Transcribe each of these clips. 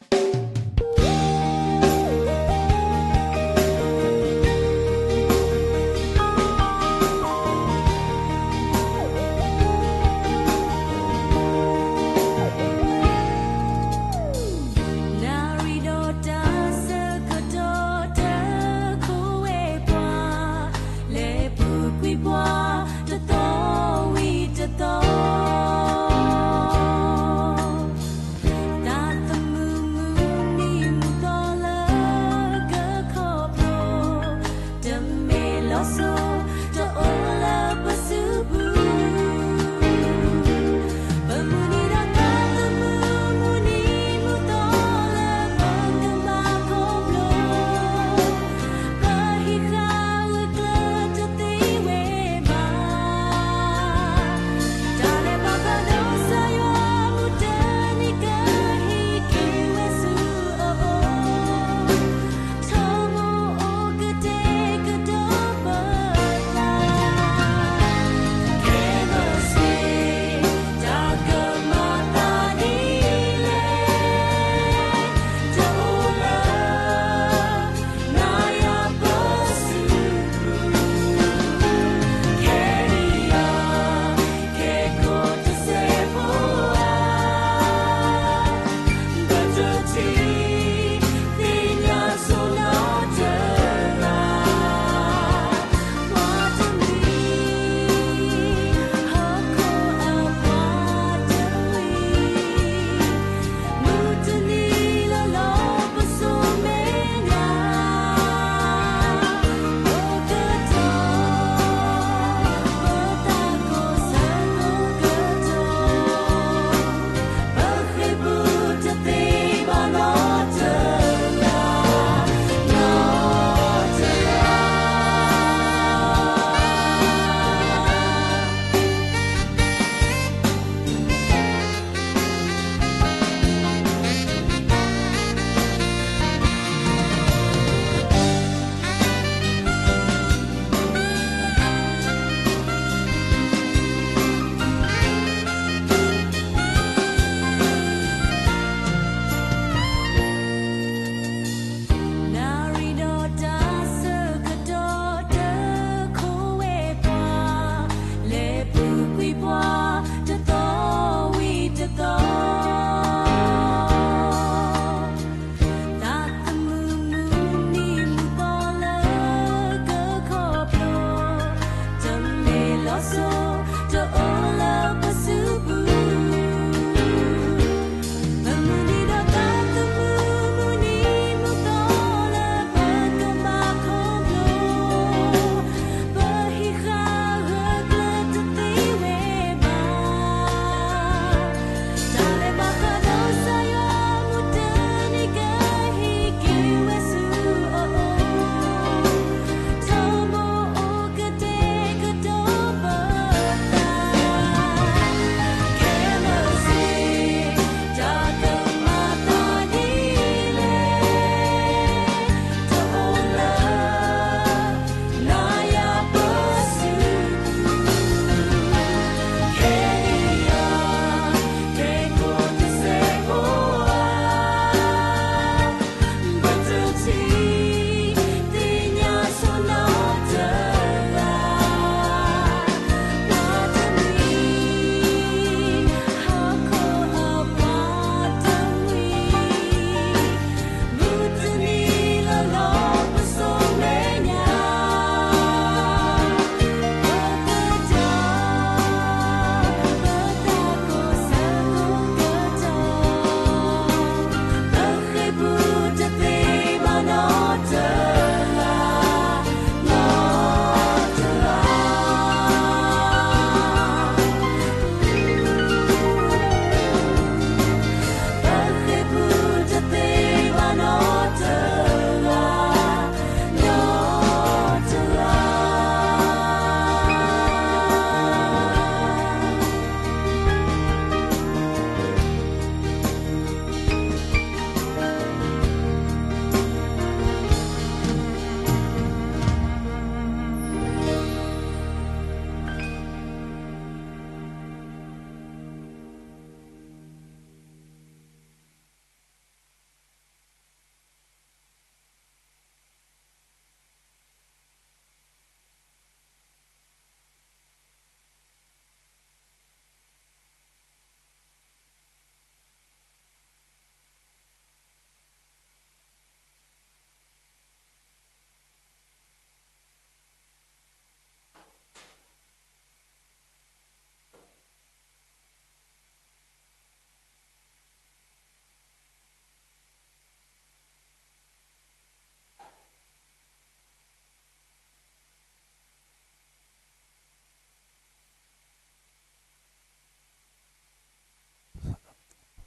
နၣ်ရံၣ်ဒီးတၢ်ဆၢကတီၢ် တခိၣ်ဝဲပှၤ လဲၤပူၤကွံာ်ပှၤ တသီဝံၤတသီ တၢ်သမူမူ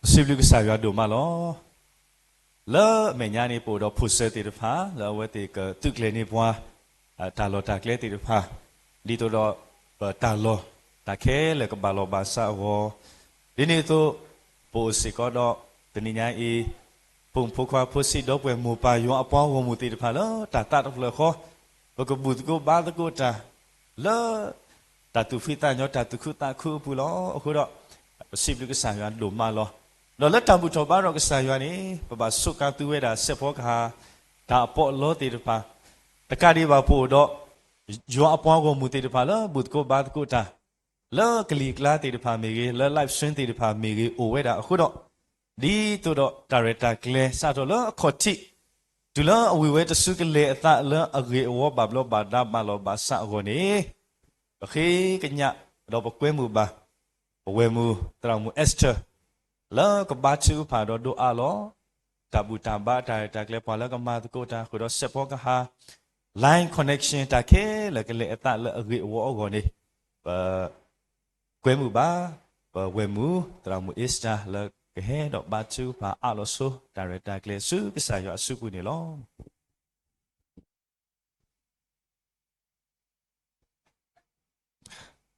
ပစံးဘျုးကစၢ်ယွၤဒိၣ်မးလီၤ. လၢအမဲာ်ညါန့ၣ် ပအိၣ်ဒီးဖိၣ်စၢၤသ့ၣ်တဖၣ် လၢအဝဲသ့ၣ်ကသုးကျဲၤန့ၢ်ပှၤ တၢ်လီၢ်တၢ်ကျဲသ့ၣ်တဖၣ် ဒ်သိးဒီးပတၢ်လီၢ်တၢ်ခဲလၢာ်ကဘၣ်လီၤဘၣ်စးအဂီၢ်, ဒ်န့ၣ်အသိး ပအိၣ်စ့ၢ်ကီးဒီးတနံၤညါအံၤ ဖိမုၣ်ဖိခွါဖိဆံးဒီပုၢ်ဝဲၢ်မိၢ်ပၢ်ယွၤအပှၤဂီၢ်မုၢ်သ့ၣ်တဖၣ်လၢတၢ်သးတဖျၢၣ်ဃီ ပကဘူၣ်သကိးဘါသကိးတၢ် လၢ တၢ်သူၣ်ဖှံသးညီ တၢ်သူၣ်ခုသးခုအပူၤလီၤ. အဃိဒီး ပစံးဘျုးကစၢ်ယွၤဒိၣ်မးလီၤ. ဒီးလၢတၢ်ဘူၣ်ထီၣ်ဘါထီၣ်ကစၢ်ယွၤန့ၣ် ပဘၣ်ဆိးကါသူဝဲဒၣ်စဲးဖီကဟၣ် တၢ်အပီးအလီသ့ၣ်တဖၣ်, တကးဒံးဘၣ်ပအိၣ်ဒီး ယွၤအပှၤဂီၢ်မုၢ်သ့ၣ်တဖၣ်လၢဘူၣ်သကိးဘါသကိးတၢ် လၢကလံၤကျါသ့ၣ်တဖၣ်မ့ၢ်ဂ့ၤ, လၢ live stream သ့ၣ်တဖၣ်မ့ၢ်ဂ့ၤ အိၣ်ဝဲဒၣ်အဃိဒီး ဒ်သိးဒီးတၢ်ရဲၣ်တၢ်ကျဲၤစးထီၣ်လၢအခီၣ်ထံး တုၤလၢအဝံၤဝဲတစုကလဲၤအသးလၢအဂ့ၢ်အဝီဘၣ်ဘျီးဘၣ်ဒါဘၣ်လီၤဘၣ်စးအဂီၢ်န့ၣ်, ပဃ့ကညး ဒီးပကွဲမုာ်ဘၣ် ပဝဲၢ်မုၢ်သရၣ်မုၣ် Esther လၢကဘါထုကဖၣ်ဒီးဒိးအးလီၤ တၢ်ဘူၣ်တၢ်ဘါတၢ်ရဲၣ်တၢ်ကျဲၤ ပှၤလၢကမၤသကိးတၢ်ဃုာ်ဒီးစဲးဖီကဟၣ် line connection တၢ်ခဲလၢာ်ကလဲၤအသးလၢအဂ့ၢ်အဝီအဂီၢ်န့ၣ်, ပ ကွဲမုာ်ဘၣ် ပဝဲၢ်မုၢ်သရၣ်မုၣ် Esther လၢကဟဲဒီးဘါထုကဖၣ်အးလီၤဆိ တၢ်ရဲၣ်တၢ်ကျဲၤဆူကစၢ်ယွၤအစုပူၤန့ၣ်လီၤ.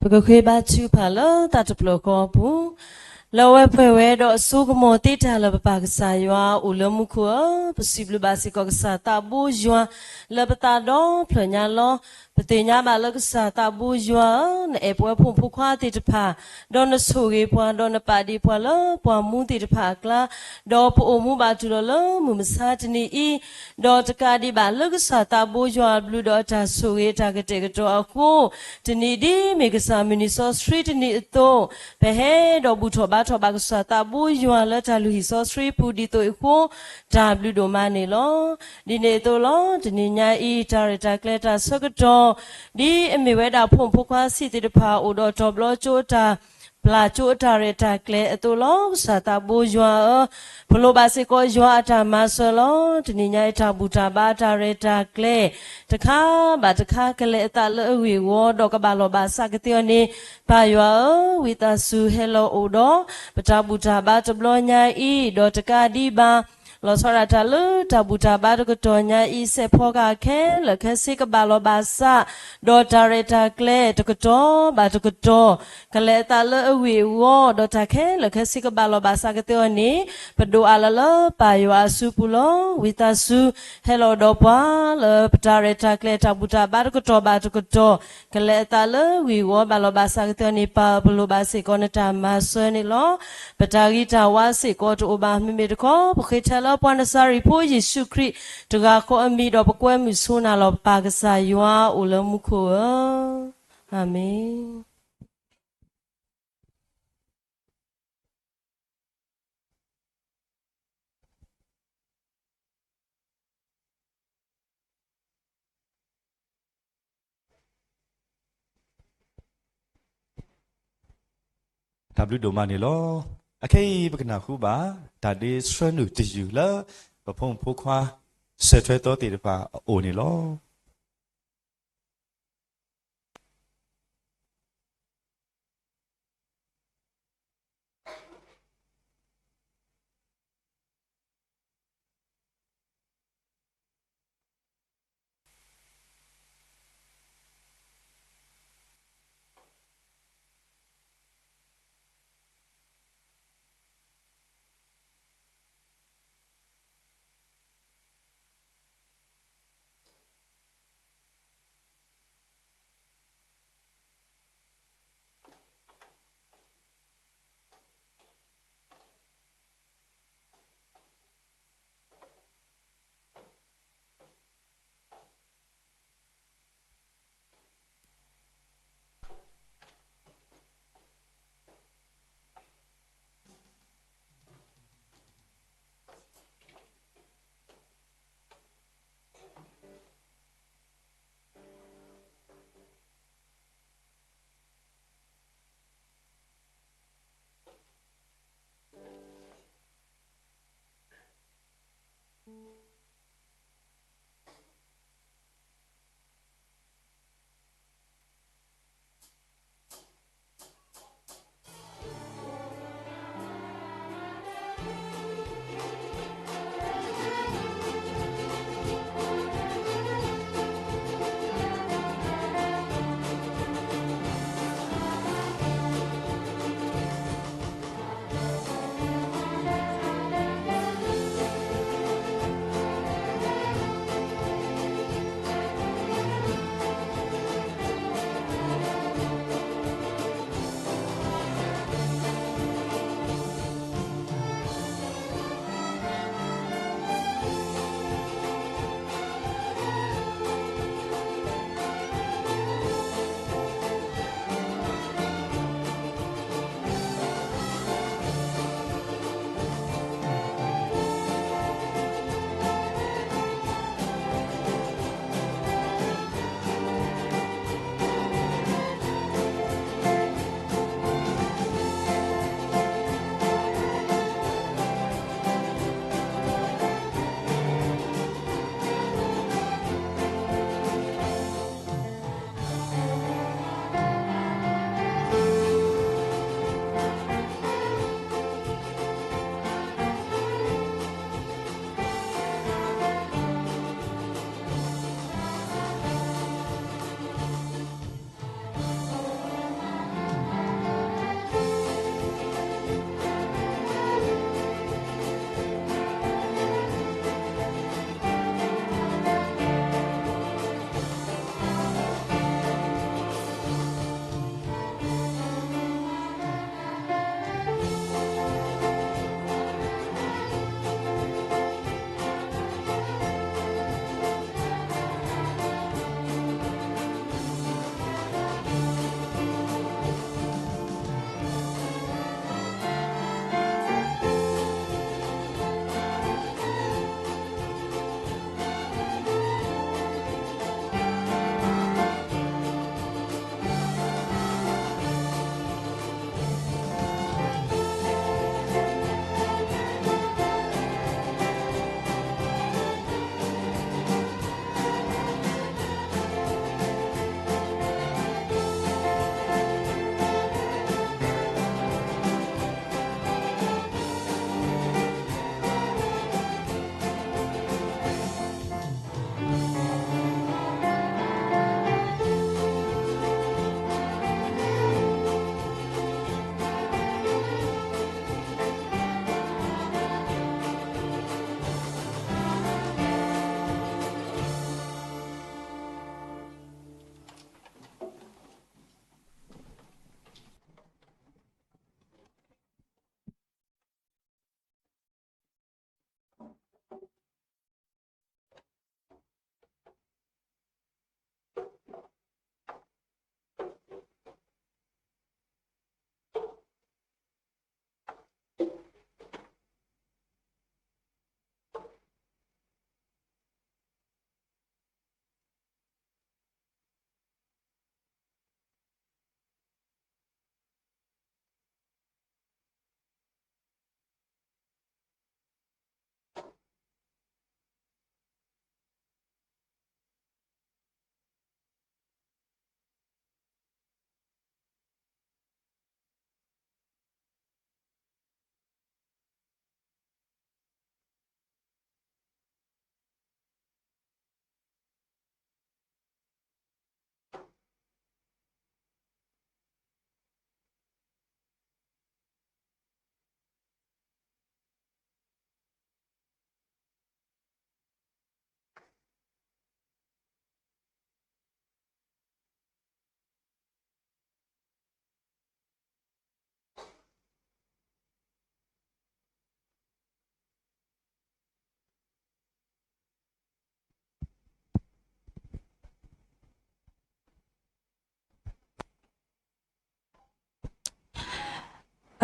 ပကဃ့ဘါထုကဖၣ်လၢတၢ်တဖျၢၣ်ဃီအပူၤ, လၢအဝဲပှဲၤဝဲဒီးအစိကမီၤသ့တၢ်လၢပပၢ်ကစၢ်ယွၤအိၣ်လၢမူခိၣ်ဧၢ, ပစံးဘျုးဘၣ်စ့ၢ်ကီးကစၢ်သးဘိယွၤ လၢပသးဒီဖျၢၣ်ညါလီၤ. ပသ့ၣ်ညါဘၣ်လၢကစၢ်သးဘိယွၤဧၢ, နအဲၣ်ပဝဲဖိမုၣ်ဖိခွါသ့ၣ်တဖၣ်, ဒီးနဆိၣ်ဂ့ၤပှၤ, ဒီးနပာ်ဒ့ၣ်ပှၤလၢပှၢ်မူသ့ၣ်တဖၣ်အကျါ, ဒီးပအိၣ်မူဘၣ်တုၤလီၤလၢမုၢ်မဆါတနံၤအံၤ, ဒီးတကးဒံးဘၣ်လၢကစၢ်သးဘိယွၤအဘျုးဒီးအတၢ်ဆိၣ်ဂ့ၤအတၢ်ကတဲာ်ကတီၤအဃိ, တနံၤဒ်မ့ၢ်ကစၢ်မုၢ်နံၤစီဆှံတနံၤအသိး, ပဟဲဒီးဘူၣ်ထီၣ်ဘါထီၣ်ဘၣ်ကစၢ်သးဘိယွၤလၢတၢ်လုၢ်ဟံၣ်စီဆှံပူၤဒ်သိးအံၤအဃိ, တၢ်ဘျုးဒိၣ်မးန့ၣ်လီၤ. ဒ်န့ၣ်အသိးလီၤ, တနံၤညါအံၤ တၢ်ရဲၣ်တၢ်ကျဲၤတၢ်ဆၢကတီၢ်, ဒ်အမ့ၢ်ဝဲဒၣ်ဖိမုၣ်ဖိခွါဆံးသ့ၣ်တဖၣ် အိၣ်ဒီးတီၤဘျီကၠိအတၢ် ပျၢ်ကၠိအတၢ်ရဲၣ်တၢ်ကျဲၤအသိးလီၤ. ကစၢ်သးဘိယွၤဧၢ, ပလိၣ်ဘၣ်စ့ၢ်ကီးယွၤအတၢ်မၤစၢၤလီၤ. တနံၤညါအံၤတၢ်ဘူၣ်တၢ်ဘါတၢ်ရဲၣ်တၢ်ကျဲၤ တခါဘၣ်တခါကလဲၤအသးလၢအဂ့ၢ်အဝီ ဒီးကဘၣ်လီၤဘၣ်စးကသ့အီၤန့ၣ်, ပၢ်ယွၤဧၢ, ဝံသးစူၤဟဲလီၤအိၣ်ဒီး ပတၢ်ဘူၣ်တၢ်ဘါတဘျီညါအံၤ, ဒီးတကးဒံးဘၣ် လီၤဆီဒၣ်တၢ်လၢတၢ်ဘူၣ်တၢ်ဘါတကတီၢ်ညါအံၤ စဲးဖီကဟၣ်ခဲလၢာ်ခဲဆ့ကဘၣ်လီၤဘၣ်စး, ဒီးတၢ်ရဲၣ်တၢ်ကျဲၤတကတီၢ်ဘၣ်တကတီၢ် ကလဲၤအသးလၢအဂ့ၢ်အဝီ, ဒီးတၢ်ခဲလၢာ်ခဲဆ့ကဘၣ်လီၤဘၣ်စးကသ့အီၤန့ၣ်, ပဒိးအးလၢလၢပၢ်ယွၤအစုပူၤလီၤ. ဝံသးစူၤဟဲလီၤဒီးပှၤလၢပတၢ်ရဲၣ်တၢ်ကျဲၤတၢ်ဘူၣ်တၢ်ဘါတကတီၢ်ဘၣ်တကတီၢ် ကလဲၤအသးလၢဂ့ၢ်ဝီဘၣ်လီၤဘၣ်စးကသ့အီၤန့ၣ်, ပၢ်ပလိၣ်ဘၣ်စ့ၢ်ကီးနတၢ်မၤစၢၤန့ၣ်လီၤ. ပတၢ်ဂံၢ်တၢ်ဝါစ့ၢ်ကီးတအိၣ်ဘၣ်မ့မ့ၢ်တခီ, ပဃ့ထဲလၢပှၤနစၤရ့းဖိယ့ၣ်ၡူးခရံာ်တဂၤဃီအမံၤဒီးပကွဲမုာ်ဆိနၤလီၤ. ပၢ်ကစၢ်ယွၤအိၣ်လၢမူခိၣ်ဧၢ, အၤမ့ၣ်. တၢ်ဘျုးဒိၣ်မးန့ၣ်လီၤ. အခဲအံၤပကနၢ်ဟူဘၣ် တၢ်ဒ့ဆှၢနုာ်တယုၢ်လၢ ပဖိမုၣ်ဖိခွါ စဲးထွဲသီသ့ၣ်တဖၣ်အအိၣ်န့ၣ်လီၤ.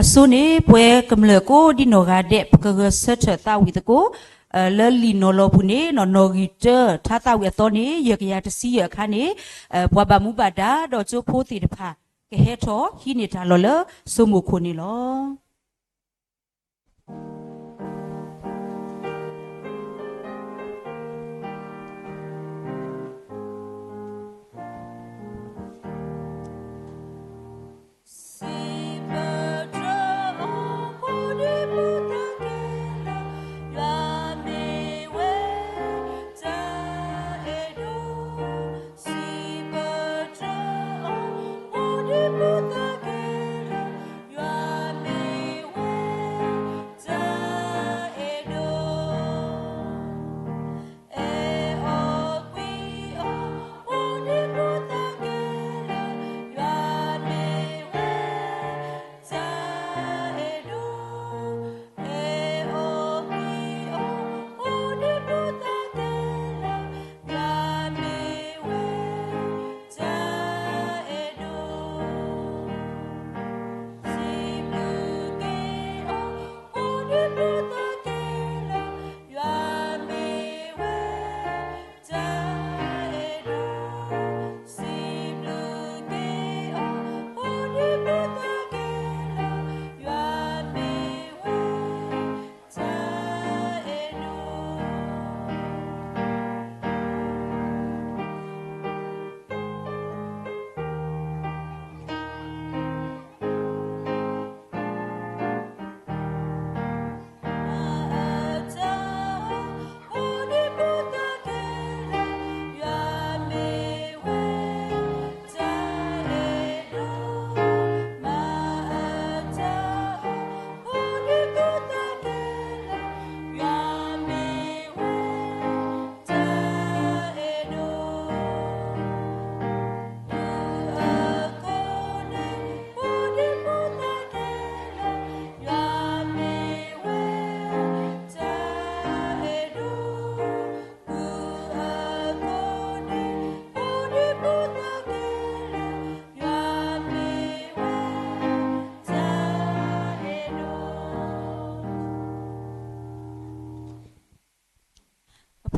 အဆိန့ၣ် ပဝဲကမျၢၢ်ကိးဒံနီၢ်ဂၤဒဲး ပကဂဲၤဆၢထၢၣ်သးဝံၣ်သကိး လၢလံာ်နီၤလီၤပူၤန့ၣ် နီၣ်ဂံၢ်တၢ ထါသးဝံၣ်အသီန့ၣ် ယဲၢ်ကယၤတဆံယဲၢ်အခါန့ၣ် ပှၤဘၣ်မူဘၣ်ဒါ ဒီးကၠိဖိသ့ၣ်တဖၣ် ကဟဲထီၣ်ဟံးန့ၢ်တၢ်လီၢ်လၢစိမိၢ်ခိၣ်န့ၣ်လီၤ.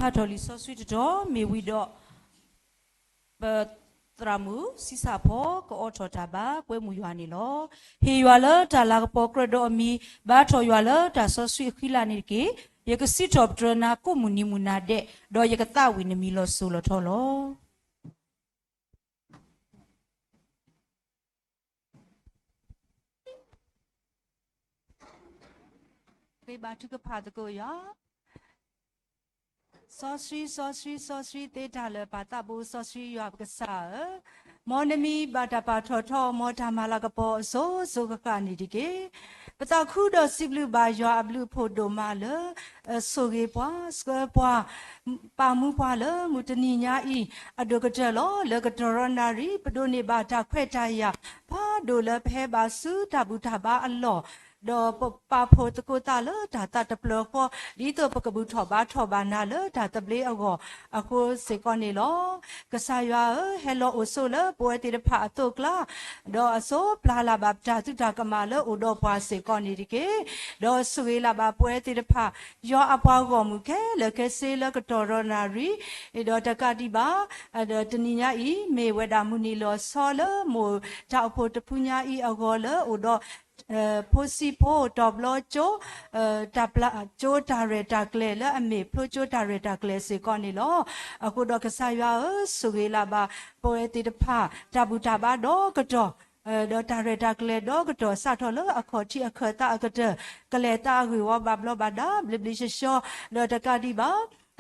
Pardon လံာ်စီဆှံတတီၤ မ့ၢ်ဝံၤဒီး ပသရၣ်မုၣ် ဆံဆၣ်ဖီ ကအိးထီၣ်တၢ်ဘါ ကွဲမုာ်ယွၤန့ၣ်လီၤ. ဟ့ၣ်ယွၤလၢတၢ်လၤကပီၤကြၢးဒီးအမံၤ, ဘါထီၣ်ယွၤလၢတၢ်စီဆှံအဃံလၤန့ၣ်တက့ၢ်. ယကစံးထီၣ်ပတြၢၤနၤ ကိးမုၢ်နံၤမုၢ်နၤဒဲး, ဒီးယကသးဝံၣ်နမံၤလီၤစိၤလီၤထီလီၤ. ဃ့ဘါထုကဖၣ်သကိးယွၤ. စီဆှံ စီဆှံ စီဆှံသ့တၢ်လၢာ် ပၢ်သးဘိစီဆှံ ယွၤပကစၢ်ဧၢ, မ်နမံၤဘၣ်တၢ်ပာ်ထီၣ်ထီ မ်တၢ်မၤလၤကပီၤအစိၤစိၤဃၣ်ဃၣ်န့ၣ်တက့ၢ်. ပသးခုဒီးစံးဘျုးဘၣ်ယွၤအဘျုးအဖှိၣ်ဒိၣ်မးလၢ ဆိၣ်ဂ့ၤပှၤ ဆှၢပှၤ ပာ်မူပှၤလၢမုၢ်တနံၤညါအံၤ အဒိၣ်ကတၢၢ်လီၤ. လၢကတီၢ်ရီနၣ်ရံၣ် ပဒိးန့ၢ်ဘၣ်တၢ်ခွဲးတၢ်ယာ် ဖးဒိၣ်လၢပဟဲဘၣ်ဆူတၢ်ဘူၣ်တၢ်ဘါအလီၢ်, ဒီးပပာ်ဖှိၣ်သကိးသးလၢတၢ်သးတဖျၢၣ်ဃီ, ဒ်သိးပကဘူၣ်ထီၣ်ဘါထီၣ်ဘၣ်နၤလၢတၢ်သဘျ့အဂီၢ်အဃိစ့ၢ်ကီးန့ၣ်လီၤ. ကစၢ်ယွၤဧၢ, ဟဲလီၤအိၣ်ဆိးလၢပဝဲသ့ၣ်တဖၣ်အသိးအကျါ, ဒီးအစိပျၢ်လၢ်ဘၣ်ပတၢ်သုးတၢ်ကမၣ်လၢအိၣ်ဒီးပှၤစ့ၢ်ကီးန့ၣ်တက့ၢ်. ဒီးဆိၣ်ဂ့ၤလၢ်ဘၣ်ပဝဲသ့ၣ်တဖၣ် ယွၤအပှၤဂီၢ်မုၢ်ခဲလၢာ်ခဲဆ့လၢကတီၢ်ရီနၣ်ရံၣ်, ဒီးတကးဒံးဘၣ် ဒီးတနံၤညါအံၤ မ့ၢ်ဝဲဒၣ်မုၢ်နံၤလီၤဆီလၢမိၢ်တၢ်အိၣ်ဖှိၣ်တဖုညါအံၤအဂီၢ်လၢအိၣ်ဒီး ဖိဆံးဖိ တီၤဘျီကၠိ တၢ်ပျၢ်ကၠိတၢ်ရဲၣ်တၢ်ကျဲၤလၢအမ့ၢ်ဖျိကၠိတၢ်ရဲၣ်တၢ်ကျဲၤစ့ၢ်ကီးန့ၣ်လီၤ. အဃိဒီးကစၢ်ယွၤဧၢ, ဆိၣ်ဂ့ၤလၢ်ဘၣ် ပဝဲသ့ၣ်တဖၣ် တၢ်ဘူၣ်တၢ်ဘါဒီးကတီၢ် ဒီးတၢ်ရဲၣ်တၢ်ကျဲၤဒီးကတီၢ် စးထီၣ်လၢအခီၣ်ထံးအခၢၣ်သးအကတၢၢ် ကလဲၤသးအဂ့ၢ်ဝီဘၣ်ဘျီးဘၣ်ဒါ ဘျ့ဘျ့ဆှီဆှီ, ဒီးတကးဒံးဘၣ်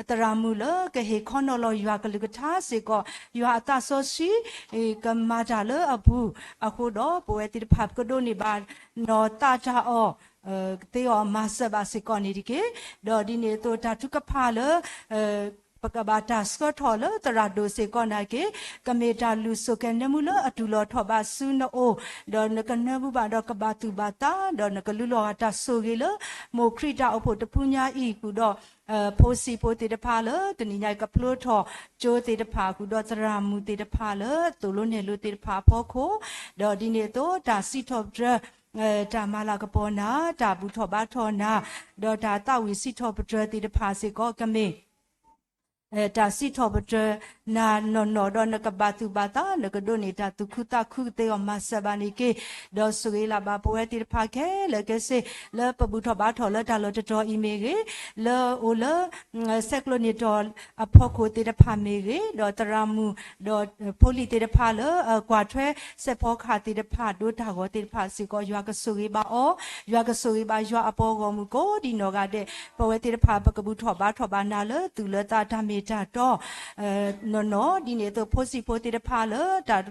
သရၣ်မုၣ်လၢကဟ့ၣ်ခီနီၤလီၤယွၤကလုၢ်ကထါစ့ၢ်ကီး ယွၤအသးစီဆှံ ကမၤတၢ်လၢအပူၤအဃိဒီး ပဝဲသ့ၣ်တဖၣ်ပကဒိးန့ၢ်ဘၣ် နီၢ်သးတၢ်အီၣ် သ့အီၣ်မၤစၢၤဘၣ်စ့ၢ်ကီးန့ၣ်တက့ၢ်. ဒီးဒ်န့ၣ်အသိးတၢ်ထုကဖၣ်လၢ ပကဘၣ်တၢ်ဆှၢထီၣ်လၢသရၣ်ဒိၣ်စ့ၢ်ကီးနာ်က့ ကမ့ၢ်တၢ်လုၢ်စိၤကဲၤနၢမူလၢအတူၢ်လိာ်ထီၣ်ဘၣ်ဆူနအိၣ်, ဒီးနကနၢမူဘၣ်ဒီးကဘၣ်သူၣ်ဘၣ်သး, ဒီးနကလူလီၤဂာ်တၢ်ဆိၣ်ဂ့ၤလၢ မိၢ်ခရံာ်တၢ်အိၣ်ဖှိၣ်တဖုညါအံၤဃုာ်ဒီး ဖိဆံးဖိသ့ၣ်တဖၣ်လၢ တနံၤညါအံၤကဖျိထီၣ်ကၠိသ့ၣ်တဖၣ်ဃုာ်ဒီးသရၣ်မုၣ်သ့ၣ်တဖၣ်လၢ သိၣ်လိနဲၣ်လိသ့ၣ်တဖၣ်အဖီခိၣ်, ဒီးဒ်န့ၣ်အသိးတၢ်စံးထီၣ်ပတြၢၤ တၢ်မၤလၤကပီၤနၤ, တၢ်ဘူၣ်ထီၣ်ဘါထီၣ်နၤ, ဒီးတၢ်သးဝံၣ်စံးထီၣ်ပတြၢၤသ့ၣ်တဖၣ်စ့ၢ်ကီးကမ့ၢ် တၢ်စံးထီၣ်ပတြၢၤနၤနီၢ်နီၢ်ဒီးနကဘၣ်သူၣ်ဘၣ်သး နကဒိးန့ၢ်တၢ်သူၣ်ခုသးခုကသ့အီၤမၤစၢၤဘၣ်န့ၣ်တက့ၢ်. ဒီးဆိၣ်ဂ့ၤလၢ်ဘၣ်ပဝဲသ့ၣ်တဖၣ်ခဲလၢာ်ခဲဆ့ လၢပဘူၣ်ထီၣ်ဘါထီၣ်လၢတၢ်လီၢ်တတီၤအံၤမ့ၢ်ဂ့ၤ, လၢအိၣ်လၢ ဆဲးကျိးန့ၢ်တီၢ်အဖီခိၣ်သ့ၣ်တဖၣ်မ့ၢ်ဂ့ၤ, ဒီးသရၣ်မုၣ် ဒီးဖိလံၤသ့ၣ်တဖၣ်လၢ ကွၢ်ထွဲစဲးဖီကဟၣ်သ့ၣ်တဖၣ် ဒိတၢ်ဂီၤသ့ၣ်တဖၣ်စ့ၢ်ကီး ယွၤကဆိၣ်ဂ့ၤဘၣ်အီၤ, ယွၤကဆိၣ်ဂ့ၤဘၣ်ယွၤအပှၤဂီၢ်မုၢ်ကိးဒံနီၢ်ဂၤဒဲး, ပဝဲသ့ၣ်တဖၣ် ပကဘူၣ်ထီၣ်ဘါထီၣ်ဘၣ်နၤလၢသူၣ်လၢသးတၢ်မ့ၢ်တၢ်တီ နီၢ်နီၢ် ဒ်န့ၣ်အသိး ဖိစံၣ်ဖိသ့ၣ်တဖၣ်လၢ တၢ်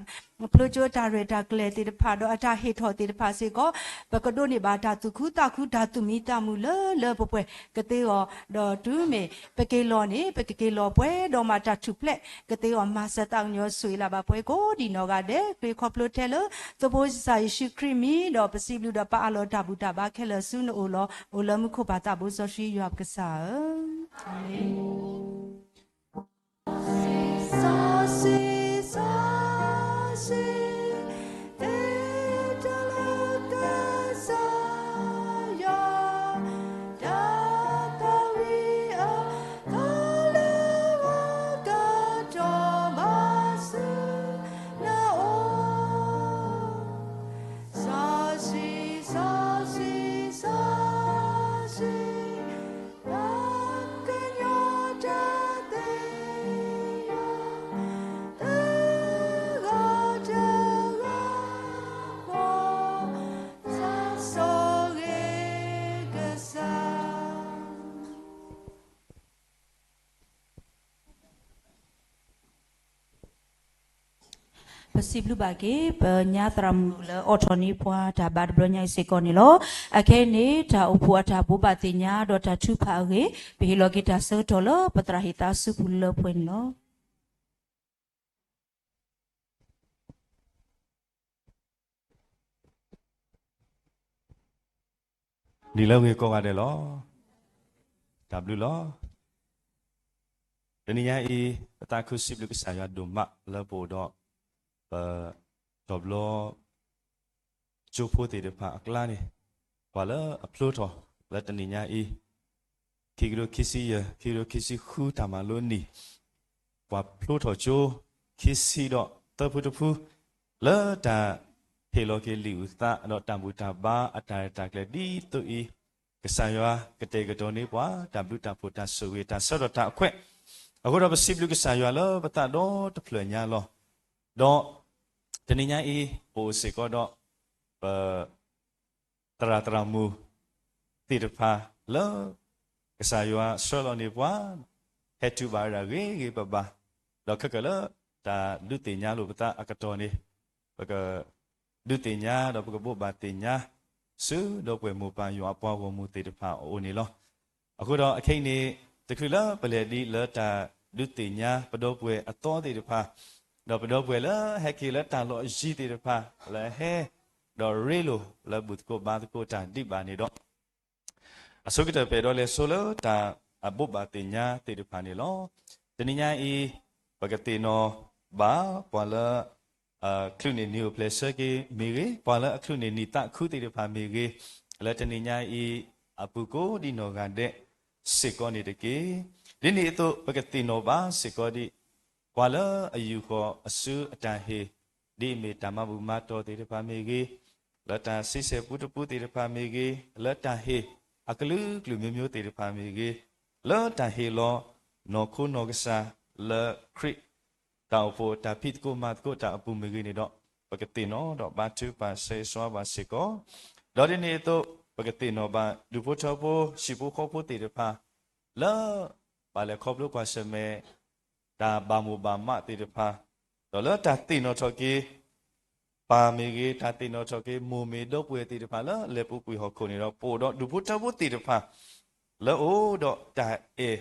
ဖျိကၠိတၢ်ရဲၣ်တၢ်ကျဲၤသ့ၣ်တဖၣ် ဒီးအတၢ်ဟ့ၣ်ထီၣ်သ့ၣ်တဖၣ်စ့ၢ်ကီး ပကဒိးန့ၢ်ဘၣ်တၢ်သူၣ်ခုသးခု တၢ်သူၣ်မံသးမုာ်လၢလၢပှဲၤပှဲၤကသ့အီၤ, ဒီးတုၤမ့ၢ်ပက့ၤလီၤန့ၣ် ပကက့ၤလီၤပှဲၤဒီးမၤတၢ်ထူၣ်ဖျဲးကသ့အီၤ မၤစၢၤသးကညီၤဆိၣ်ဂ့ၤလၢ်ဘၣ်ပှၤကိးဒံနီၢ်ဂၤဒဲး ဃ့ခီဖျိထဲလၢ သုးဖိစံးစၢ်ယ့ၣ်ၡူးခရံာ်မံၤ ဒီးပစံးဘျုးဒီးပအးလီၤတၢ်ဘူၣ်တၢ်ဘါခဲလၢာ်ဆူနအိၣ်လီၤ. အိၣ်လၢမူခိၣ်ပၢ်သးဘိစီဆှံယွၤပကစၢ်ဧၢ, အၤမ့ၣ်. Pesiblubake, ပညါသရၣ်မုၣ်လၢအိးထီၣ်န့ၢ်ပှၤ တၢ်ဘါတဘျီညါအံၤစ့ၢ်ကီးန့ၣ်လီၤ. အခဲအံၤန့ၣ် တၢ်အိၣ်ဖှိၣ်အတၢ်ဘိးဘၣ်သ့ၣ်ညါ ဒီးတၢ်ထုကဖၣ်အဂ့ၢ် ပဟ့ၣ်လီၤက့ၤတၢ်ဆၢကတီၢ်လၢ ပသရၣ်ဟ့ၣ်သးစုပူၤလၢပှဲၤန့ၣ်လီၤ. နံၤလၢအဂ့ၤကိးဂၤဒဲးလီၤ. တၢ်ဘျုးလီၤ. တနံၤညါအံၤ ပသးခုစံးဘျုးကစၢ်ယွၤဒိၣ်မးလၢပအိၣ်ဒီး ပ တီၤဘျီ ကၠိဖိသ့ၣ်တဖၣ်အကျါန့ၣ် ပှၤလၢအဖျိထီၣ်လၢတနံၤညါအံၤ ခံကထိခံဆံယဲၢ် ခံကထိခံဆံဃု တၢ်မၤလိနံၣ် ပှၤဖျိထီၣ်ကၠိ ခံဆံဒီးသၢဖုတဖု လၢတၢ်ဟ့ၣ်လီၤက့ၤလံာ်အုၣ်သး ဒီးတၢ်ဘူၣ်တၢ်ဘါအတၢ်ရဲၣ်တၢ်ကျဲၤဒ်သိးအံၤ ကစၢ်ယွၤကတဲာ်ကတီၤန့ၢ်ပှၤ တၢ်ဘျုးတၢ်ဖှိၣ်တၢ်ဆိၣ်ဂ့ၤ တၢ်ဆၢထီၣ်တၢ်အခွဲး, အဃိဒီးပစံးဘျုးကစၢ်ယွၤလၢပသးဒီတဖျၢၣ်ညါလီၤ. ဒီးတနံၤညါအံၤ ပအိၣ်စ့ၢ်ကီးဒီး ပ သရၣ်သရၣ်မုၣ်သ့ၣ်တဖၣ်လၢ ကစၢ်ယွၤဆှၢလီၤန့ၢ်ပှၤ ဟဲတုၤဘၣ်ဝဲဒၣ်ဂ့ၤဂ့ၤဘၣ်ဘၣ်, ဒီးခဲကၢၢ်လၢတၢ်ဒုးသ့ၣ်ညါလိာ်ပသးအကတီၢ်န့ၣ် ပကဒုးသ့ၣ်ညါဒီးပကဘိးဘၣ်သ့ၣ်ညါ ဆူဒီပုၢ်ဝဲၢ်မိၢ်ပၢ်ယွၤအပှၤဂီၢ်မုၢ်သ့ၣ်တဖၣ်အအိၣ်န့ၣ်လီၤ. အဃိဒီးအခဲအံၤန့ၣ် တချုးလၢပလဲၤဒံးလၢတၢ်ဒုးသ့ၣ်ညါပဒီပုၢ်ဝဲၢ်အသီသ့ၣ်တဖၣ်, ဒီးပဒီပုၢ်ဝဲၢ်လၢဟဲက့ၤလၢတၢ်လီၢ်အယံၤသ့ၣ်တဖၣ် လၢဟဲဒီးရ့လိာ်လၢဘူၣ်သကိးဘါသကိးတၢ်ဒံးဘၣ်န့ၣ်ဒီး အဆိကတၢၢ်ပအဲၣ်ဒိးလဲၤဆိလၢတၢ်အဘိးဘၣ်သ့ၣ်ညါသ့ၣ်တဖၣ်န့ၣ်လီၤ. တနံၤညါအံၤ ပကသ့ၣ်နီၣ်ဘၣ်ပှၤလၢ အချုးန့ၢ်နံၣ်အိၣ်ဖျဲၣ်ဆၢက့ၤမ့ၢ်ဂ့ၤ, ပှၤလၢအချုးန့ၢ်နံၣ်သးခုသ့ၣ်တဖၣ်မ့ၢ်ဂ့ၤ, လၢတနံၤညါအံၤ အပူၤကိးဒံနီၢ်ဂၤဒဲးစ့ၢ်ကီးန့ၣ်တက့ၢ်. ဒ်န့ၣ်အသိး ပကသ့ၣ်နီၣ်ဘၣ်စ့ၢ်ကီးဒံး ပှၤလၢအယူာ်ဃီၤအစုအတၢ်ဟ့ၣ် ဒ်အမ့ၢ်တၢ်မၤဘူၣ်မၤတီၢ်သ့ၣ်တဖၣ်မ့ၢ်ဂ့ၤ, လၢတၢ်ဆံဆဲၣ်ပူတပူသ့ၣ်တဖၣ်မ့ၢ်ဂ့ၤ, လၢတၢ်ဟ့ၣ်အကလုာ်ကလုာ်မျိုးမျိုးသ့ၣ်တဖၣ်မ့ၢ်ဂ့ၤ, လၢတၢ်ဟ့ၣ်လီၤနီၢ်ခိနီၢ်ကစၢ်လၢခရံာ် တၢ်အိၣ်ဖှိၣ်တၢ်ဖံးသကိးမၤသကိးတၢ်အပူၤမ့ၢ်ဂ့ၤန့ၣ်ဒီး ပကသ့ၣ်နီၣ်ဒီးဘါထုကဖၣ်ဆၢဂ့ၤဆၢဝါဘၣ်စ့ၢ်ကီး, ဒီးဒ်န့ၣ်အသိး ပကသ့ၣ်နီၣ်ဘၣ်ဒူၣ်ဖိထၢဖိ ဟံၣ်ဖိဃီဖိသ့ၣ်တဖၣ် လၢ ဘၣ်လဲၤခီဖျိကွၢ်ဆၢၣ်မဲာ် တၢ်ဘၣ်မိၣ်ဘၣ်မးသ့ၣ်တဖၣ်, ဒီးလၢတၢ်သ့ၣ်နီၣ်ထီၣ်က့ၤ ပၢ်မ့ၢ်ဂ့ၤ, တၢ်သ့ၣ်နီၣ်ထီၣ်က့ၤ မိၢ်မ့ၢ်ဒီပုၢ်ဝဲၢ်သ့ၣ်တဖၣ်လၢအလဲၤပူၤကွံာ်ဟီၣ်ခိၣ်န့ၣ်ဒီး ပအိၣ်ဒီးဒူၣ်ဖိထၢဖိသ့ၣ်တဖၣ် လၢအအိၣ်ဒီးတၢ်အဲၣ်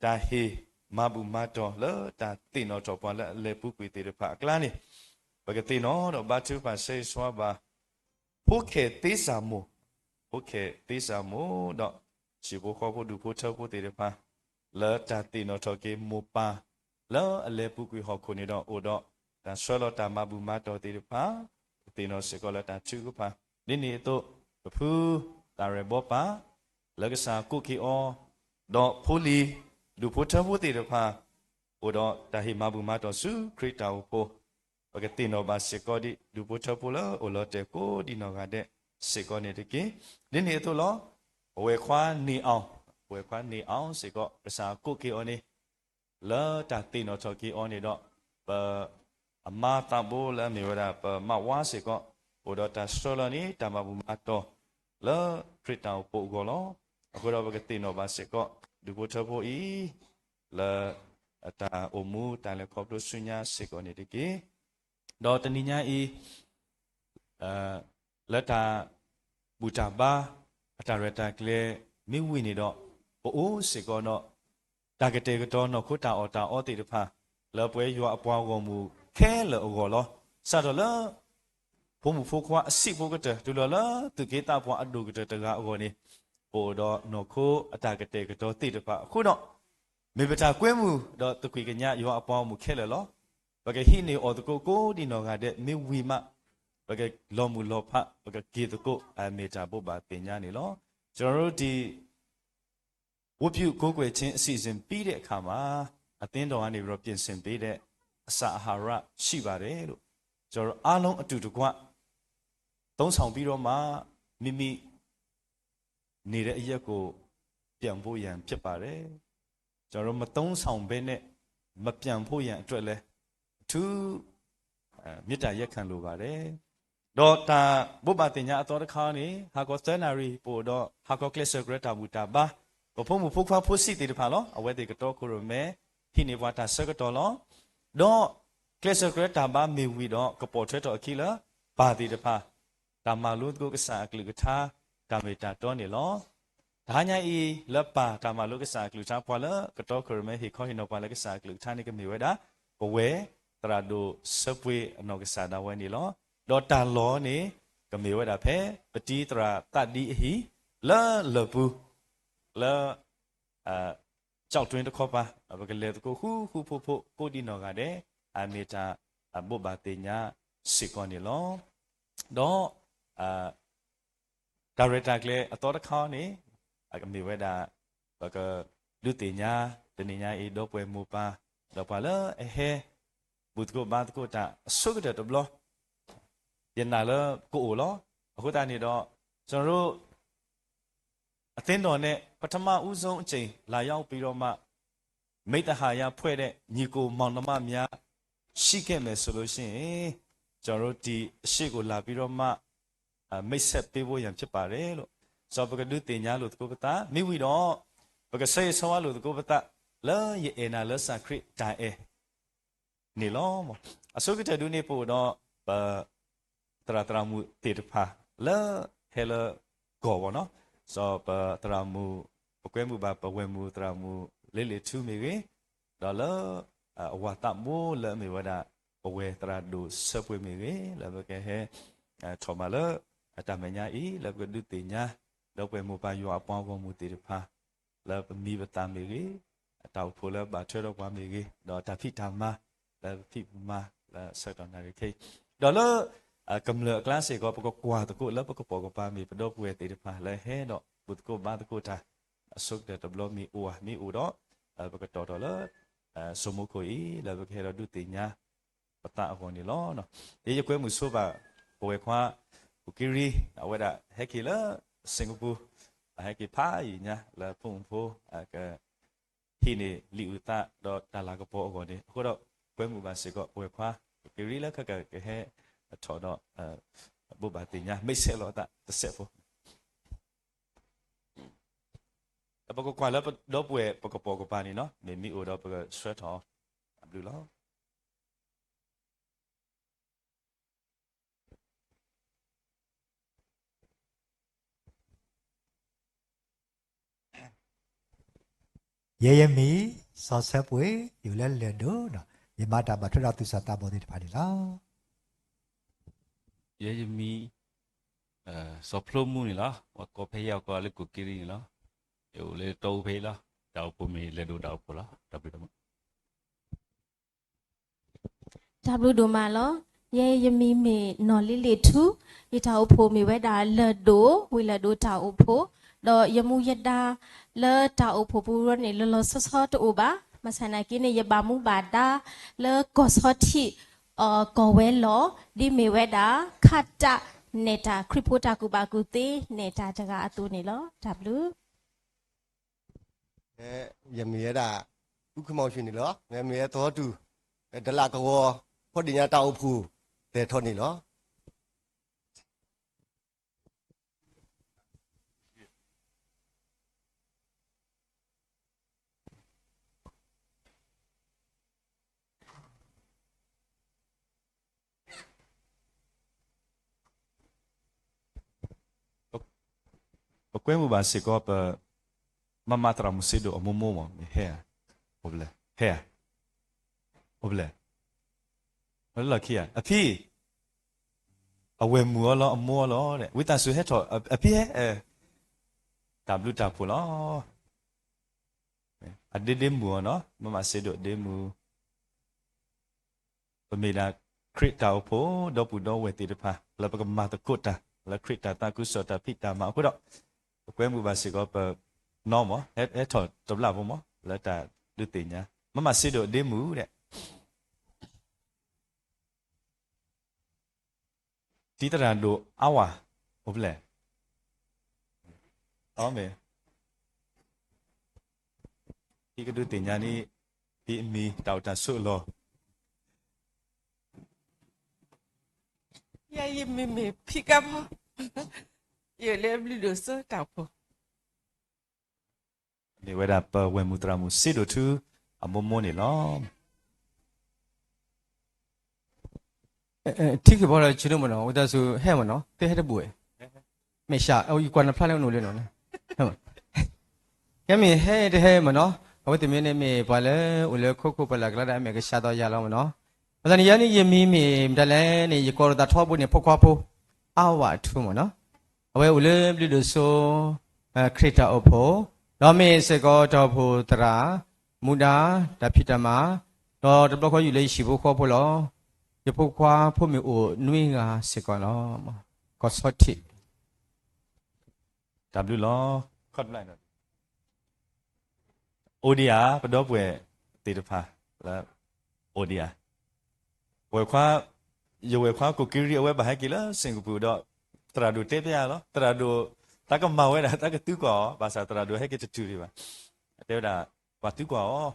တၢ်ဟ့ၣ် မၤဘူၣ်မၤတီၢ် လၢတၢ်သ့ၣ်နီၣ်ထီၣ်ပှၤလၢအလဲၤပူၤကွံာ်သ့ၣ်တဖၣ်အကျါန့ၣ် ပကသ့ၣ်နီၣ်ဒီးဘါထုကဖၣ်ဆၢဂ့ၤဆၢဝါဘၣ် ဖိၣ်ဃဲသ့စၢ်မိၣ်, ဖိၣ်ဃဲသ့စၢ်မိၣ်ဒီး ဟံၣ်ဖိဃီဖိဒူၣ်ဖိထၢဖိသ့ၣ်တဖၣ် လၢတၢ်သ့ၣ်နီၣ်ထီၣ်က့ၤမိၢ်ပၢ် လၢအလဲၤပူၤကွံာ်ဟီၣ်ခိၣ်န့ၣ်ဒီး အိၣ်ဒီးတၢ်ဆှၢလီၤတၢ်မၤဘူၣ်မၤတီၢ်သ့ၣ်တဖၣ်, ပသ့ၣ်နီၣ်စ့ၢ်ကီးလၢတၢ်ထုကဖၣ် ဒ်န့ၣ်အသိး ပဖုသးရဲၣ်ဘီပၢ် လၢကစၢ်ကိးက့ၤအီၤ, ဒီးဖိလံၤ ဒူၣ်ဖိထၢဖိသ့ၣ်တဖၣ် အိၣ်ဒီးတၢ်ဟ့ၣ်မၤဘူၣ်မၤတီၢ်ဆူခရံာ်တၢ်အိၣ်ဖှိၣ်, ပကသ့ၣ်နီၣ်ဘၣ်စ့ၢ်ကီးဒ် ဒူၣ်ဖိထၢဖိလၢအိၣ်လီၤတဲာ်ကိးဒ်နီၢ်ဂၤဒဲးစ့ၢ်ကီးန့ၣ်တက့ၢ်. ဒ်န့ၣ်အသိးလီၤ. ပဝဲၢ်ခွါန့ၢ်အီၤ, ပဝဲၢ်ခွါန့ၢ်အီၤစ့ၢ်ကီး ကစၢ်ကိးက့ၤအီၤန့ၣ် လၢတၢ်သ့ၣ်နီၣ်ထီၣ်က့ၤအီၤန့ၣ်ဒီး ပ အမါသးဘိလၢအမ့ၢ်ဝဲဒၣ် ပမါဝါစ့ၢ်ကီး အိၣ်ဒီးတၢ်ဆှၢလီၤန့ၢ် တၢ်မၤဘူၣ်မၤတီၢ် လၢခရံာ်တၢ်အိၣ်ဖှိၣ်အဂီၢ်လီၤ. အဃိဒီးပကသ့ၣ်နီၣ်ဘၣ်စ့ၢ်ကီး ဒူၣ်ဖိထၢဖိအံၤ လၢ တၢ်အိၣ်မူတၢ်လဲၤခီဖျိဆူညါစ့ၢ်ကီးန့ၣ်တက့ၢ်. ဒီးတနံၤညါအံၤ လၢတၢ်ဘူၣ်တၢ်ဘါ အတၢ်ရဲၣ်တၢ်ကျဲၤမ့ၢ်ဝံၤန့ၣ်ဒီး ပအိၣ်စ့ၢ်ကီးဒီး တၢ်ကတဲာ်ကတီၤနီၢ်ခိတၢ်အီၣ်တၢ်အီသ့ၣ်တဖၣ် လၢပဝဲယွၤအပှၤဂီၢ်မုၢ်ခဲလၢာ်အဂီၢ်လီၤ. စးထီၣ်လၢ ဖိမုၣ်ဖိခွါအဆံးဖိကတၢၢ် တုၤလီၤလၢသုးက့သးပှၢ်အဒိၣ်ကတၢၢ်တဂၤအဂီၢ်န့ၣ် ပအိၣ်ဒီးနီၢ်ခိအတၢ်ကတဲာ်ကတီၤသ့ၣ်တဖၣ်အဃိဒီး မ့ၢ်ပတၢ်ကွဲမုာ်ဒီးသကွံာ်ကညးယွၤအပှၤဂီၢ်မုၢ်ခဲလၢာ်လီၤ. ပကဟံးန့ၢ်အီၣ်သကိးကိးဒံနီၢ်ဂၤဒဲးမ့ၢ်ဝံၤမး ပကလီၤမုၢ်လီၤဖး ပကက့ၤသကိး အမ့ၢ်တၢ်ဘိးဘၣ်သ့ၣ်ညါန့ၣ်လီၤ. ကျွန်တော်တို့ ဒီ ဝတ်ပြုကိုးကွယ်ခြင်းအစီအစဉ်ပြီးတဲ့အခါမှာ အသင်းတော်ကနေပြီးတော့ပြင်ဆင်ပေးတဲ့အစာအာဟာရရှိပါတယ်လို့ ကျွန်တော်တို့အားလုံးအတူတကွသုံးဆောင်ပြီးတော့မှ မိမိ နေတဲ့အရပ်ကိုပြန်ဖို့ရန်ဖြစ်ပါတယ်။ ကျွန်တော်တို့မသုံးဆောင်ဘဲနဲ့မပြန်ဖို့ရန်အတွက်လည်း အထူး အဲ မေတ္တာရပ်ခံလိုပါတယ်. ဒီးတၢ်ဘိးဘၣ်သ့ၣ်ညါအသီတခါန့ၣ် ဟါခီသၢနၣ်ရံၣ် ပအိၣ်ဒီးဟါခီကျဲးစၢးကရၢတၢ်ဘူၣ်တၢ်ဘါ ပဖိမုၣ်ဖိခွါဖိဆံးသ့ၣ်တဖၣ်လီၤ. အဝဲသ့ၣ်ကတီခိၣ်ရိၣ်မဲ ဟံးန့ၢ်ပှၤတၢ်ဆၢကတီၢ်လီၤ. ဒီးကျဲးစၢးကရၢတၢ်ဘါမ့ၢ်ဝံၤဒီး ကပိာ်ထွဲထီၣ်အခံလၢ ပၢ်သ့ၣ်တဖၣ် တၢ်မၤလိသကိးကစၢ်အကလုၢ်ကထါ တၢ်မ့ၢ်တၢ်တီန့ၣ်လီၤ. တဟါညါအံၤ လၢပၢ်တၢ်မၤလိကစၢ်အကလုၢ်ကထါ ပှၤလၢကတီခိၣ်ရိၣ်မဲဟ့ၣ်ခီဟ့ၣ်နီၤပှၤလၢကစၢ်အကလုၢ်ကထါန့ၣ် ကမ့ၢ်ဝဲဒၣ် ပဝဲၢ်သရၣ်ဒိၣ်ဆၢပှ့ၤအနီၢ်ကစၢ်ဒၣ်ဝဲန့ၣ်လီၤ. ဒီးတၢ်လီၢ်န့ၣ် ကမ့ၢ်ဝဲဒၣ်ဖဲ ပတံၤသရၣ်သးဒံအဟံၣ် လၢလၢၢ်ပူၤ လၢ ကၠီၣ်တွ့တခီပၤ ပကလဲၤသကိးဃူဃူဖိးဖိး ကိးဒံနီၢ်ဂၤဒဲး အမ့ၢ်တၢ်ဘိးဘၣ်သ့ၣ်ညါစ့ၢ်ကီးန့ၣ်လီၤ. ဒီး တၢ်ရဲၣ်တၢ်ကျဲၤအသီတခါန့ၣ် အကမ့ၢ်ဝဲဒၣ် ပကဒုးသ့ၣ်ညါ တနံၤညါအံၤ ဒီပုၢ်ဝဲၢ်မိၢ်ပၢ် ဒီးပှၤလၢအဟဲ ဘူၣ်သကိးဘါသကိးတၢ်အဆိကတၢၢ်တဘျီ ယနာ်လၢကအိၣ်လီၤ. အဃိသတးန့ၣ်ဒီး ကျွန်တော်တို့ အသင်းတော်နဲ့ ပထမဦးဆုံးအကြိမ် လာရောက်ပြီးတော့မှ မိတ်ဆက်ပေးဖို့ရန် ကျွန်တော်တို့ဒီအရှိကိုလာပြီးတော့မှ မိတ်ဆက်ပေးဖို့ရန် ဖြစ်ပါတယ်လို့ စီၤပကဒုးသ့ၣ်ညါလိာ်သကိးပသး မ့ၢ်ဝံၤဒီး ပကဆၢဂ့ၤဆၢဝါလိာ်သကိးပသး လၢယအဲၣ်နၤလၢကစၢ်ခရံာ်တၢ်အဲၣ် န့ၣ်လီၤ. အဆိကတၢၢ်ဒုးန့ၣ် ပအိၣ်ဒီး ပ သရၣ်သရၣ်မုၣ်သ့ၣ်တဖၣ် လၢဟဲလၢကီၢ်ဘၣ်နီၤ, စီၤပသရၣ်မုၣ် ပကွဲမုာ်ဘၣ်ပဝဲၢ်မုၣ်သရၣ်မုၣ် လ့လ့ၣ်ထူမ့ၢ်ဂ့ၤ, ဒီးလၢ အဝၤသးဘိလၢအမ့ၢ်ဝဲဒၣ် ပဝဲၢ်သရၣ်ဒိၣ်ဆၢပှ့ၤမ့ၢ်ဂ့ၤ, လၢပကဟဲ ထီၣ်မၤလၢ အတၢ်မဲာ်ညါအံၤ လၢပကဒုးသ့ၣ်ညါ ဒီပုၢ်ဝဲၢ်မိၢ်ပၢ်ယွၤအပှၤဂီၢ်မုၢ်သ့ၣ်တဖၣ် လၢပမံၤပသၣ်မ့ၢ်ဂ့ၤ, အတၢ်အိၣ်ဖှိၣ်လၢဘၣ်ထွဲဒီးပှၤမ့ၢ်ဂ့ၤ, ဒီးတၢ်ဖံးတၢ်မၤ လၢပဖံးပမၤ လၢဆၢကတီၢ်နၣ်ရံၣ်ခဲအံၤ, ဒီးလၢ ကမျၢၢ်အကျါစ့ၢ်ကီး ပကကွၢ်သကိးလၢပကပိာ်ကပၤမ့ၢ်ပဒီပုၢ်ဝဲၢ်သ့ၣ်တဖၣ် လၢဟဲဒီးဘူၣ်သကိးဘါသကိးတၢ် အဆိကတၢၢ်တဘျီမ့ၢ်အိၣ်ဧါ, မ့ၢ်အိၣ်ဒီး ပကတီၢ်ထီၣ်လၢ စိမိခိၣ်အံၤ လၢပကဟဲဒီးဒုးသ့ၣ်ညါ ပသးအဂီၢ်န့ၣ်လီၤ. ယဲယကွဲမုာ်ဆိပာ် ပဝဲၢ်ခွါ ကူၤက့ရံ အဝဲဒၣ်ဟဲက့ၤလၢ စ့ၢ်ကပူၤ အဟဲက့ၤဖးယံာ်ညါ လၢဖိမုၣ်ဖိ အက ဟံးန့ၢ်လံာ်အုၣ်သး ဒီးတၢ်လၤကပီၤအဂီၢ်န့ၣ် အဃိဒီး ကွဲမုာ်ဘၣ်စ့ၢ်ကီး ပဝဲၢ်ခွါ ကူၤက့ရံ လၢခဲကကဟဲထီၣ်ဒီး ဘိးဘၣ်သ့ၣ်ညါ မိတ်ဆက်လိာ်အသးတစဲးဖိ ပကကွၢ်လၢပဒီပုၢ်ဝဲၢ်ပကပိာ်ကပၤန့ၣ်နီၤ, မ့ၢ်မ့ၢ်အိၣ်ဒီးပကဆှၢထီၣ် အဘျုးလီၤ. ယဲယမံၤ စီၤဆၢပှ့ၤ ယအိၣ်လၢလၢၢ်ဒိၣ်နီၤ, ယမၤတၢ်ဘၣ်ထွဲဒီးသူၣ်စၢ်သးဘီၣ်သ့ၣ်တဖၣ်န့ၣ်လီၤ. ယဲယမံၤ စီၤဖျိမူန့ၣ်လီၤ. ပှၤကိးဖဲယဲအကိးလၢကူၤက့ရံန့ၣ်လီၤ. ယအိၣ်လၢတီအူဖဲအံၤလီၤ. တၢ်အိၣ်ဖှိၣ်မ့ၢ်လၢၢ်ဒိၣ်တၢ်အိၣ်ဖှိၣ်လီၤ. တၢ်ဘျုးဒိၣ်မး တၢ်ဘျုးဒိၣ်မးလီၤ. ယဲယမံၤမ့ၢ်နီၢ်လံလ့ၣ်ထူ, ယတၢ်အိၣ်ဖှိၣ်မ့ၢ်ဝဲဒၣ်လၢၢ်ဒိၣ်, ဝ့ၢ်လၢၢ်ဒိၣ်တၢ်အိၣ်ဖှိၣ်, ဒီးယမူယဒါလၢတၢ်အိၣ်ဖှိၣ်ပူၤန့ၣ် လီၤလီၤဆီဆီတအိၣ်ဘၣ်. ဘၣ်ဆၣ်နာ်က့န့ၣ် ယဘၣ်မူဘၣ်ဒါလၢကီၢ်ဆီထံး အကီၢ်ဝဲလီၢ်, ဒ်မ့ၢ်ဝဲဒၣ် ခးတၢ်နဲၣ်တၢ် ခရံာ်ဖိတၢ်ကူၣ်ဘၣ်ကူၣ်သ့ နဲၣ်တၢ်တဂၤအသိးန့ၣ်လီၤ. တၢ်ဘျုး ယမ့ၢ်ဝဲဒၣ် အူခမီၣ်ဆံန့ၣ်လီၤ. မ့မ့ၢ်ဝဲသီတူၢ် တလးကဝီၤ ဖီဒ့ၣ်ညါတၢ်အိၣ်ဖှိၣ် သဲၣ်ထီၣ်န့ၣ်လီၤ. ပကွဲမုာ်ဘၣ်စ့ၢ်ကီး ပမၤမၤသရၣ်မုၣ်စ့ဒိၣ်အမိၢ်မိၢ်မ့ၢ်ဟဲဧါ, အိၣ်ဖျဲၣ်, ဟဲဧါ, အိၣ်ဖျဲၣ်, လၢလီၢ်ခံဧါ, အဖံ, အဝဲၢ်မုာ်အီၤလီၤ အမိၢ်အီၤလီၤ, ဝံသးစူၤဟဲထီၣ်, အဖံဟဲ, တၢ်ဘျုးတၢ်ဖှိၣ်လီၤ. အဒ့ဒ့မုၢ်အီၤနီၤ, မၤမၤစ့ဒိၣ်ဒ့မုၢ် ပမ့ၢ်ဒၣ်ခရံာ်တၢ်အိၣ်ဖှိၣ် ဒီပုၢ်ဒီဝဲၢ်သ့ၣ်တဖၣ် လၢပကမၤသကိးတၢ် လၢခရံာ်တၢ်သးခုကစီၣ်တၢ်ဖံးတၢ်မၤအဃိဒီး, ပကွဲမုာ်ဘၣ်စ့ၢ်ကီးပနီၢ်မး ဟဲထီၣ်တဘျီဖိမး လၢတၢ်ဒုးသ့ၣ်ညါ, မၤမၤစ့ဒိၣ်ဒ့မုၢ်ဒဲး တံၤသရၣ်ဒိၣ်အါဝၤ, အိၣ်ဖျဲၣ်, အမ့ၢ်, ဖံကဒုးသ့ၣ်ညါန့ၣ်, ဖံအမံၤ တၢ်အိၣ်တၢ်ဆိးအလီၢ်, ယဲယမံၤမ့ၢ်ဖံကါဖီ, ယလၢဘျုးဒိၣ်စိတၢ်အိၣ်ဖှိၣ် မ့ၢ်ဝဲဒၣ်ပဝဲၢ်မုၢ်သရၣ်မုၣ်စ့ဒိၣ်ထူ အမိၢ်မိၢ်န့ၣ်လီၤ. ထံက့ၤဘီလၢဆ့ဒိၣ်မ့ၢ်နီၤ ဝံသးစူၤဟဲမ့ၢ်နီၤ သုဟဲတဘူး, မ့ၢ်စှၤ ယကွၢ်နဖျါလၢနအိၣ်လၢနီၤ, ကဲမ့ၢ်ဟဲတဟဲမ့ၢ်နီၤ, အဝဲသ့ၣ်မ့ၢ်န့ၣ်မ့ၢ်ပှၤလၢအိၣ်လၢခိခိၣ်ပလၢ်ကျါဒၣ် မ့ၢ်ကစှၤသီယၤလီၤမ့ၢ်နီၤ, အဃိသတးန့ၣ် ယဲန့ၣ်ယမံၤမ့ၢ်မတၤလဲၣ်န့ၣ် ယကိးလီၤသးထီဘိန့ၣ် ဖိခွါဖိ အါဝၤထူမ့ၢ်နီၤ, အဝဲအိၣ်လၢဘျုးဒိၣ်စိ ခရံာ်တၢ်အိၣ်ဖှိၣ်, ဒီးမ့ၢ်စ့ၢ်ကီးတၢ်အိၣ်ဖှိၣ်သရၣ်, မူဒါ, တၢ်ဖံးတၢ်မၤ, ဒီးတဘျီဃီယုၢ်လၢယဟံၣ်ဖိဃီဖိလီၤ. ယဖိခွါဖိမုၣ်အိၣ်နွံဂၤစ့ၢ်ကီးလီၤ. ကီၢ်ဆီထံး တၢ်ဘျုးလီၤ. အိၣ်ဒံးဧါ ပဒီပုၢ်ဝဲၢ်သ့ၣ်တဖၣ်လၢ အိၣ်ဒံးဧါ, ဝဲၢ်ခွါ, ယဝဲၢ်ခွါကိၣ်က့ရံ အဝဲဘၣ်ဟဲက့ၤလၢ Singapore ဒီး သရၣ်ဒိၣ်တဲဖဲအါလီၤ. သရၣ်ဒိၣ် တၢ်ကမၤဝဲဒၣ် တၢ်ကသုကွၢ်အီၤ ဘၣ်ဆၣ်သရၣ်ဒိၣ်ဟဲက့ၤတတုၤဒံးဘၣ်. တဲဝဲဒၣ် ပှၤသုကွၢ်အီၤ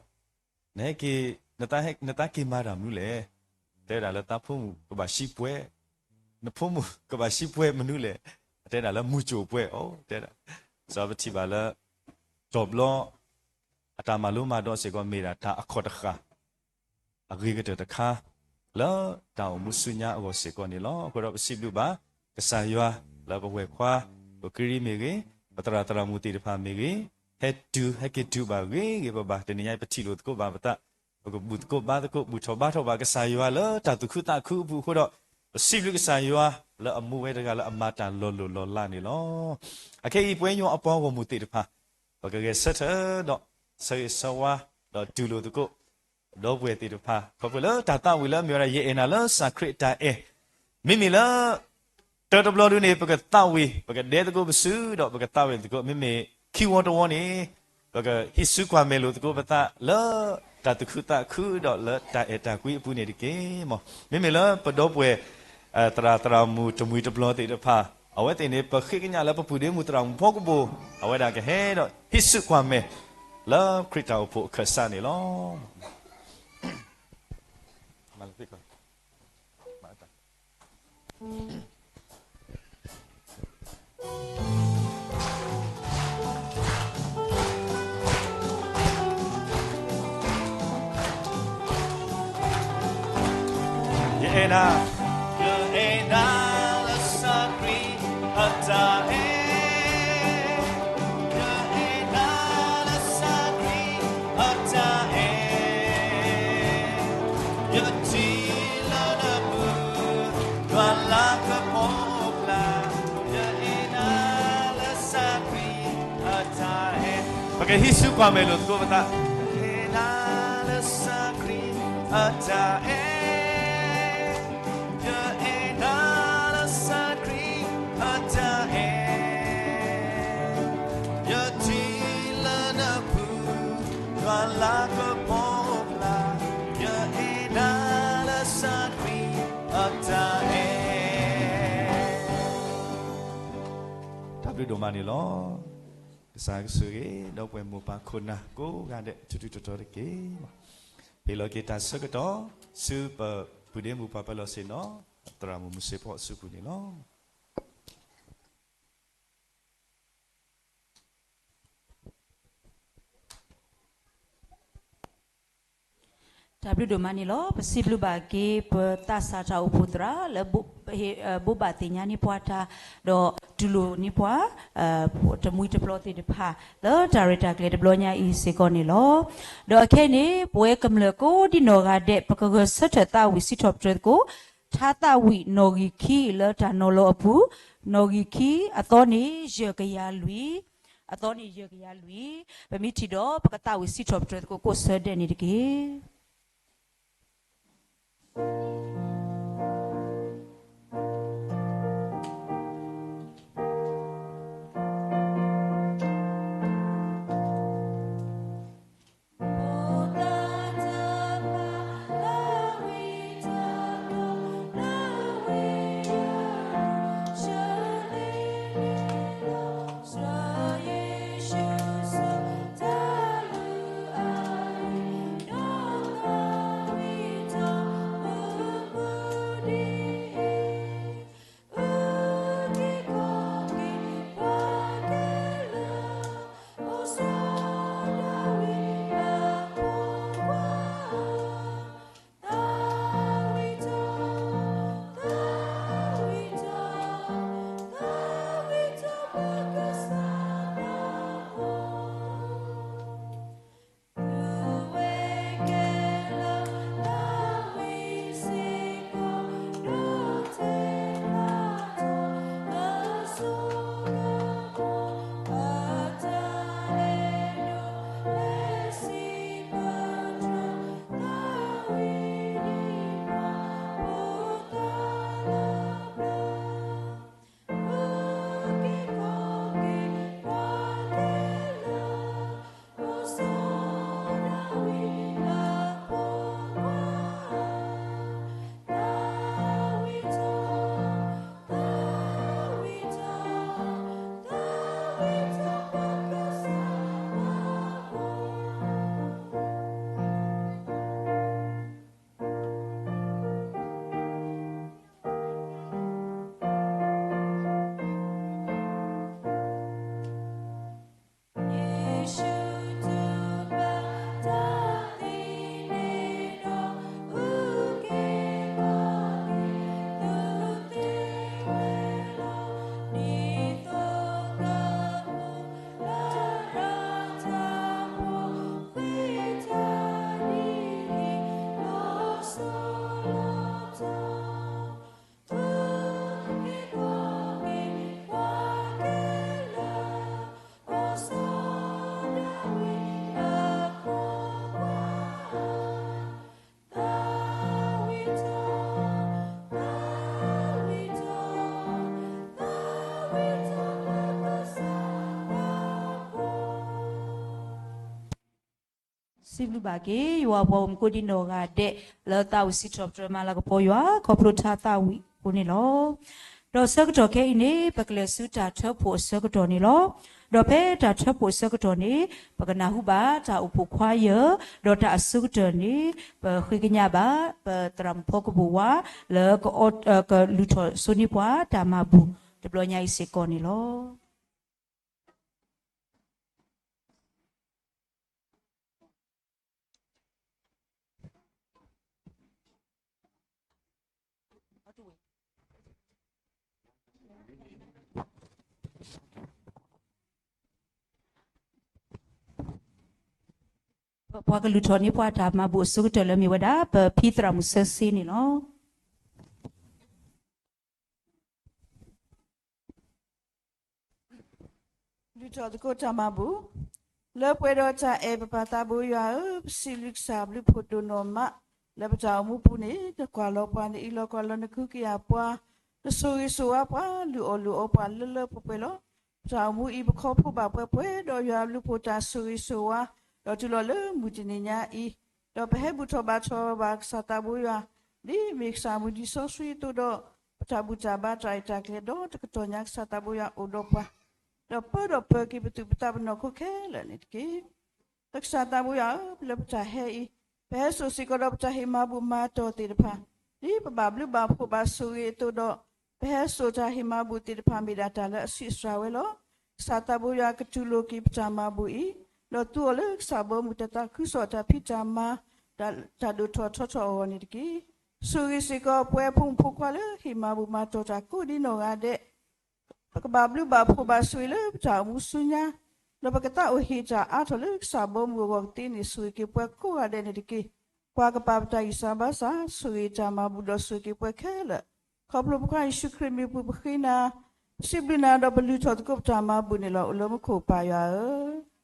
နဟဲက့ၤ, နတၢ်က့ၤမၤတၢ်မနုၤလဲၣ်. တဲဝဲဒၣ်လၢသးဖိမုၣ်ကဘၣ်ဆှံပှဲၤ, နဖိမုၣ်ကဘၣ်ဆှံပှဲၤမနုၤလဲၣ်. တဲဒၣ်လၢမုၢ်ကၠိၣ်ပှဲၤအီၤ တဲဒၣ်. စီၤပထံၣ်ဘၣ်လၢ တီၤဘျီ အတၢ်မၤလိမၤဒိးစ့ၢ်ကီးမ့ၢ်ဒၣ်တၢ်အခိၣ်တဃၣ် အဂ့ၤကတၢၢ်တခါ လၢတၢ်အိၣ်မူဆူညါအဂီၢ်စ့ၢ်ကီးန့ၣ်လီၤ. အဃိဒီးပစံးဘျုးဘၣ် ကစၢ်ယွၤ လၢပဝဲၢ်ခွါ ကိၣ်က့ရံမ့ၢ်ဂ့ၤ, ပသရၣ်သရၣ်မုၣ်သ့ၣ်တဖၣ်မ့ၢ်ဂ့ၤ, ဟဲတုၤဟဲက့ၤတုၤဘၣ်ဂ့ၤဂ့ၤဘၣ်ဘၣ် တနံၤညါပထံၣ်လိာ်သကိးဘၣ်ပသး, ပကဘူၣ်သကိးဘါသကိး ဘူၣ်ထီၣ်ဘါထီၣ်ဘၣ် ကစၢ်ယွၤလၢတၢ်သူၣ်ခုသးခုအပူၤအဃိဒီး, ပစံးဘျုးကစၢ်ယွၤ လၢအမူဝဲတဂၤလၢအမၤတၢ်လီၤလိၢ်လီၤလးန့ၣ်လီၤ. အခဲအံၤ ပဝဲညီအပှၤဂီၢ်မုၢ်သ့ၣ်တဖၣ် ပကဂဲၤဆၢထၢၣ်ဒီး ဆၢဂ့ၤဆၢဝါ ဒီးတူၢ်လိာ်သကိး ဒီပုၢ်ဝဲၢ်သ့ၣ်တဖၣ် ခီဖျိလၢတၢ်သးဝံၣ်လၢအမ့ၢ်ဝဲဒၣ် ယအဲၣ်နၤလၢစၢ်ခရံာ်အတၢ်အဲၣ်, မ့မ့ၢ်လၢ တၢတဘျီဒုန့ၣ် ပကသးဝံၣ် ပကဒဲသကိးပစု ဒီးပကသးဝံၣ်သကိး မ့မ့ၢ်ခံဝီတဝီန့ၣ် ပကဟံးစုကွၢ်မဲာ်လိာ်သကိးပသးလၢ တၢ်သူၣ်ခုသးခုဒီးလၢတၢ်အဲၣ်တၢ်ကွံအပူၤန့ၣ်တက့ၢ်မး. မ့မ့ၢ်လၢပဒီပုၢ်ဝဲၢ် သရၣ်သရၣ်မုၣ်တမှံၤတဘျီသ့ၣ်တဖၣ် အဝဲသ့ၣ်န့ၣ် ပဃ့ကညးလၢပပုၢ်ဒ့မုၣ်သရၣ်မုၣ်ဖီကဘိၣ် အဝဲဒၣ်ကဟဲဒီးဟံးစုကွၢ်မဲာ် လၢခရံာ်တၢ်အိၣ်ဖှိၣ်အခၢၣ်စးန့ၣ်လီၤ. ယအဲၣ်နၤ, ယအဲၣ်နၤလၢစၢ်ခရံာ်အတၢ်အဲၣ်, ယအဲၣ်နၤလၢစၢ်ခရံာ်အတၢ်အဲၣ်, ယထံၣ်လၢနပူၤ ယွၤလၤကပီၤအိၣ်ဖျါ, ယအဲၣ်နၤလၢစၢ်ခရံာ်အတၢ်အဲၣ်, ပကဟံးစုကွၢ်မဲာ်လိာ်သကိးပသး, ယအဲၣ်နၤလၢစၢ်ခရံာ်အတၢ်အဲၣ်, ယ ဒိၣ်ဒိၣ်မးန့ၣ်လီၤ. ကစၢ်ကဆိၣ်ဂ့ၤ ဒီပုၢ်ဝဲၢ်မိၢ်ပၢ်ခိၣ်နၢ်ကိးဂၤဒဲး ထူထူတီတီတက့ၢ်. ဟ့ၣ်လီၤက့ၤတၢ်ဆၢကတီၢ် ဆူပပုၢ်ဒ့မုၣ်ပှၤပၢၤလီၢ်ဆ့ၣ်နီၤ သရၣ်မုၣ်မုၢ်စ့ဖီအစုပူၤန့ၣ်လီၤ. တၢ်ဘျုးဒိၣ်မးန့ၣ်လီၤ. ပစံးဘျုးဘၣ်က့ၤ ပသးစၢ်တၢ်အိၣ်ဖှိၣ်သရၣ်လၢ ဘိးဘၣ်သ့ၣ်ညါန့ၢ်ပှၤတၢ် ဒီးတူၢ်လိာ်န့ၢ်ပှၤ တမှံတပျီသ့ၣ်တဖၣ် လၢတၢ်ရဲၣ်တၢ်ကျဲၤတဘျီညါအံၤစ့ၢ်ကီးန့ၣ်လီၤ. ဒီးအခဲအံၤန့ၣ် ပဝဲကမျၢၢ်ကိးဒံနီၢ်ဂၤဒဲး ပကဂဲၤဆၢထၢၣ်သးဝံၣ်စံးထီၣ်ပတြၢၤသကိး ထါသးဝံၣ်နီၣ်ဂံၢ်ခံလၢတၢ်နီၤလီၤအပူၤ, နီၣ်ဂံၢ်ခံ အသီန့ၣ်ယဲၢ်ကယၤလွံၢ်, အသီန့ၣ်ယဲၢ်ကယၤလွံၢ်, ပမ့ၢ်ထံၣ်ဒီးပကသးဝံၣ်စံးထီၣ်ပတြၢၤသကိး ကိးဆၢဒဲးန့ၣ်တက့ၢ်. စံးဘျုးဘၣ်က့ၤ ယွၤပှၤဂီၢ်မုၢ်ကိးဒံနီၢ်ဂၤဒဲး လၢသးဝံၣ်စံးထီၣ်ပတြၢၤမၤလၤကပီၤယွၤ ခီဖျိထါသးဝံၣ်အဃိန့ၣ်လီၤ. ဒီးဆၢကတီၢ်ခဲအံၤန့ၣ် ပကလဲၤဆူတၢ်ထၢဖှိၣ်အဆၢကတီၢ်န့ၣ်လီၤ. ဒီးဖဲတၢ်ထၢဖှိၣ်အဆၢကတီၢ်န့ၣ် ပကနၢ်ဟူဘၣ်တၢ်အိၣ်ဖှိၣ်ခွါယၢၢ် ဒီးတၢ်အဆိကတၢၢ်န့ၣ် ပဃ့ကညးဘၣ် ပသရၣ်မုၣ်ဖီကပူၤဝါ လၢ ကလူၤထီၣ်စိန့ၢ်ပှၤတၢ်မၤဘူၣ်တဘျီညါအံၤစ့ၢ်ကီးန့ၣ်လီၤ. ပှၤကလူၤထီၣ်န့ၢ်ပှၤတၢ်မၤဘူၣ်အဆိကတၢၢ်လၢမ့ၢ်ဝဲဒၣ် ပဖံသရၣ်မုၣ်ဆၢစ့န့ၣ်လီၤ. လူၤထီၣ်သကိးတၢ်မၤဘူၣ်, လၢပှဲၤဒီးတၢ်အဲၣ်ပပၢ်သးဘိယွၤဧၢ, ပစံးဘျုးကစၢ်ဘျုးဖှိၣ်ဒိၣ်နီၢ်မး, လၢပတၢ်အိၣ်မူပူၤန့ၣ် နကွၢ်လီၤပှၤ နအံးလီၤကွၢ်လီၤ နကဟုကယာ်ပှၤ, နဆိၣ်ဂ့ၤဆိၣ်ဝါပှၤ, လုၢ်အီၣ်လုၢ်အီပှၤလၢလၢပှဲၤပှဲၤလီၤ. ပတၢ်အိၣ်မူအံၤ ပခီဖျိဘၣ်ပှဲၤပှဲၤဒီးယွၤအဘျုးအဖှိၣ်တၢ်ဆိၣ်ဂ့ၤဆိၣ်ဝါ, ဒီးတုၤလီၤလၢမုၢ်တနံၤညါအံၤ, ဒီးပဟဲဘူၣ်ထီၣ်ဘါထီၣ်ဘၣ်ကစၢ်သးဘိယွၤ, ဒ်မ့ၢ်ကစၢ်မုၢ်နံၤစီဆှံအသိးဒီး, ပတၢ်ဘူၣ်တၢ်ဘါတၢ်ရဲၣ်တၢ်ကျဲၤဒီတကတီၢ်ညါ ကစၢ်သးဘိယွၤအိၣ်ဒီးပှၤ ဒီးပၢဒီးပၢက့ၤပသူၣ်ပသးပနီၢ်ခိခဲလၢာ်န့ၣ်တက့ၢ်. ဒီးကစၢ်သးဘိယွၤဧၢ, လၢပတၢ်ဟဲအံၤ, ပဟဲစိာ်စ့ၢ်ကီးဒီးပတၢ်ဟ့ၣ်မၤဘူၣ်မၤတီၢ်သ့ၣ်တဖၣ်, ဒ်ပဘၣ်ဘျုးဘၣ်ဖှိၣ်ဘၣ်ဆိၣ်ဂ့ၤအသိးဒီး, ပဟဲစိာ်တၢ်ဟ့ၣ်မၤဘူၣ်သ့ၣ်တဖၣ်မ့ၢ်ဒၣ်တၢ်လၢအဆံးစှၤဝဲလီၤ. ကစၢ်သးဘိယွၤကတူၢ်လိာ်က့ၤပတၢ်မၤဘူၣ်အံၤ, ဒီးသူအီၤလၢကစၢ်ဘီမုၢ်တၢ်သးခုကစီၣ်တၢ်ဖံးတၢ်မၤ, တၢ်ဒိၣ်ထီၣ်ထီထီၣ်အဂီၢ်န့ၣ်တက့ၢ်. ဆိၣ်ဂ့ၤစ့ၢ်ကီးပဝဲဖိမုၣ်ဖိခွါလၢဟ့ၣ်မၤဘူၣ်မၤတီၢ်တၢ်ကိးဒ်နီၢ်ဂၤဒဲး ပကဘၣ်ဘျုးဘၣ်ဖှိၣ်ဘၣ်ဆိၣ်ဂ့ၤလၢပတၢ်အိၣ်မူဆူညါ, ဒီးပကသးအိၣ်ဟ့ၣ်တၢ်အါထီၣ်လၢကစၢ်ဘီမုၢ်အဂီၢ်ကသ့န့ၣ် ဆိၣ်ဂ့ၤက့ၤပှၤကိးဂၤဒဲးန့ၣ်တက့ၢ်. ကွၢ်ကပၤပတၢ်ဂံၢ်စၢ်ဘါစၢ်, ဆိၣ်ဂ့ၤတၢ်မၤဘူၣ်ဒီးဆိၣ်ဂ့ၤက့ၤပှၤခဲလၢာ်, ခီဖျိပကစၢ်ယ့ၣ်ၡူးခရံာ်မံၤပူၤပဃ့နၤ, ပစံးဘျုးနၤဒီးပလုၢ်ထီၣ်သကိးပတၢ်မၤဘူၣ်န့ၣ်လီၤ. အိၣ်လၢမူခိၣ်ပၢ်ယွၤဧၢ.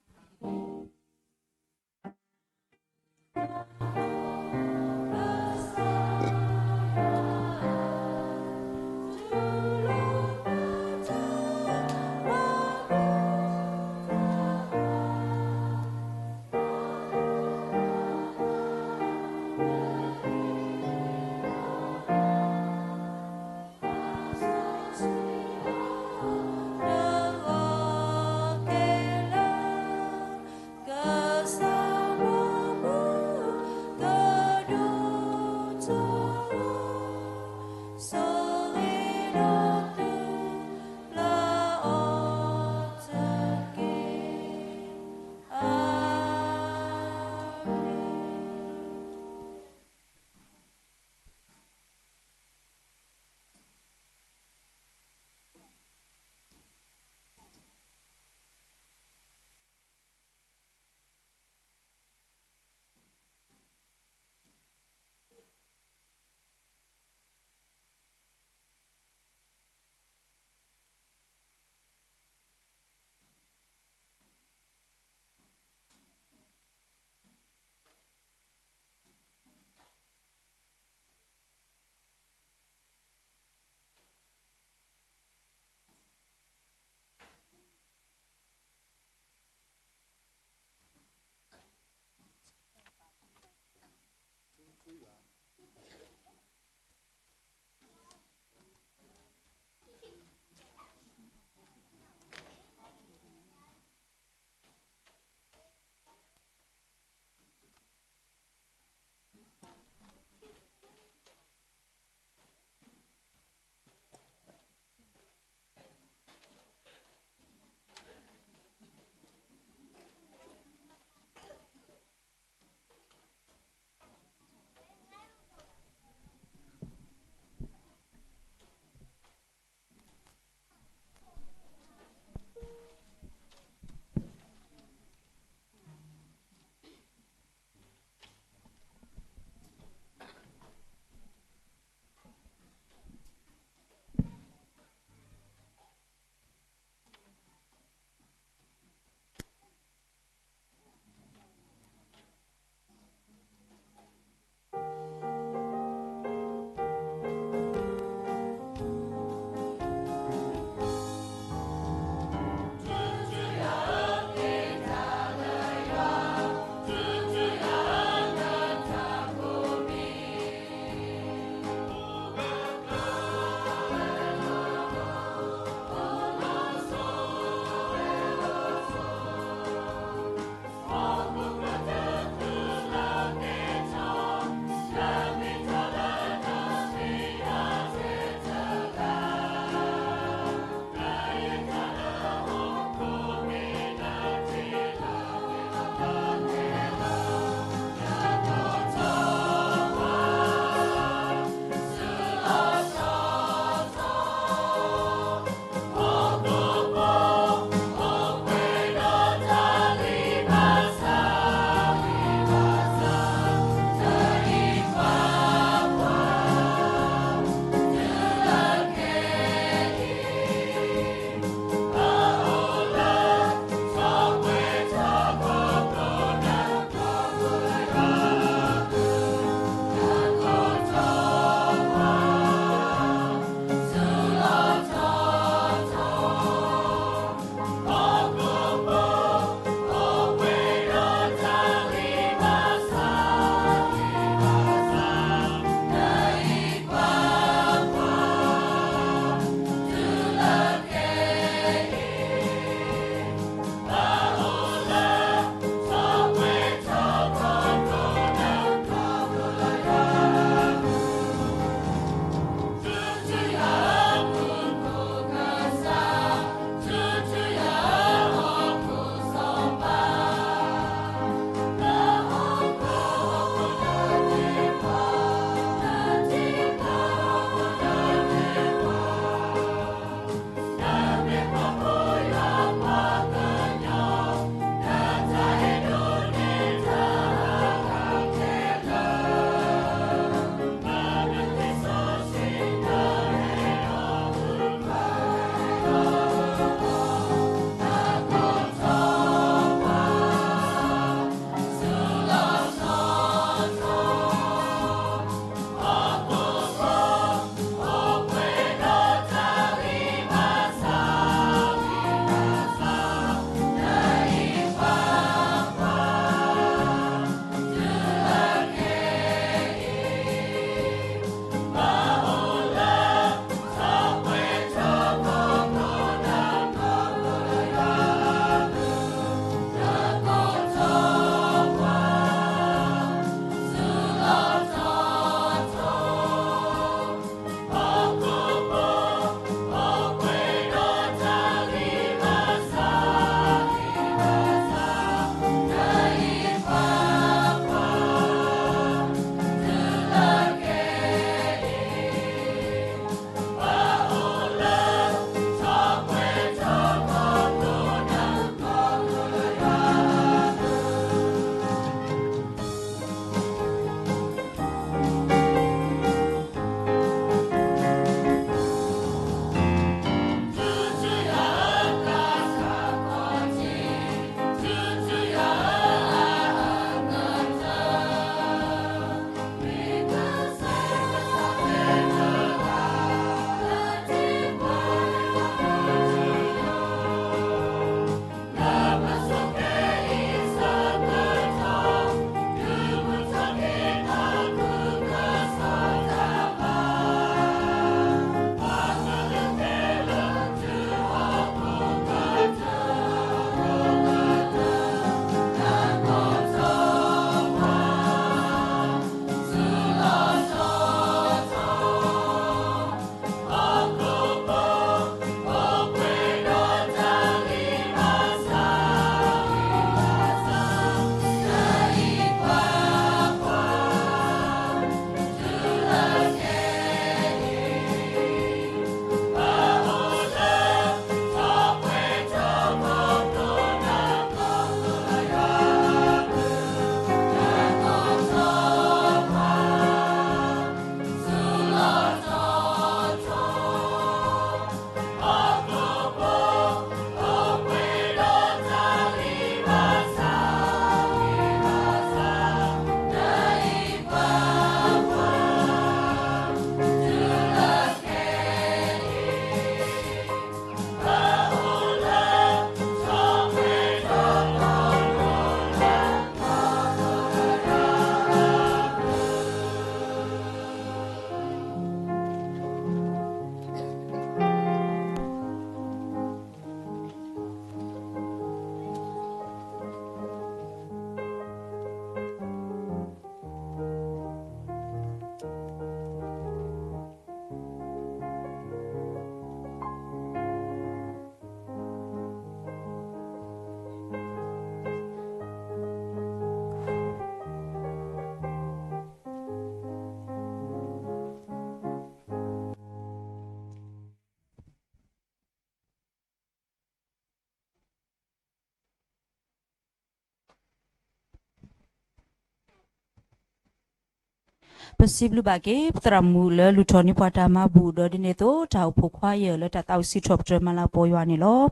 ပစံးဘျုးဘၣ်က့ၤ ပသရၣ်မုၣ်လၢလုၢ်ထီၣ်န့ၢ်ပှၤတၢ်မၤဘူၣ်ဒီးဒ်န့ၣ်အသိး တၢ်အိၣ်ဖှိၣ်ခွါယဲၢ်လၢတၢ်သးဝံၣ်စံးထီၣ်ပတြၢၤမၤလၤကပီၤယွၤန့ၣ်လီၤ.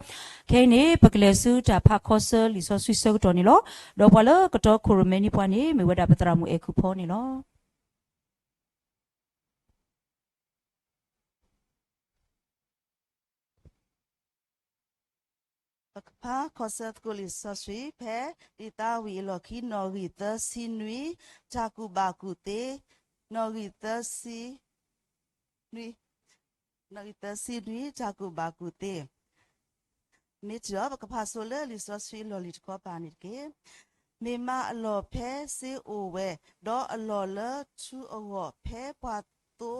ခဲအံၤန့ၣ် ပကလဲၤဆူတၢ်ဖးခီဆၢလံာ်စီဆှံဆၢကတီၢ်န့ၣ်လီၤ. ဒီးပှၤလၢကတီခိၣ်ရိၣ်မဲန့ၢ်ပှၤန့ၣ် မ့ၢ်ဝဲဒၣ်ပသရၣ်မုၣ်အဲၣ်ကူၣ်ဖီန့ၣ်လီၤ. ပကဖးခီဆၢသကိးလံာ်စီဆှံဖဲ လံာ်သးဝံၣ်အလီၢ်ခံ နီၣ်ဂံၢ်သၢဆံနွံ, တၢ်ကူၣ်ဘၣ်ကူၣ်သ့, နီၣ်ဂံၢ်သၢဆံနွံ, နီၣ်ဂံၢ်သၢဆံနွံ တၢ်ကူၣ်ဘၣ်ကူၣ်သ့. မ့ၢ်ထံၣ်အီၤ ပကဖးဆိလၢလံာ်စီဆှံအလီၢ်လံၤတခီပၤန့ၣ်တက့ၢ်. မ့ၢ်မးအလီၢ်ဖဲစ့အိၣ်ဝဲ, ဒီးအလီၢ်လၢထူအဂီၢ်ဖဲပှၤသိ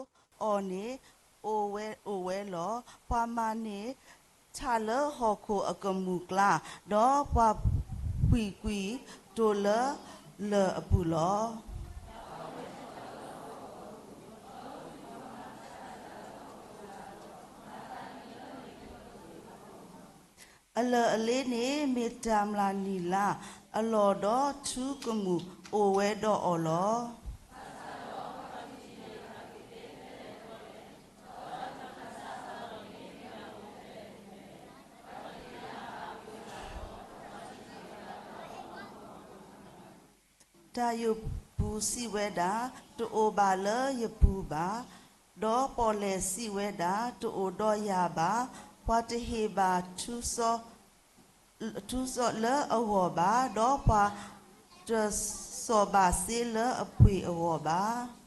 အီၤန့ၣ် အိၣ်ဝဲလီၤ. ပှၤမၤန့ၢ်ထးလၢဟီၣ်ခိၣ်အကမူၣ်ကျါ, ဒီးပှၤပှံၤကွံာ်တိၢ်လၢလၢၢ်အပူၤလီၤ. အလၢၢ်အလ့န့ၣ် မ့ၢ်တၢ်မျၢ်နံၣ်လါအလီၢ်, ဒီးထူကမူၣ်အိၣ်ဝဲဒီးအီၤလီၤ. တၢ်ယိာ်ပူၤစံးဝဲဒၣ်, တအိၣ်ဘၣ်လၢယပူၤဘၣ်, ဒီးပီၣ်လဲၣ်စံးဝဲဒၣ်, တအိၣ်ဒီးယၤဘၣ်. ပှၤတဟ့ၣ်ဘၣ်ထူ ထူစီလၢအဂီၢ်ဘၣ်, ဒီးပှၤတစီၣ်ဘၣ်စ့လၢအပှ့ၤအဂီၢ်ဘၣ်.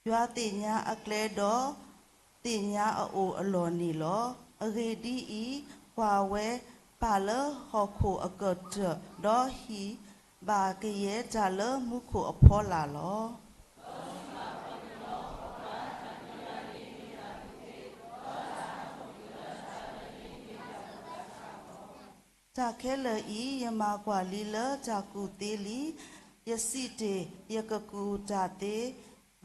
ယွၤသ့ၣ်ညါအကျဲဒီး သ့ၣ်ညါအအိၣ်အလီၢ်န့ၣ်လီၤ. အဂ့ၢ်ဒ်အံၤ, ကွၢ်ဝဲ, ပၢ်လၢဟီၣ်ခိၣ်အကတၢၢ်, ဒီးဟံးဘၣ်ကယဲၢ်တၢ်လၢမူခိၣ်အဖီလာ်လီၤ. တၢ်ခဲလၢာ်အံၤ ယမၤကွၢ်လံလၢတၢ်ကူၣ်သ့လံ. ယစံးတ့ၢ်, ယကကူၣ်တၢ်သ့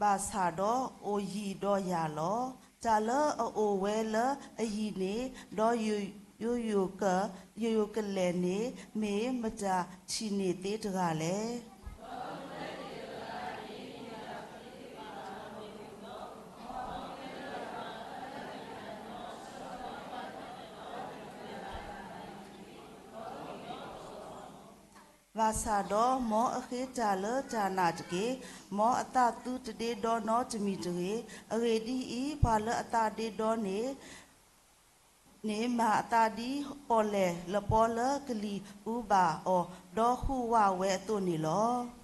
ဘၣ်ဆၣ်ဒီး အိၣ်ယံၤဒီးယၤလီၤ. တၢ်လၢအအိၣ်ဝဲလၢအယံၤန့ၣ်, ဒီးယိယိကလဲၣ်န့ၣ်, မ့ၢ်မတၤထံၣ်န့ၢ်သ့တဂၤလဲၣ်. ဘၣ်ဆၣ်ဒီး မ်အဃ့တၢ်လၢတၢ်နာ်တက့ၢ်. မ်အသးသူတဒ့ဒီနီတမံၤတဂ့ၤ. အဂ့ၢ်ဒ်အံၤ, ပှၤလၢအသးဒ့ဒီန့ၣ် န့ၣ်မၤအသးဒ်ပီၣ်လဲၣ်လပီလၢကလံၤအူဘၣ်အီၤ, ဒီးဟူးဝးဝဲအသိးန့ၣ်လီၤ.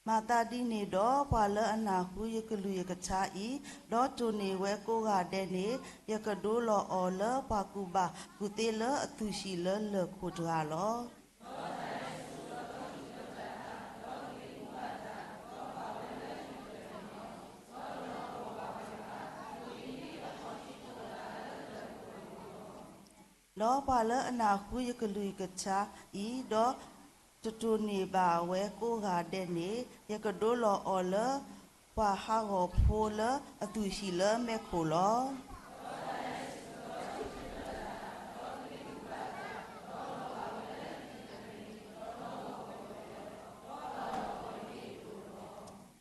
မၤသးဒ်န့ၣ်ဒီး ပှၤလၢအနၢ်ဟူယကလုၢ်ယကထါအံၤ, ဒီးတိၢ်န့ၢ်ဝဲကိးဂၤဒဲးန့ၣ်, ယကဒိလီၤအီၤလၢပှၤကူၣ်ဘၣ်ကူၣ်သ့လၢအသူၣ်ဟံၣ်လၢလၢၢ်ခိၣ်တဂၤလီၤ. ဒီးပှၤလၢအနၢ်ဟူယကလုၢ်ယကထါအံၤ, ဒီးတတိၢ်န့ၢ်ဘၣ်ဝဲကိးဂၤဒဲးန့ၣ်, ယကဒိလီၤအီၤလၢပှၤဟးဂီၤဖိလၢအသူၣ်ဟံၣ်လၢမဲးခိၣ်လီၤ.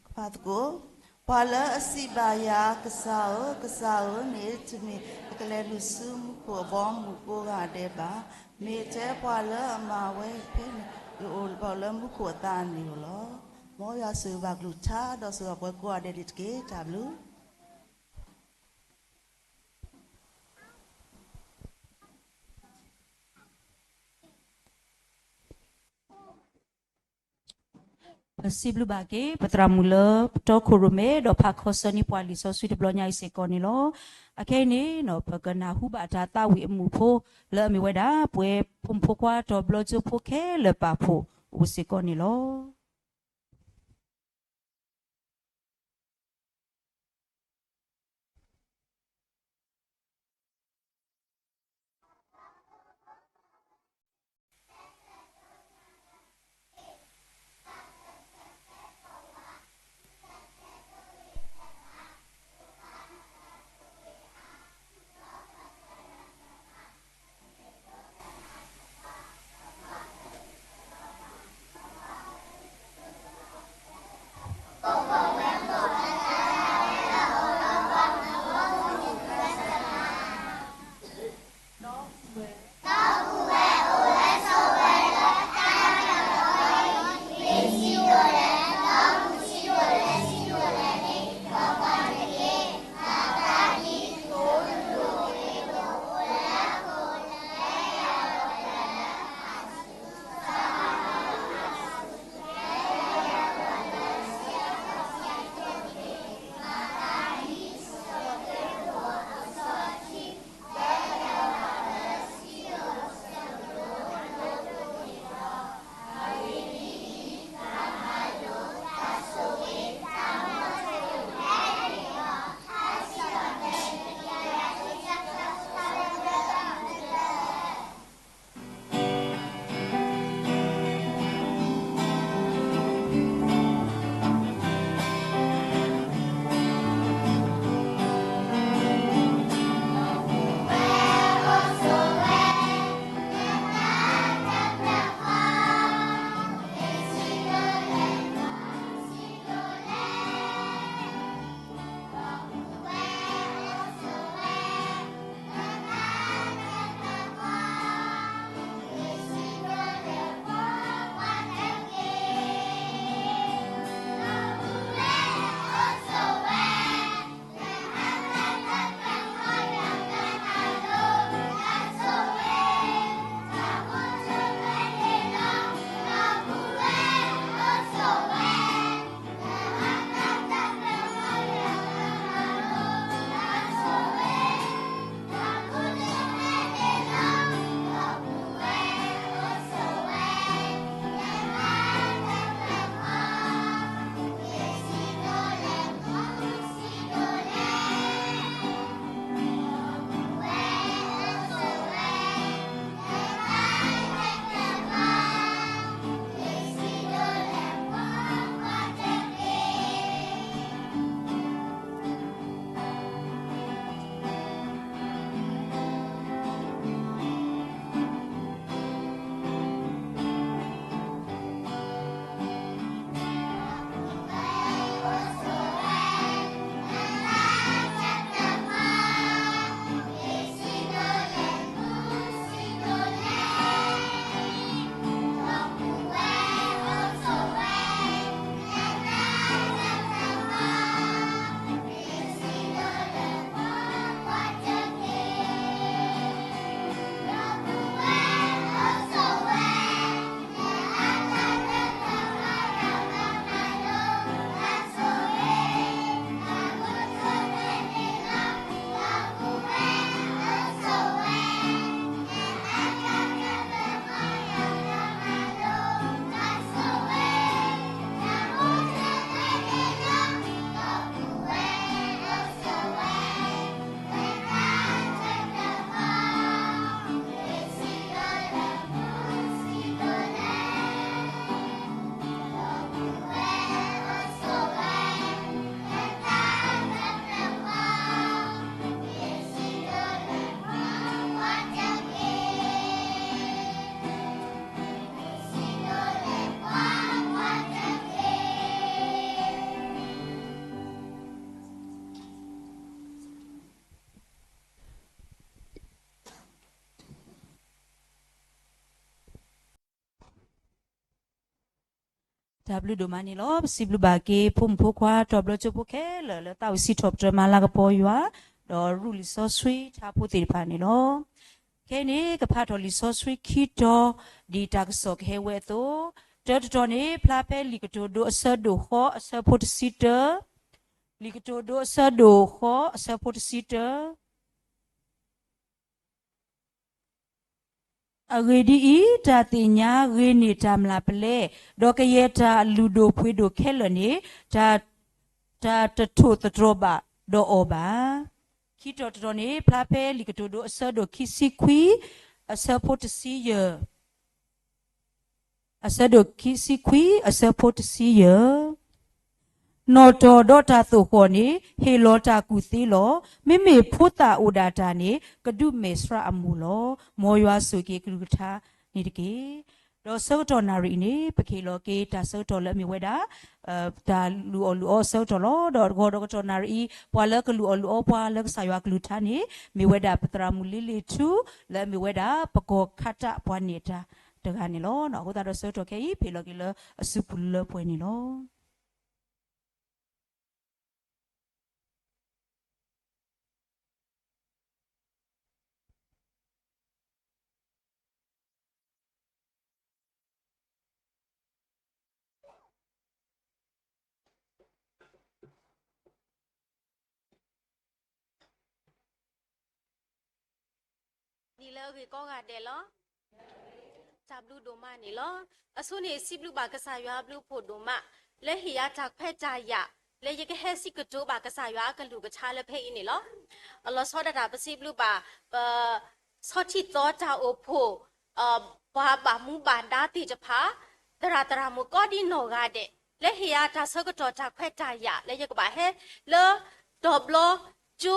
ကဖးသကိး, ပှၤလၢအစံးဘၣ်ယၤ, ကစၢ်ဧၢ, ကစၢ်ဧၢန့ၣ်, တမ့ၢ်အကလဲၤနုာ်ဆူမူခိၣ်အဘီအမုၢ်ကိးဂၤဒဲးဘၣ်, မ့ၢ်ထဲပှၤလၢအမၤဝဲဖဲန့ၣ် အိၣ်လၢမူခိၣ်အသးန့ၣ်လီၤ. မ်ယွၤဆိၣ်ဂ့ၤဘၣ်ကလုၢ်ကထါ ဒီးဆိၣ်ဂ့ၤပှၤကိးဂၤဒဲးန့ၣ်တက့ၢ်. တၢ်ဘျုးပစံးဘျုးဘၣ်က့ၤ ပသရၣ်မုၣ်လၢတီခိၣ်ရိၣ်မဲ ဒီးဖးခီဆၢန့ၢ်ပှၤလံာ်စီဆှံတဘျီညါအံၤစ့ၢ်ကီးန့ၣ်လီၤ. အခဲအံၤန့ၣ် ပကနၢ်ဟူဘၣ်တၢ်သးဝံၣ်အမူးဖိ လၢအမ့ၢ်ဝဲဒၣ် ပှဲၤဖိမုၣ်ဖိခွါတီၤဘျီကၠိဖိခဲလၢာ်ပာ်ဖှိၣ်အိၣ်စ့ၢ်ကီးန့ၣ်လီၤ. တၢ်ဘျုးဒိၣ်မးန့ၣ်လီၤ. ပစံးဘျုးဘၣ်က့ၤ ဖိမုၣ်ဖိခွါ တီၤဘျီကၠိဖိခဲလၢာ်လၢသးဝံၣ်စံးထီၣ်ပတြၢၤမၤလၤကပီၤယွၤ, ဒီးရူၢ်လံာ်စီဆှံထါဖိသ့ၣ်တဖၣ်န့ၣ်လီၤ. ခဲအံၤန့ၣ် ကဖးထီၣ်လံာ်စီဆှံခံတီၤ, ဒ်တၢ်ကစီၣ်ကဟဲဝဲအသိး, တၢတတီၤန့ၣ် ဖျါဖဲလံာ်ကတိၤဒိအဆၢဒိၣ်ဃီအဆၢဖိတဆံတၢ, လံာ်ကတိၤဒိအဆၢဒိၣ်ဃီအဆၢဖိတဆံတၢ အဂ့ၢ်ဒ်အံၤ, တၢ်သ့ၣ်ညါဂ့ၤန့ၢ်တၢ်မျၢ်ပလဲ, ဒီးကယဲၢ်တၢ်လုၢ်ဒိၣ်ပှ့ၤဒိၣ်ခဲလၢာ်န့ၣ်, တၢ်, တၢ်တထိၣ်သတြီၤဘၣ်ဒီးအီၤဘၣ်. ခံတီၤတတီၤန့ၣ် ဖျါဖဲလံာ်ကတိၤဒိအဆၢဒိၣ်ခံဆံခွံ, အဆၢဖိတဆံယဲၢ် အဆၢဒိၣ်ခံဆံခွံ အဆၢဖိတဆံယဲၢ်, နီၣ်တီၢ်ဒီးတၢ်သိၣ်ဃီၣ်န့ၣ် ဟ့ၣ်လီၤတၢ်ကူၣ်သ့လီၤ. မ့မ့ၢ်ဖိသၣ်အိၣ်ဒၣ်တၢ်န့ၣ် ကဒုးမဲာ်ဆှးအမိၢ်လီၤ. မ်ယွၤဆိၣ်ဂ့ၤက့ၤကလုၢ်ကထါန့ၣ်တက့ၢ်. ဒီးဆၢကတီၢ်နၣ်ရံၣ်အံၤန့ၣ် ပကဟ့ၣ်လီၤက့ၤတၢ်ဆၢကတီၢ်လၢအမ့ၢ်ဝဲဒၣ် တၢ်လုၢ်အီၣ်လုၢ်အီအဆၢကတီၢ်လီၤ. ဒီးတဂီၤဒီးကတီၢ်နၣ်ရံၣ်အံၤ ပှၤလၢကလုၢ်အီၣ်လုၢ်အီပှၤလၢကစၢ်ယွၤကလုၢ်ကထါန့ၣ် မ့ၢ်ဝဲဒၣ်ပသရၣ်မုၣ်လ့လ့ၣ်ထူ လၢအမ့ၢ်ဝဲဒၣ် ပကီၢ်ခးတၢ်ပှၤနဲၣ်တၢ်တဂၤန့ၣ်လီၤ. အဃိသတးဒီးဆၢကတီၢ်ခဲအံၤ ပဟ့ၣ်လီၤက့ၤလၢအစုပူၤလၢပှဲၤန့ၣ်လီၤ. နံၤလၢအဂ့ၤကိးဂၤဒဲးလီၤ. တၢ်ဘျုးဒိၣ်မးန့ၣ်လီၤ. အဆိန့ၣ် စံးဘျုးဘၣ်ကစၢ်ယွၤအဘျုးအဖှိၣ်ဒိၣ်မး လၢဟ့ၣ်ယၤတၢ်ခွဲးတၢ်ယာ် လၢယကဟဲစံးကတိၤဘၣ်ကစၢ်ယွၤအကလုၢ်ကထါလၢဖဲအံၤန့ၣ်လီၤ. အလီၤဆီဒၣ်တၢ်ပစံးဘျုးဘၣ် ပ ဆီထံၣ်သီတၢ်အိၣ်ဖှိၣ် ပှၤဘၣ်မူဘၣ်ဒါသ့ၣ်တဖၣ်, သရၣ်သရၣ်မုၣ်ကိးဒံနီၢ်ဂၤဒဲး လၢဟ့ၣ်ယၤတၢ်ဆၢကတီၢ်တၢ်ခွဲးတၢ်ယာ် လၢယကဘၣ်ဟဲလၢ တီၤဘျီ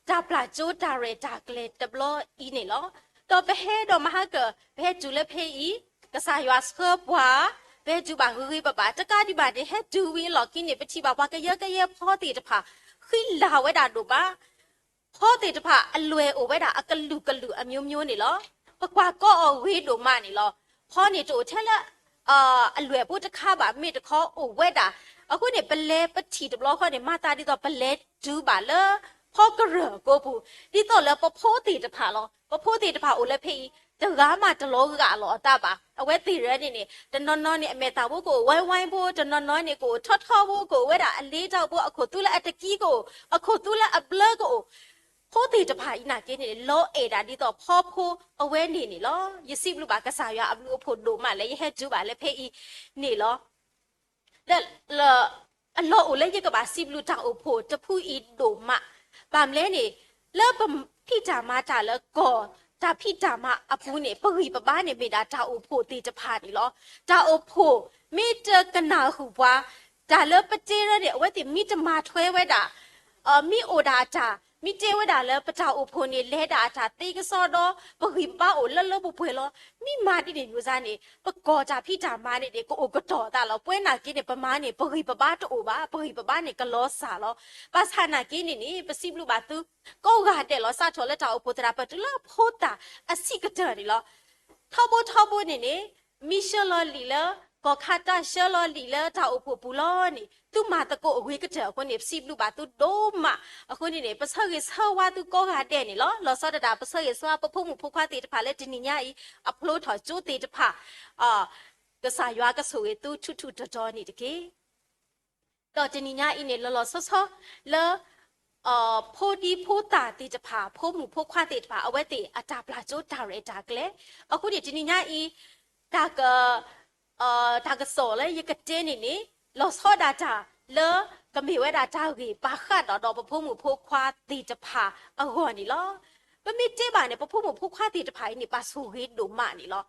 ကၠိ တၢ်ပျၢ်ကၠိတၢ်ရဲၣ်တၢ်ကျဲၤတဘျီအံၤန့ၣ်လီၤ. ဒီးပဟဲဒီးမဟါကၢၣ် ပဟဲတုၤလၢဖဲအံၤ ကစၢ်ယွၤဆှၢပှၤ ပဟဲတုၤဘၣ်ဂ့ၤဂ့ၤဘၣ်ဘၣ် တကးဒံးဘၣ်န့ၣ် ဟဲတုၤဝံၤအလီၢ်ခံန့ၣ် ပထံၣ်ဘၣ်ပှၤကယၢကယဲဖီသ့ၣ်တဖၣ် ဃံလၤဝဲဒၣ်ဒိၣ်မး ဖီသ့ၣ်တဖၣ်အလွဲၢ်အိၣ်ဝဲဒၣ်အကလုာ်ကလုာ်အမျိုးမျိုးန့ၣ်လီၤ. ပကွၢ်ကီအီၤဂ့ၤဒိၣ်မးန့ၣ်လီၤ. ဖီန့ၣ်တအိၣ်ထဲလၢ အလွဲၢ်ဖိတခါဘၣ် မ့ၢ်တခီအိၣ်ဝဲဒၣ်. အဃိန့ၣ် ပလဲၤပထံၣ်တဘျီဃီန့ၣ် မၤသးဒ်သိးပလဲၤတုၤဘၣ်လၢ ဖီကရၢၢ်ကိပူၤ ဒ်သိးလၢပဖိသ့ၣ်တဖၣ်လီၤ. ပဖိသ့ၣ်တဖၣ်အိၣ်လၢဖဲအံၤ တဂၤမးတလီၤဂာ်လီၤအသးဘၣ်. အဝဲသ့ၣ်ရဲၣ်န့ၣ်န့ၣ် တနီၤနီၤန့ၣ် အမဲာ်သၣ်ဖိကအိၣ်ဝဲဝဲဖိ, တနီၤနီၤန့ၣ် ကအိၣ်ထီထီဖိ, ကအိၣ်ဝဲဒၣ်အလ့တၢ်အိၣ်ဖိ, အခိၣ်သူလၢအတကံကအိၣ်, အခိၣ်သူလၢအဘျၢကအိၣ်. ဖိသ့ၣ်တဖၣ်အံၤနာ်က့န့ၣ် လီၤအဲၣ်ဒၣ်ဒ်သိးဖီဖိအဝဲန့ၣ်န့ၣ်လီၤ. ယစံးဘျုးဘၣ်ကစၢ်ယွၤအဘျုးအဖှိၣ်ဒိၣ်မးလၢယဟဲတုၤဘၣ်လၢဖဲအံၤန့ၣ်လီၤ. လၢ အလီၢ်အိၣ်လၢယကဘၣ်စံးဘျုးတၢ်အိၣ်ဖှိၣ်တဖုအံၤဒိၣ်မး, ဘၣ်မနုၤလဲၣ်န့ၣ် လၢပဖံးတၢ်မၤတၢ်လၢကီၢ်တၢ်ဖံးတၢ်မၤအပူၤန့ၣ် ပဂံၢ်ပဘါန့ၣ်မ့ၢ်ဒၣ်တၢ်အိၣ်ဖှိၣ်သ့ၣ်တဖၣ်န့ၣ်လီၤ. တၢ်အိၣ်ဖှိၣ်မ့ၢ်တကနၣ်ဃုာ်ပှၤ, တၢ်လၢပတဲရၢန့ၣ် အဝဲသ့ၣ်မ့ၢ်တမၤထွဲဝဲဒၣ် မ့ၢ်အိၣ်ဒၣ်တၢ် မ့ၢ်တဲဝဲဒၣ်လၢပတၢ်အိၣ်ဖှိၣ်န့ၣ် လဲၤဒၣ်တၢ်သ့ကစီဒီ ပဂံၢ်ပဘါအိၣ်လၢလၢပှဲၤပှဲၤလီၤ. မ့ၢ်မၤဒ်န့ၣ်မ့ၢ်စ့ၢ်န့ၣ် ပကီၢ်တၢ်ဖံးတၢ်မၤန့ၣ်န့ၣ် ကအိၣ်ကတီၤသးလီၤ. ပဝဲနာ်က့န့ၣ် ပမၤန့ၣ် ပဂံၢ်ပဘါတအိၣ်ဘၣ်, ပဂံၢ်ပဘါန့ၣ်ကလီၤစၢ်လီၤ. ဘၣ်ဆၣ်နာ်က့န့ၣ်န့ၣ် ပစံးဘျုးဘၣ်သု ကိးဂၤဒဲးလီၤ. စးထီၣ်လၢတၢ်အိၣ်ဖှိၣ်သရၣ်ပတုၤလၢဖိသၣ်အဆံးကတၢၢ်န့ၣ်လီၤ. ထီဘိထီဘိန့ၣ်န့ၣ် မ့ၢ်ဆှၢလီၤလံာ်လၢ ကီၢ်ခးတၢ်ဆှၢလီၤလံာ်လၢတၢ်အိၣ်ဖှိၣ်ပူၤလီၤန့ၣ် သုမၤသကိးအဂ့ၤကတၢၢ်အဃိန့ၣ် ပစံးဘျုးဘၣ်သုဒိၣ်မး. အဃိန့ၣ်န့ၣ် ပဆၢဂ့ၤဆၢဝါသုကိးဂၤဒဲးန့ၣ်လီၤ. လီၤဆီဒၣ်တၢ် ပဆၢဂ့ၤဆၢဝါပဖိမုၣ်ဖိခွါသ့ၣ်တဖၣ်လၢတနံၤညါအံၤ အဖျိထီၣ်ကၠိသ့ၣ်တဖၣ် ကစၢ်ယွၤကဆိၣ်ဂ့ၤသုထူးထူးတီၤတီၤန့ၣ်တက့ၢ်. ဒီးတနံၤညါအံၤန့ၣ် လီၤလီၤဆီဆီလၢ ဖိဒံဖိသၣ်သ့ၣ်တဖၣ် ဖိမုၣ်ဖိခွါသ့ၣ်တဖၣ် အဝဲသ့ၣ်အတၢ်ပျၢ်ကၠိတၢ်ရဲၣ်တၢ်ကျဲၤ. အဃိန့ၣ် တနံၤညါအံၤ တၢ်က တၢ်ကစီၣ်လၢယကတဲန့ၣ်န့ၣ် လီၤဆီဒၣ်တၢ်လၢ ကမ့ၢ်ဝဲဒၣ်တၢ်ဂ့ၢ်ဘၣ်ဃးဒီး ဒီးပဖိမုၣ်ဖိခွါသ့ၣ်တဖၣ်အဂီၢ်န့ၣ်လီၤ. ပမ့ၢ်တဲဘၣ်န့ၣ် ပဖိမုၣ်ဖိခွါသ့ၣ်တဖၣ်အံၤန့ၣ် ပာ်ဆိၣ်ဂ့ၤဒိၣ်မးန့ၣ်လီၤ.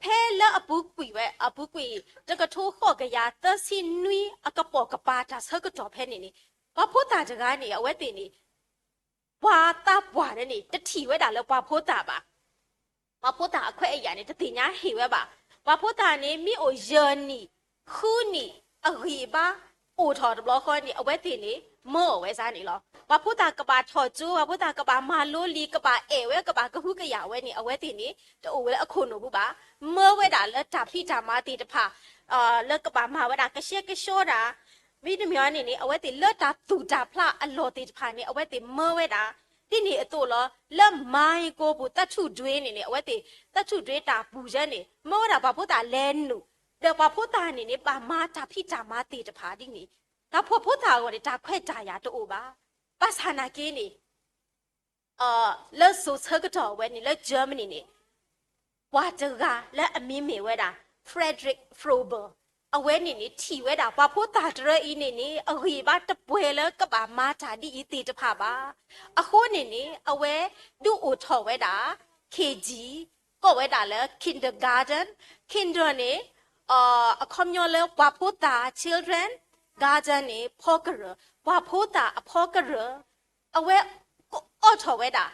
ဖဲလၢအပူၤကွံာ်ဝဲ အပူၤကွံာ် တကထိဃိးကယၤသၢဆံနွံ အကပိာ်ကပၤတၢ်ဆၢကတီၢ်ဖဲန့ၣ်န့ၣ် ပှၤဖိသၣ်တဂၤန့ၣ် အဝဲသ့ၣ်န့ၣ် ပှၤသးပှၢ်န့ၣ်န့ၣ် တထံၣ်ဝဲဒၣ်လၢပှၤဖိသၣ်ဘၣ်. ပှၤဖိသၣ်အခွဲးအယာ်န့ၣ် တသ့ၣ်ညါဟ့ၣ်ဝဲဘၣ်. ပှၤဖိသၣ်န့ၣ် မ့ၢ်အိၣ်ယဲၢ်နံၣ် ဃုနံၣ် အဂံၢ်အဘါအိၣ်ထီၣ်တဘျီဃီန့ၣ် အဝဲသ့ၣ်န့ၣ် မၢအီၣ်ဝဲစ့ၢ်န့ၣ်လီၤ. ပှၤဖိသၣ်ကဘၣ်ထီၣ်ကၠိ, ပှၤဖိသၣ်ကဘၣ်မၤလိလံာ်, ကဘၣ်အဲၣ်ဝဲ, ကဘၣ်ကဟုကယာ်ဝဲန့ၣ် အဝဲသ့ၣ်န့ၣ် တအိၣ်ဝဲလၢအခိၣ်နူာ်ပူၤဘၣ်. မၢဝဲဒၣ်လၢတၢ်ဖံးတၢ်မၤသ့ၣ်တဖၣ် လၢကဘၣ်မၤဝဲဒၣ်ကဆှဲကဆှီတၢ်, မ့တမ့ၢ်န့ၣ်န့ၣ် အဝဲသ့ၣ်လၢတၢ်သူၣ်တၢ်ဖျးအလီၢ်သ့ၣ်တဖၣ်န့ၣ် အဝဲသ့ၣ်မၢဝဲဒၣ်, ဒ်န့ၣ်အသိးလီၤ. လၢမၤယကိာ်ပူၤသးထူၣ်ဒွဲန့ၣ်န့ၣ် အဝဲသ့ၣ်သးထူၣ်ဒွဲတၢ်ပူၤယဲန့ၣ် မၢဝဲဒၣ်ပှၤဖိသၣ်လဲၤနုာ်, ဒီးပှၤဖိသၣ်န့ၣ်န့ၣ် ဘၣ်မၤတၢ်ဖံးတၢ်မၤသ့ၣ်တဖၣ်ဒ်န့ၣ်, တၢ်ဖှီၣ်ဖိသၣ်အဂီၢ်န့ၣ် တၢ်ခွဲးတၢ်ယာ်တအိၣ်ဘၣ်. ဘၣ်ဆၣ်နာ်က့န့ၣ် လၢစိၤဆၢကတီၢ်ဝဲန့ၣ် လၢ Germany န့ၣ် ပှၤတဂၤလၢအမံၤမ့ၢ်ဝဲဒၣ် Frederick Froebel, အဝဲန့ၣ်န့ၣ် ထံၣ်ဝဲဒၣ်ပှၤဖိသၣ်တရၢအံၤန့ၣ်န့ၣ် အဂံၢ်ဘါတပှဲၤလၢကဘၣ်မၤတၢ်ဒ်အံၤသ့ၣ်တဖၣ်ဘၣ်. အဃိန့ၣ်န့ၣ် အဝဲဒုးအိၣ်ထီၣ်ဝဲဒၣ် K G, ကိးဝဲဒၣ်လၢ kindergarten, kinder န့ၣ် အခီပညီလၢပှၤဖိသၣ် children, garten န့ၣ် ဖီကရၢၢ်, ပှၤဖိသၣ်အဖီကရၢၢ်, အဝဲအိးထီၣ်ဝဲဒၣ်,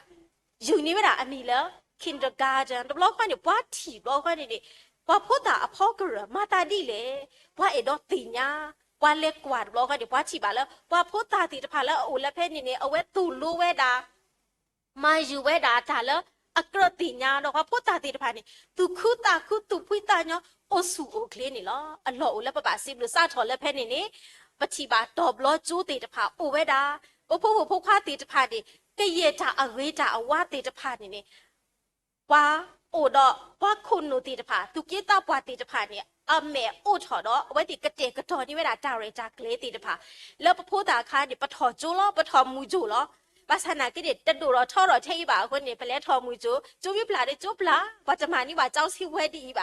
ယုၢ်န့ၢ်ဝဲဒၣ်အမံၤလၢ kindergarten တဘျီဃီန့ၣ် ပှၤထံၣ်ဘျီဃီန့ၣ်န့ၣ် ပှၤဖိသၣ်အဖီကရၢၢ် မၤသးဒ်လဲၣ်, ပှၤအဲၣ်ဒိးသ့ၣ်ညါ, ပှၤလဲၤကွၢ်တဘျီဃီန့ၣ် ပှၤထံၣ်ဘၣ်လၢ ပှၤဖိသၣ်သ့ၣ်တဖၣ်လၢအအိၣ်လၢဖဲန့ၣ်န့ၣ် အဝဲသိၣ်လိဝဲဒၣ် မၤယုာ်ဝဲဒၣ်တၢ်လၢအကြၢးသ့ၣ်ညါဒီး ပှၤဖိသၣ်သ့ၣ်တဖၣ်န့ၣ် သူၣ်ခုသးခု သူၣ်ဖှံသးညီ အိၣ်ဆူၣ်အိၣ်ချ့န့ၣ်လီၤ. အလီၢ်အိၣ်လၢပဘၣ်စံးဘျုးစးထီၣ်လၢဖဲန့ၣ်န့ၣ် ပထံၣ်ဘၣ်တီၤဘျီကၠိသ့ၣ်တဖၣ်အိၣ်ဝဲဒၣ်, ပဖိမုၣ်ဖိခွါသ့ၣ်တဖၣ်န့ၣ် ကယဲၢ်တၢ်အဂ့ၤတၢ်အဝါသ့ၣ်တဖၣ်န့ၣ်န့ၣ် ပှၤအိၣ်ဒီးပှၤခိၣ်နူာ်သ့ၣ်တဖၣ် သူၣ်က့သးပှၢ်သ့ၣ်တဖၣ်န့ၣ် အမဲာ်အိးထီၣ်ဒီး အဝဲသ့ၣ်ကတဲာ်ကတီၤန့ၢ်ဝဲဒၣ်တၢ်ရဲၣ်တၢ်ကျဲၤသ့ၣ်တဖၣ်, လၢပဖိသၣ်အခါန့ၣ် ပထီၣ်ကၠိလီၤ, ပထီၣ်မူကၠိလီၤ. ဘၣ်ဆၣ်နာ်က့န့ၣ် တဒိၣ်ထီၣ်ထီထီၣ်ထဲအံၤဘၣ်အဃိန့ၣ် ပလဲၤထီၣ်မူကၠိ, ကၠိမ့ၢ်ပျၢ်ဒီးကၠိပျၢ်, ပှၤတမၤန့ၢ်ဘၣ်ကၠိဆံဝဲဒ်အံၤဘၣ်, ဒီး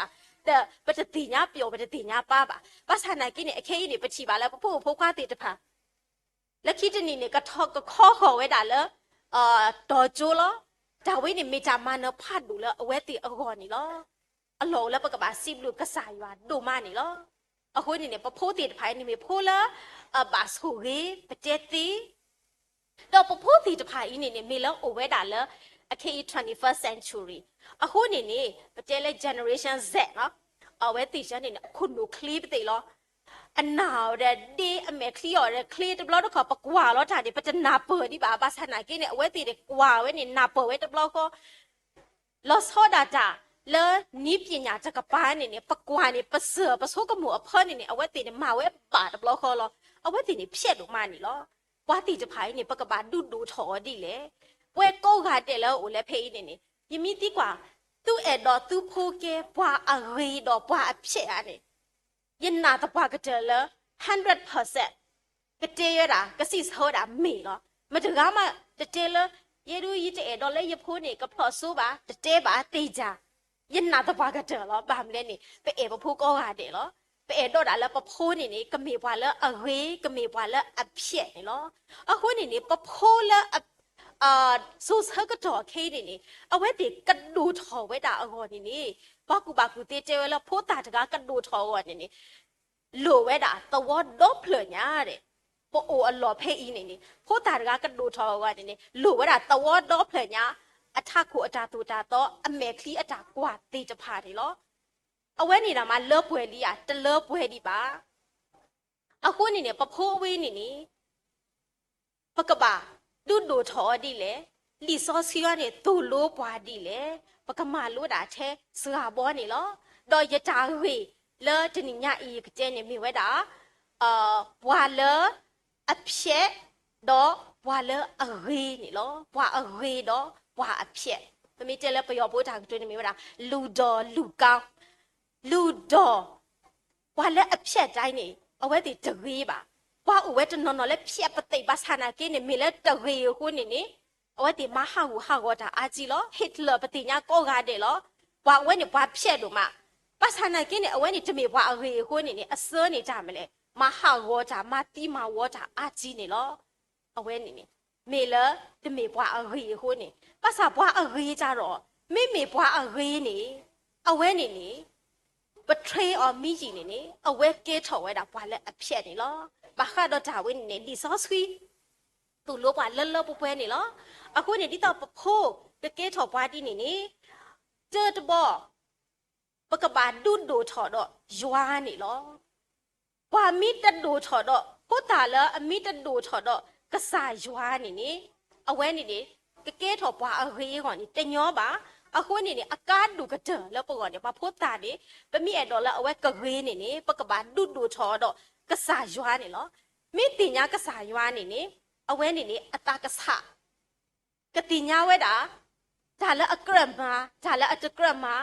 ပတသ့ၣ်ညါပျီၣ် ပတသ့ၣ်ညါပၢ်ဘၣ်. ဘၣ်ဆၣ်နာ်က့န့ၣ် အခဲအံၤန့ၣ် ပထံၣ်ဘၣ်လၢပဖိမုၣ်ဖိခွါသ့ၣ်တဖၣ် လၢခံတနံၤန့ၣ် ကထီၣ်ကခီဃီၤဝဲဒၣ်လၢ တီၤကၠိလီၤ. တၢ်ဝဲန့ၣ်မ့ၢ်တၢ်မၤနၢၤဖးဒိၣ်လၢအဝဲသ့ၣ်အဂီၢ်န့ၣ်လီၤ. အလီၢ်အိၣ်လၢပကဘၣ်စံးဘျုးကစၢ်ယွၤဒိၣ်မးန့ၣ်လီၤ. အဃိန့ၣ်န့ၣ် ပဖိသ့ၣ်တဖၣ်အံၤန့ၣ်မ့ၢ်ဖိလၢ အဘၣ်ဆိၣ်ဂ့ၤ ပတဲသ့ ဒီးပဖိသ့ၣ်တဖၣ်အံၤန့ၣ်န့ၣ် မ့ၢ်လၢအိၣ်ဝဲဒၣ်လၢ အခဲအံၤ twenty-first century အဃိန့ၣ်န့ၣ် ပတဲလၢ generation Z လီၤ. အဝဲသ့ၣ်ယဲန့ၣ်န့ၣ် အခိၣ်နူာ်ချ့ပသ့ၣ်လီၤ. အနၢ်အီၤဒီးဒ့ အမဲာ်ချံအီၤဒီးချ့ တဘျီတခီၣ် ပကွၢ်လီၤတၢ်န့ၣ် ပတနၢ်ပၢၢ်ဒံးဘၣ်. ဘၣ်ဆၣ်နာ်က့န့ၣ် အဝဲသ့ၣ်န့ၣ် ကွၢ်ဝဲန့ၣ် နၢ်ပၢၢ်ဝဲတဘျီဃီ လီၤဆီဒၣ်တၢ် လၢနည်းပညာတကပၤန့ၣ်န့ၣ် ပကွၢ်န့ၣ် ပစၢၢ်ပဆိကမိၣ်အဖၢန့ၣ်န့ၣ် အဝဲသ့ၣ်န့ၣ် မၤဝဲဘၣ်တဘျီဃီလီၤ. အဝဲသ့ၣ်န့ၣ် ဖျဲးဒိၣ်မးန့ၣ်လီၤ. ပှၤသ့ၣ်တဖၣ်အံၤန့ၣ် ပကဘၣ်ဒုးဒိၣ်ထီၣ်အီၤဒ်လဲၣ်. ပဝဲကိးဂၤဒဲးလၢအိၣ်လၢဖဲအံၤန့ၣ်န့ၣ် ယမ့ၢ်သံကွၢ် သုအဲၣ်ဒိးသုဖိကဲ ပှၤအဂ့ၤဒီးပှၤအဖျဲးဧါန့ၣ် ယနာ်သပှၢ်ကတၢၢ်လၢ hundred percent ကတဲဝဲဒၣ် ကစံးဆၢဝဲဒၣ်မ့ၢ်လီၤ. မတဂၤမးတတဲလၢ ယဲဒၣ်ယတအဲၣ်ဒိးလၢယဖိန့ၣ် ကဖျီၣ်စိဘၣ် တတဲဘၣ်သ့ၣ်ညါ. ယနာ်သပှၢ်ကတၢၢ်လီၤ. ဘၣ်မနုၤလဲၣ်န့ၣ် ပအဲၣ်ပဖိကိးဂၤဒဲးလီၤ. ပအဲၣ်ဒိးဒၣ်လၢပဖိန့ၣ်န့ၣ် ကမ့ၢ်ပှၤလၢအဂ့ၤ ကမ့ၢ်ပှၤလၢအဖျဲးန့ၣ်လီၤ. အဃိန့ၣ်န့ၣ် ပဖိလၢ စိၤဆၢကတီၢ်ခဲအံၤန့ၣ်န့ၣ် အဝဲသ့ၣ်ကဒိၣ်ထီၣ်ဝဲဒၣ်အဂီၢ်န့ၣ်န့ၣ် ပှၤကူၣ်ဘၣ်ကူၣ်သ့တဲဝဲလၢ ဖိသၣ်တဂၤကဒိၣ်ထီၣ်အဂီၢ်န့ၣ်န့ၣ် လိၣ်ဝဲဒၣ်သဝီဒီဖျၢၣ်ညါဒဲး. ပအိၣ်အလီၢ်ဖဲအံၤန့ၣ်န့ၣ် ဖိသၣ်တဂၤကဒိၣ်ထီၣ်အဂီၢ်န့ၣ်န့ၣ် လိၣ်ဝဲဒၣ်သဝီဒီဖျၢၣ်ညါ အထးခိၣ်အတၢ်သိၣ်တၢ်သီ အမဲာ်ချံအတၢ်ကွၢ်သ့ၣ်တဖၣ်န့ၣ်လီၤ. အဝဲန့ၣ်ဒၣ်မးလၢပှဲၤလံဧါ တလၢပှဲၤဒံးဘၣ်. အဃိန့ၣ်န့ၣ် ပဖိအဝဲန့ၣ်န့ၣ် ပကဘၣ်ဒုးဒိၣ်ထီၣ်အီၤဒ်လဲၣ်. လံာ်စီဆှံအံၤန့ၣ် သိၣ်လိပှၤဒ်လဲၣ်. ပကမၤလိဒၣ်ထဲစှၤဘီန့ၣ်လီၤ. ဒီးယတၢ်ဂ့ၢ်လၢတနံၤညါအံၤ ယကတဲန့ၣ်မ့ၢ်ဝဲဒၣ် ပှၤလၢအဖျဲး ဒီးပှၤလၢအဂ့ၤန့ၣ်လီၤ. ပှၤအဂ့ၤဒီးပှၤအဖျဲး, ပမ့ၢ်တဲလၢပယီၤဖိတၢ်ကတိၤန့ၣ်မ့ၢ်ဝဲဒၣ် လူၤဒီးလူၤကါ လူၤဒီး ပှၤလၢအဖျဲးတၢ်အံၤန့ၣ် အဝဲသ့ၣ်တဂ့ၤဘၣ်. ပှၤအိၣ်ဝဲတနီၤနီၤလၢဖျဲးပသ့ၣ် ဘၣ်ဆၣ်နာ်က့န့ၣ် မ့ၢ်လၢတဂ့ၤအဃိန့ၣ်န့ၣ် အဝဲသ့ၣ်မၤဟးဂူာ်ဟးဂီၤတၢ်အါကံလီၤ. Hitler ပသ့ၣ်ညါကိးဂၤဒဲးလီၤ. ပှၤအဝဲန့ၣ်ပှၤဖျဲးဒိၣ်မး, ဘၣ်ဆၣ်နာ်က့န့ၣ် အဝဲန့ၣ်တမ့ၢ်ပှၤအဂ့ၤအဃိန့ၣ်န့ၣ် အစၢန့ၣ်တၢ်မနုၤလဲၣ်, မၤဟးဂီၤတၢ် မၤသံမၤဝီတၢ်အါကံန့ၣ်လီၤ. အဝဲန့ၣ်န့ၣ် မ့ၢ်လၢတမ့ၢ်ပှၤအဂ့ၤအဃိန့ၣ်, ဘၣ်ဆၣ်ပှၤအဂ့ၤတၢ်ဒီး မ့မ့ၢ်ပှၤအဂ့ၤန့ၣ် အဝဲန့ၣ်န့ၣ် ပထြ့အီၤမ့ၢ်ယံာ်န့ၣ်န့ၣ် အဝဲကဲထီၣ်ဝဲဒၣ်ပှၤလၢအဖျဲးန့ၣ်လီၤ. ဘၣ်ဃးဒီးတၢ်ဝဲန့ၣ်န့ၣ် လံာ်စီဆှံသိၣ်လိပှၤလၢလၢပှဲၤပှဲၤန့ၣ်လီၤ. အဃိန့ၣ် ဒ်သိးပဖိကကဲထီၣ်ပှၤဒ်န့ၣ်န့ၣ် တၢတဘီ ပကဘၣ်ဒုးဒိၣ်ထီၣ်ဒီးယွၤန့ၣ်လီၤ. ပှၤမ့ၢ်တဒိၣ်ထီၣ်ဒီး ဖိသၣ်လၢအမ့ၢ်တဒိၣ်ထီၣ်ဒီးကစၢ်ယွၤန့ၣ်န့ၣ် အဝဲန့ၣ်န့ၣ် ကကဲထီၣ်ပှၤအဂ့ၤအဂီၢ်န့ၣ် တညီဘၣ်. အဃိန့ၣ်န့ၣ် အကါဒိၣ်ကတၢၢ်လၢပဂီၢ်န့ၣ် ပှၤဖိသၣ်န့ၣ် ပမ့ၢ်အဲၣ်ဒိးလၢအဝဲကဂ့ၤန့ၣ်န့ၣ် ပကဘၣ်ဒုးဒိၣ်ထီၣ်ဒီးကစၢ်ယွၤန့ၣ်လီၤ. မ့ၢ်သ့ၣ်ညါကစၢ်ယွၤန့ၣ်န့ၣ် အဝဲန့ၣ်န့ၣ် အသးကဆး ကသ့ၣ်ညါဝဲဒၣ် တၢ်လၢအကြၢးမၤ, တၢ်လၢအတကြၢးမၤ,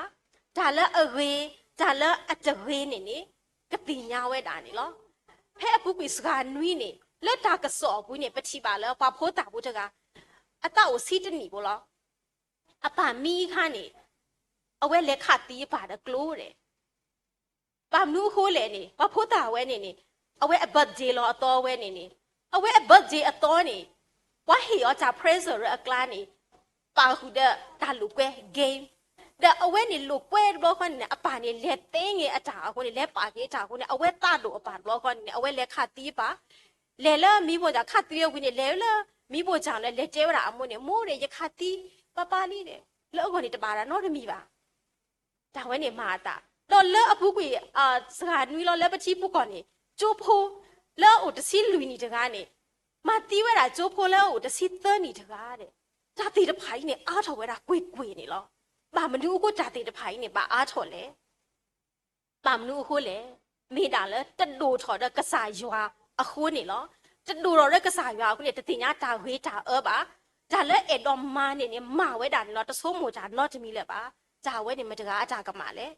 တၢ်လၢအဂ့ၤ, တၢ်လၢအတဂ့ၤန့ၣ်န့ၣ် ကသ့ၣ်ညါဝဲဒၣ်န့ၣ်လီၤ. ဖဲအပူၤကွံာ်စှၤနွံန့ၣ် လၢတၢ်ကစီၣ်အပူၤန့ၣ် ပထံၣ်ဘၣ်လၢပှၤဖိသၣ်ဖိတဂၤ အသးအိၣ်ဆံတနံၣ်ဖိလီၤ. အပၢ်မံအခါန့ၣ် အဝဲလဲၤခးသံအပၢ်ဒီးကျိဒဲး ဘၣ်မနုၤအဃိလဲၣ်န့ၣ် ပှၤဖိသၣ်ဝဲန့ၣ်န့ၣ် အဝဲအ birthday လီၤအသီဝဲန့ၣ်န့ၣ် အဝဲအ birthday အသီန့ၣ် ပှၤဟ့ၣ်အီၤတၢ် present အကျါန့ၣ် ပာ်ဃုာ်ဒီးတၢ်လိာ်ကွဲ game ဒီးအဝဲန့ၣ်လိာ်ကွဲတဘျီဃီန့ၣ်န့ၣ် အပၢ်န့ၣ်လဲၤသ့ငဲၤအတၢ်အဃိန့ၣ် လဲၤပာ်က့ၤတၢ်အဃိန့ၣ် အဝဲသးဒိၣ်အပၢ်တဘျီဃီန့ၣ်န့ၣ် အဝဲလဲၤခးသံအပၢ် လဲၤလၢမံဘိၣ်စၢ် ခးသံဝံၤန့ၣ် လဲၤလၢမံဘိၣ်စၢ်န့ၣ် လဲၤတဲဝဲဒၣ်အမိၢ်န့ၣ် မိၢ်ဒီး ယခးသံပၢ်ပၢ်လံဒီး လၢအဂီၢ်န့ၣ်တဘၣ်ဒၣ်နီတမံၤဘၣ် တၢ်ဝဲန့ၣ်မၤအသး ဒီးလၢအပူၤကွံာ် စှၤနွံလီၤ လၢပထံပူၤကီၢ်န့ၣ် ကၠိဖိ လၢအအိၣ်တဆံလွံၢ်နံၣ်တဂၤန့ၣ် မၤသံဝဲဒၣ်ကၠိဖိလၢအအိၣ်တဆံသၢနံၣ်တဂၤဒီး တၢ်သ့ၣ်တဖၣ်အံၤန့ၣ် အါထီၣ်ဝဲဒၣ်ကွ့ၢ်ကွ့ၢ်န့ၣ်လီၤ. ဘၣ်မနုၤအဃိတၢ်သ့ၣ်တဖၣ်အံၤန့ၣ် ဘၣ်အါထီၣ်လဲၣ် ဘၣ်မနုၤအဃိလဲၣ်. မ့ၢ်ဒၣ်လၢတဒိၣ်ထီၣ်ဒီးကစၢ်ယွၤအဃိန့ၣ်လီၤ. တဒိၣ်ထီၣ်ဒီးကစၢ်ယွၤအဃိန့ၣ် တသ့ၣ်ညါတၢ်ဂ့ၤတၢ်အၢဘၣ်. တၢ်လၢအဲၣ်ဒိးမၤန့ၣ်န့ၣ် မၤဝဲဒၣ်န့ၣ်လီၤ. တဆိကမိၣ်တၢ်နီတမံၤလၢၤဘၣ်. တၢ်ဝဲန့ၣ်မတၤတဂၤအတၢ်ကမၣ်လဲၣ်.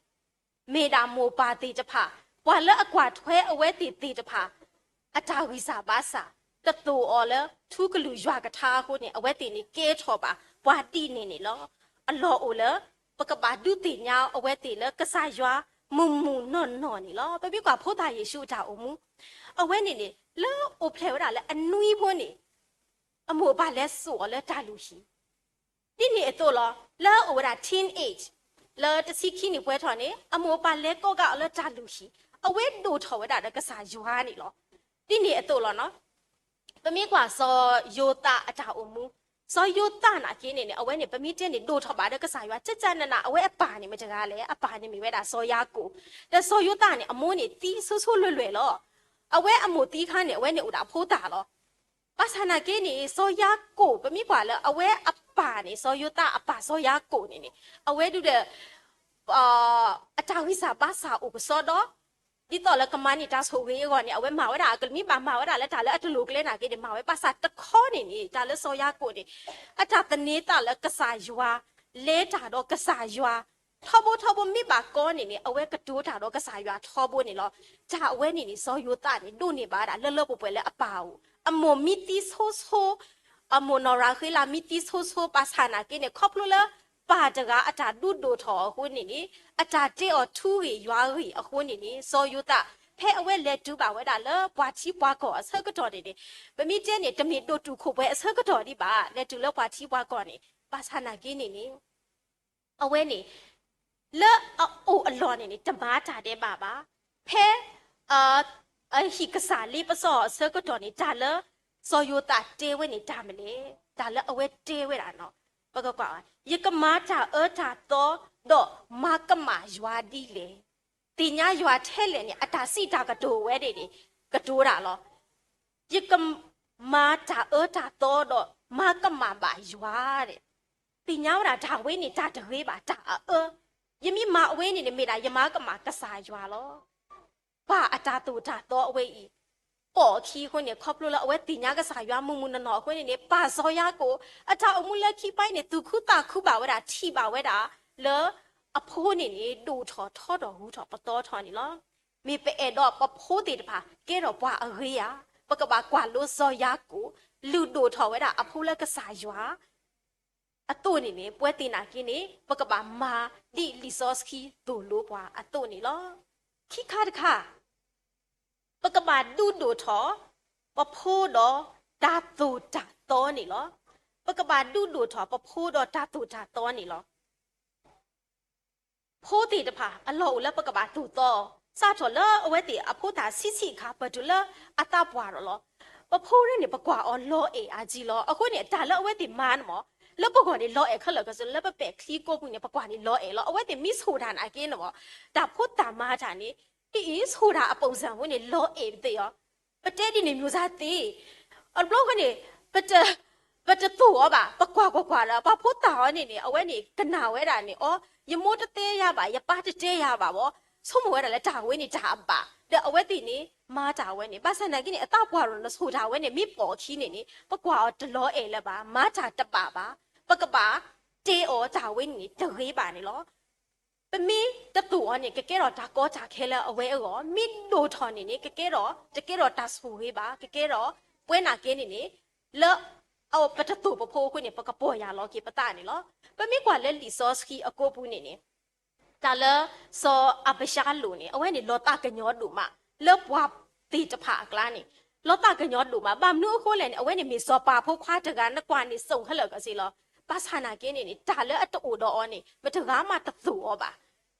မ့ၢ်ဒၣ်မိၢ်ပၢ်သ့ၣ်တဖၣ် ပှၤလၢအကွၢ်ထွဲအဝဲသ့ၣ်သ့ၣ်တဖၣ် အတၢ်ဂံၢ်စၢ်ဘါစၢ် တသိၣ်အီၤလၢထူကလုၢ်ယွၤကထါအဃိန့ၣ် အဝဲသ့ၣ်န့ၣ်ကဲထီၣ်ဘၣ်ပှၤဒ်န့ၣ်န့ၣ်လီၤ. အလီၢ်အိၣ်လၢ ပကဘၣ်ဒုးသ့ၣ်ညါအဝဲသ့ၣ်လၢကစၢ်ယွၤမုာ်မုာ်နီၢ်နီၢ်န့ၣ်လီၤ. ပမ့ၢ်ကွၢ်ဖိသၣ်ယ့ၣ်ၡူးအတၢ်အိၣ်မူ အဝဲန့ၣ်န့ၣ် လၢအိၣ်ဖျဲၣ်ဝဲဒၣ်လၢအနွံဖိန့ၣ် အမိၢ်အပၢ်လဲၤစိာ်အီၤလၢတၢ်လုၢ်ဟံၣ် ဒ်န့ၣ်အသိးလီၤ. လၢအအိၣ်ဝဲဒၣ် teenage လၢတဆံခံနံၣ်ပှဲၤထီၣ်န့ၣ် အမိၢ်အပၢ်လဲၤကိးကးအီၤလၢတၢ်လုၢ်ဟံၣ် အဝဲဒိၣ်ထီၣ်ဝဲဒၣ်ဒီးကစၢ်ယွၤန့ၣ်လီၤ. ဒ်န့ၣ်အသိးလီၤ. ပမ့ၢ်ကွၢ်စီၤယိၤသးအတၢ်အိၣ်မူ စီၤယိၤသးနာ်က့န့ၣ်န့ၣ် အဝဲန့ၣ် ပမ့ၢ်တဲန့ၣ် ဒိၣ်ထီၣ်ဘၣ်ဒီးကစၢ်ယွၤ ကကနန အဝဲအပၢ်န့ၣ်မတၤတဂၤလဲၣ်. အပၢ်န့ၣ်မ့ၢ်ဝဲဒၣ်စီၤယၤကိာ် ဒီးစီၤယိၤသးန့ၣ် အမိၢ်န့ၣ်သံဆိဆိလွဲၢ်လွဲၢ်လီၤ. အဝဲအမိၢ်သံအခါန့ၣ် အဝဲန့ၣ်အိၣ်ဒၣ်အဖိသၣ်လီၤ. ဘၣ်ဆၣ်နာ်က့န့ၣ် စီၤယၤကိာ် ပမ့ၢ်ကွၢ်လၢအဝဲအပၢ်န့ၣ် စီၤယိၤသးအပၢ်စီၤယၤကိာ်န့ၣ်န့ၣ် အဝဲဒုးဒီး အတၢ်ဂံၢ်စၢ်ဘါစၢ်အိၣ်ကစီဒီး ဒ်သိးလၢကမၤန့ၢ်တၢ်ဆိၣ်ဂ့ၤအဂီၢ်န့ၣ် အဝဲမၤဝဲဒၣ် အကမ့ၢ်ဘၣ်မၤဝဲဒၣ်လၢတၢ်လၢအတလိၤကျဲနာ်က့န့ၣ် မၤဝဲဘၣ်ဆၣ်တခီန့ၣ်န့ၣ် တၢ်လၢစီၤယၤကိာ်န့ၣ် အတၢ်သန့ၤသးလၢကစၢ်ယွၤ လဲၤတၢ်ဒီးကစၢ်ယွၤ ထီဘိထီဘိမ့ၢ်ဘၣ်ကီန့ၣ်န့ၣ် အဝဲကတိၤတၢ်ဒီးကစၢ်ယွၤထီဘိန့ၣ်လီၤ. တၢ်အဝဲန့ၣ်န့ၣ် စီၤယိၤသးန့ၣ် ဒိးန့ၢ်ဘၣ်ဝဲဒၣ်လၢလၢပှဲၤပှဲၤလၢအပၢ်အအိၣ် အမိၢ်မံသံဆိဆိ အမိၢ်နီၢ်ရၤဃ့လးမံသံဆိဆိ ဘၣ်ဆၣ်နာ်က့န့ၣ် ခီဖျိလၢပၢ်တဂၤအတၢ်ဒုးဒိၣ်ထီၣ်အဃိန့ၣ်န့ၣ် အတၢ်တဲအီၤထူဂ့ၢ်ယွၤဂ့ၢ်အဃိန့ၣ်န့ၣ် စီၤယိၤသး ဖဲအဝဲလဲၤတုၤဘၣ်ဝဲဒၣ်လၢပှၤထံပှၤကီၢ်အဆၢကတီၢ်န့ၣ်န့ၣ် ပမ့ၢ်တဲန့ၣ် တမ့ၢ်ဒိၣ်တုာ်ခိၣ်ပှဲၤအဆၢကတီၢ်ဒံးဘၣ် လဲၤတုၤလၢပှၤထံပှၤကီၢ်န့ၣ် ဘၣ်ဆၣ်နာ်က့န့ၣ်န့ၣ် အဝဲန့ၣ် လၢအအိၣ်အလီၢ်န့ၣ်န့ၣ် တမၤတၢ်ဒဲးဘးဘၣ်. ဖဲ အဟံၣ်ကစၢ်လ့ပစီအဆၢကတီၢ်န့ၣ် တၢ်လၢစီၤယိၤသးတဲဝဲန့ၣ်တၢ်မနုၤလဲၣ်. တၢ်လၢအဝဲတဲဝဲဒၣ်န့ၣ် ပကကွၢ် ယကမၤတၢ်အၢတၢ်သီ ဒီးမၤကမၣ်ယွၤဒ်လဲၣ်. သ့ၣ်ညါယွၤထဲလဲၣ်န့ၣ် အတၢ်စံးတၢ်ကတိၤဝဲန့ၣ်န့ၣ် ကတိၤတၢ်လီၤ. ယကမၤတၢ်အၢတၢ်သီဒီးမၤကမၣ်ဘၣ်ယွၤဒဲး သ့ၣ်ညါဝဲဒၣ်တၢ်ဝဲန့ၣ် တၢ်တဂ့ၤဘၣ် တၢ်အအၢ, ယမ့ၢ်မၤအဝဲန့ၣ်န့ၣ် မ့ၢ်ဒၣ်ယမၤကမၣ်ကစၢ်ယွၤလီၤ. ပၢ်အတၢ်သိၣ်တၢ်သီအဝဲအံၤ ပိာ်အခံအဃိန့ၣ် ခီဖျိလၢအဝဲသ့ၣ်ညါကစၢ်ယွၤမုာ်မုာ်နီၢ်နီၢ်အဃိန့ၣ်န့ၣ် ပၢ်စီၤယၤကိာ် အတၢ်အိၣ်မူလၢခံပၤအံၤန့ၣ် သူၣ်ခုသးခုဘၣ်ဝဲဒၣ် ထံၣ်ဘၣ်ဝဲဒၣ်လၢ အဖိန့ၣ်န့ၣ် ဒိၣ်ထီၣ်ထီထီၣ်ဂုၤထီၣ်ပသီထီၣ်န့ၣ်လီၤ. မ့ၢ်ပအဲၣ်ဒိးပဖိသ့ၣ်တဖၣ် ကဲထီၣ်ပှၤအဂ့ၤဧါ, ပကဘၣ်ကွၢ်လိစီၤယၤကိာ် လုၢ်ဒိၣ်ထီၣ်ဝဲဒၣ်အဖိလၢကစၢ်ယွၤ အသိးန့ၣ်န့ၣ် ပဝဲသ့ၣ်နာ်က့န့ၣ် ပကဘၣ်မၤဒ်လံာ်စီဆှံသိၣ်လိပှၤအသိးန့ၣ်လီၤ. ခံခါတခါ ပကဘၣ်ဒုးဒိၣ်ထီၣ် ပဖိဒီးတၢ်သိၣ်တၢ်သီန့ၣ်လီၤ. ပကဘၣ်ဒုးဒိၣ်ထီၣ်ပဖိဒီးတၢ်သိၣ်တၢ်သီန့ၣ်လီၤ. ဖိသ့ၣ်တဖၣ် အလီၢ်အိၣ်လၢပကဘၣ်သိၣ်သီအီၤ, စးထီၣ်လၢအဝဲသ့ၣ်အဖိသၣ်ဆံးဆံးအခါ ပတုၤလၢအသးပှၢ်ဒီးလီၤ. ပဖိန့ၣ်န့ၣ် ပကွၢ်အီၤလီၤအဲၣ်အါကံလီၤ. အဃိန့ၣ် တၢ်လၢအဝဲသ့ၣ်မၤန့ၣ်မ့ၢ် လၢပဂီၢ်န့ၣ် လီၤအဲၣ်ခဲလၢာ်ခဲဆ့ လၢပပဲာ်ချံကိးပူၤန့ၣ် ပကွၢ်န့ၣ်လီၤအဲၣ်လီၤ. အဝဲသ့ၣ်မ့ၢ်ဆိၣ်တၢ်နာ်က့န့ၣ်မ့ၢ် တၢ်ဖိသၣ်မၤတၢ်န့ၣ် ဒ်အံၤ ဆိၣ်တၢ်အပိာ်စၢ်ဖိန့ၣ် လီၤအဲၣ်ပသ့ၣ်အီၤ. ပတဲဒ်န့ၣ် မျိုးစားသ့ အဘျီဃီန့ၣ် ပတ ပတသိၣ်အီၤဘၣ်, ပကွၢ်ကွၢ်ကွၢ်ဒီး ပှၤဖိသၣ်အီၤန့ၣ်န့ၣ် အဝဲန့ၣ်ကနၣ်ဝဲဒၣ်န့ၣ် အိ ယမိၢ်တတဲယၤဘၣ်, ယပၢ်တတဲယၤဘၣ်ဘီ, ဆိကမိၣ်ဝဲဒၣ်လၢတၢ်ဝဲန့ၣ်တၢ်အဘၣ်, ဒီးအဝဲသ့ၣ်န့ၣ် မၤတၢ်ဝဲန့ၣ် ဘၣ်ဆၣ်နာ်က့န့ၣ် အသးပှၢ်ဒီးနဆိၣ်တၢ်ဝဲန့ၣ် မ့ၢ်ပိာ်အခံန့ၣ်န့ၣ် ပကွၢ်အီၤတလီၤအဲၣ်လၢၤဘၣ်, မၤတၢ်တဘၣ်ဘၣ်, ပကဘၣ်တဲအီၤတၢ်ဝဲန့ၣ်န့ၣ် တဂ့ၤဘၣ်န့ၣ်လီၤ. ပမ့ၢ်တသိၣ်အီၤန့ၣ် ကကဲထီၣ်တၢ်ကီတၢ်ခဲလၢအဝဲအဂီၢ်, မ့ၢ်ဒိၣ်ထီၣ်န့ၣ်န့ၣ် ကကဲထီၣ် တကဲထီၣ်တၢ်ဆိၣ်ဂ့ၤဘၣ်, ကကဲထီၣ် ပဝဲနာ်က့န့ၣ်န့ၣ် လၢ ပတသိၣ်ပဖိအဃိန့ၣ် ပကပီၢ်ယၢ်လီၤက့ၤပသးန့ၣ်လီၤ. ပမ့ၢ်ကွၢ်လၢလံာ်စီဆှံအကိာ်ပူၤန့ၣ်န့ၣ် တၢ်လၢစီၤအၤဘၡါလိၣ်န့ၣ် အဝဲန့ၣ်လီၤသးကညီၤဒိၣ်မး လၢပှၤသ့ၣ်တဖၣ်အကျါန့ၣ် လီၤသးကညီၤဒိၣ်မး, ဘၣ်မနုၤအဃိလဲၣ်န့ၣ် အဝဲန့ၣ်မ့ၢ်စီၤပၤဖိခွါတဂၤ နကွၢ်န့ၣ် စိၣ်ခဲလၢာ်ကစ့လီၤ. ဘၣ်ဆၣ်နာ်က့န့ၣ်န့ၣ် တၢ်လၢအတအိၣ်ဒီးအီၤန့ၣ် မတဂၤမးတသိၣ်အီၤဘၣ်.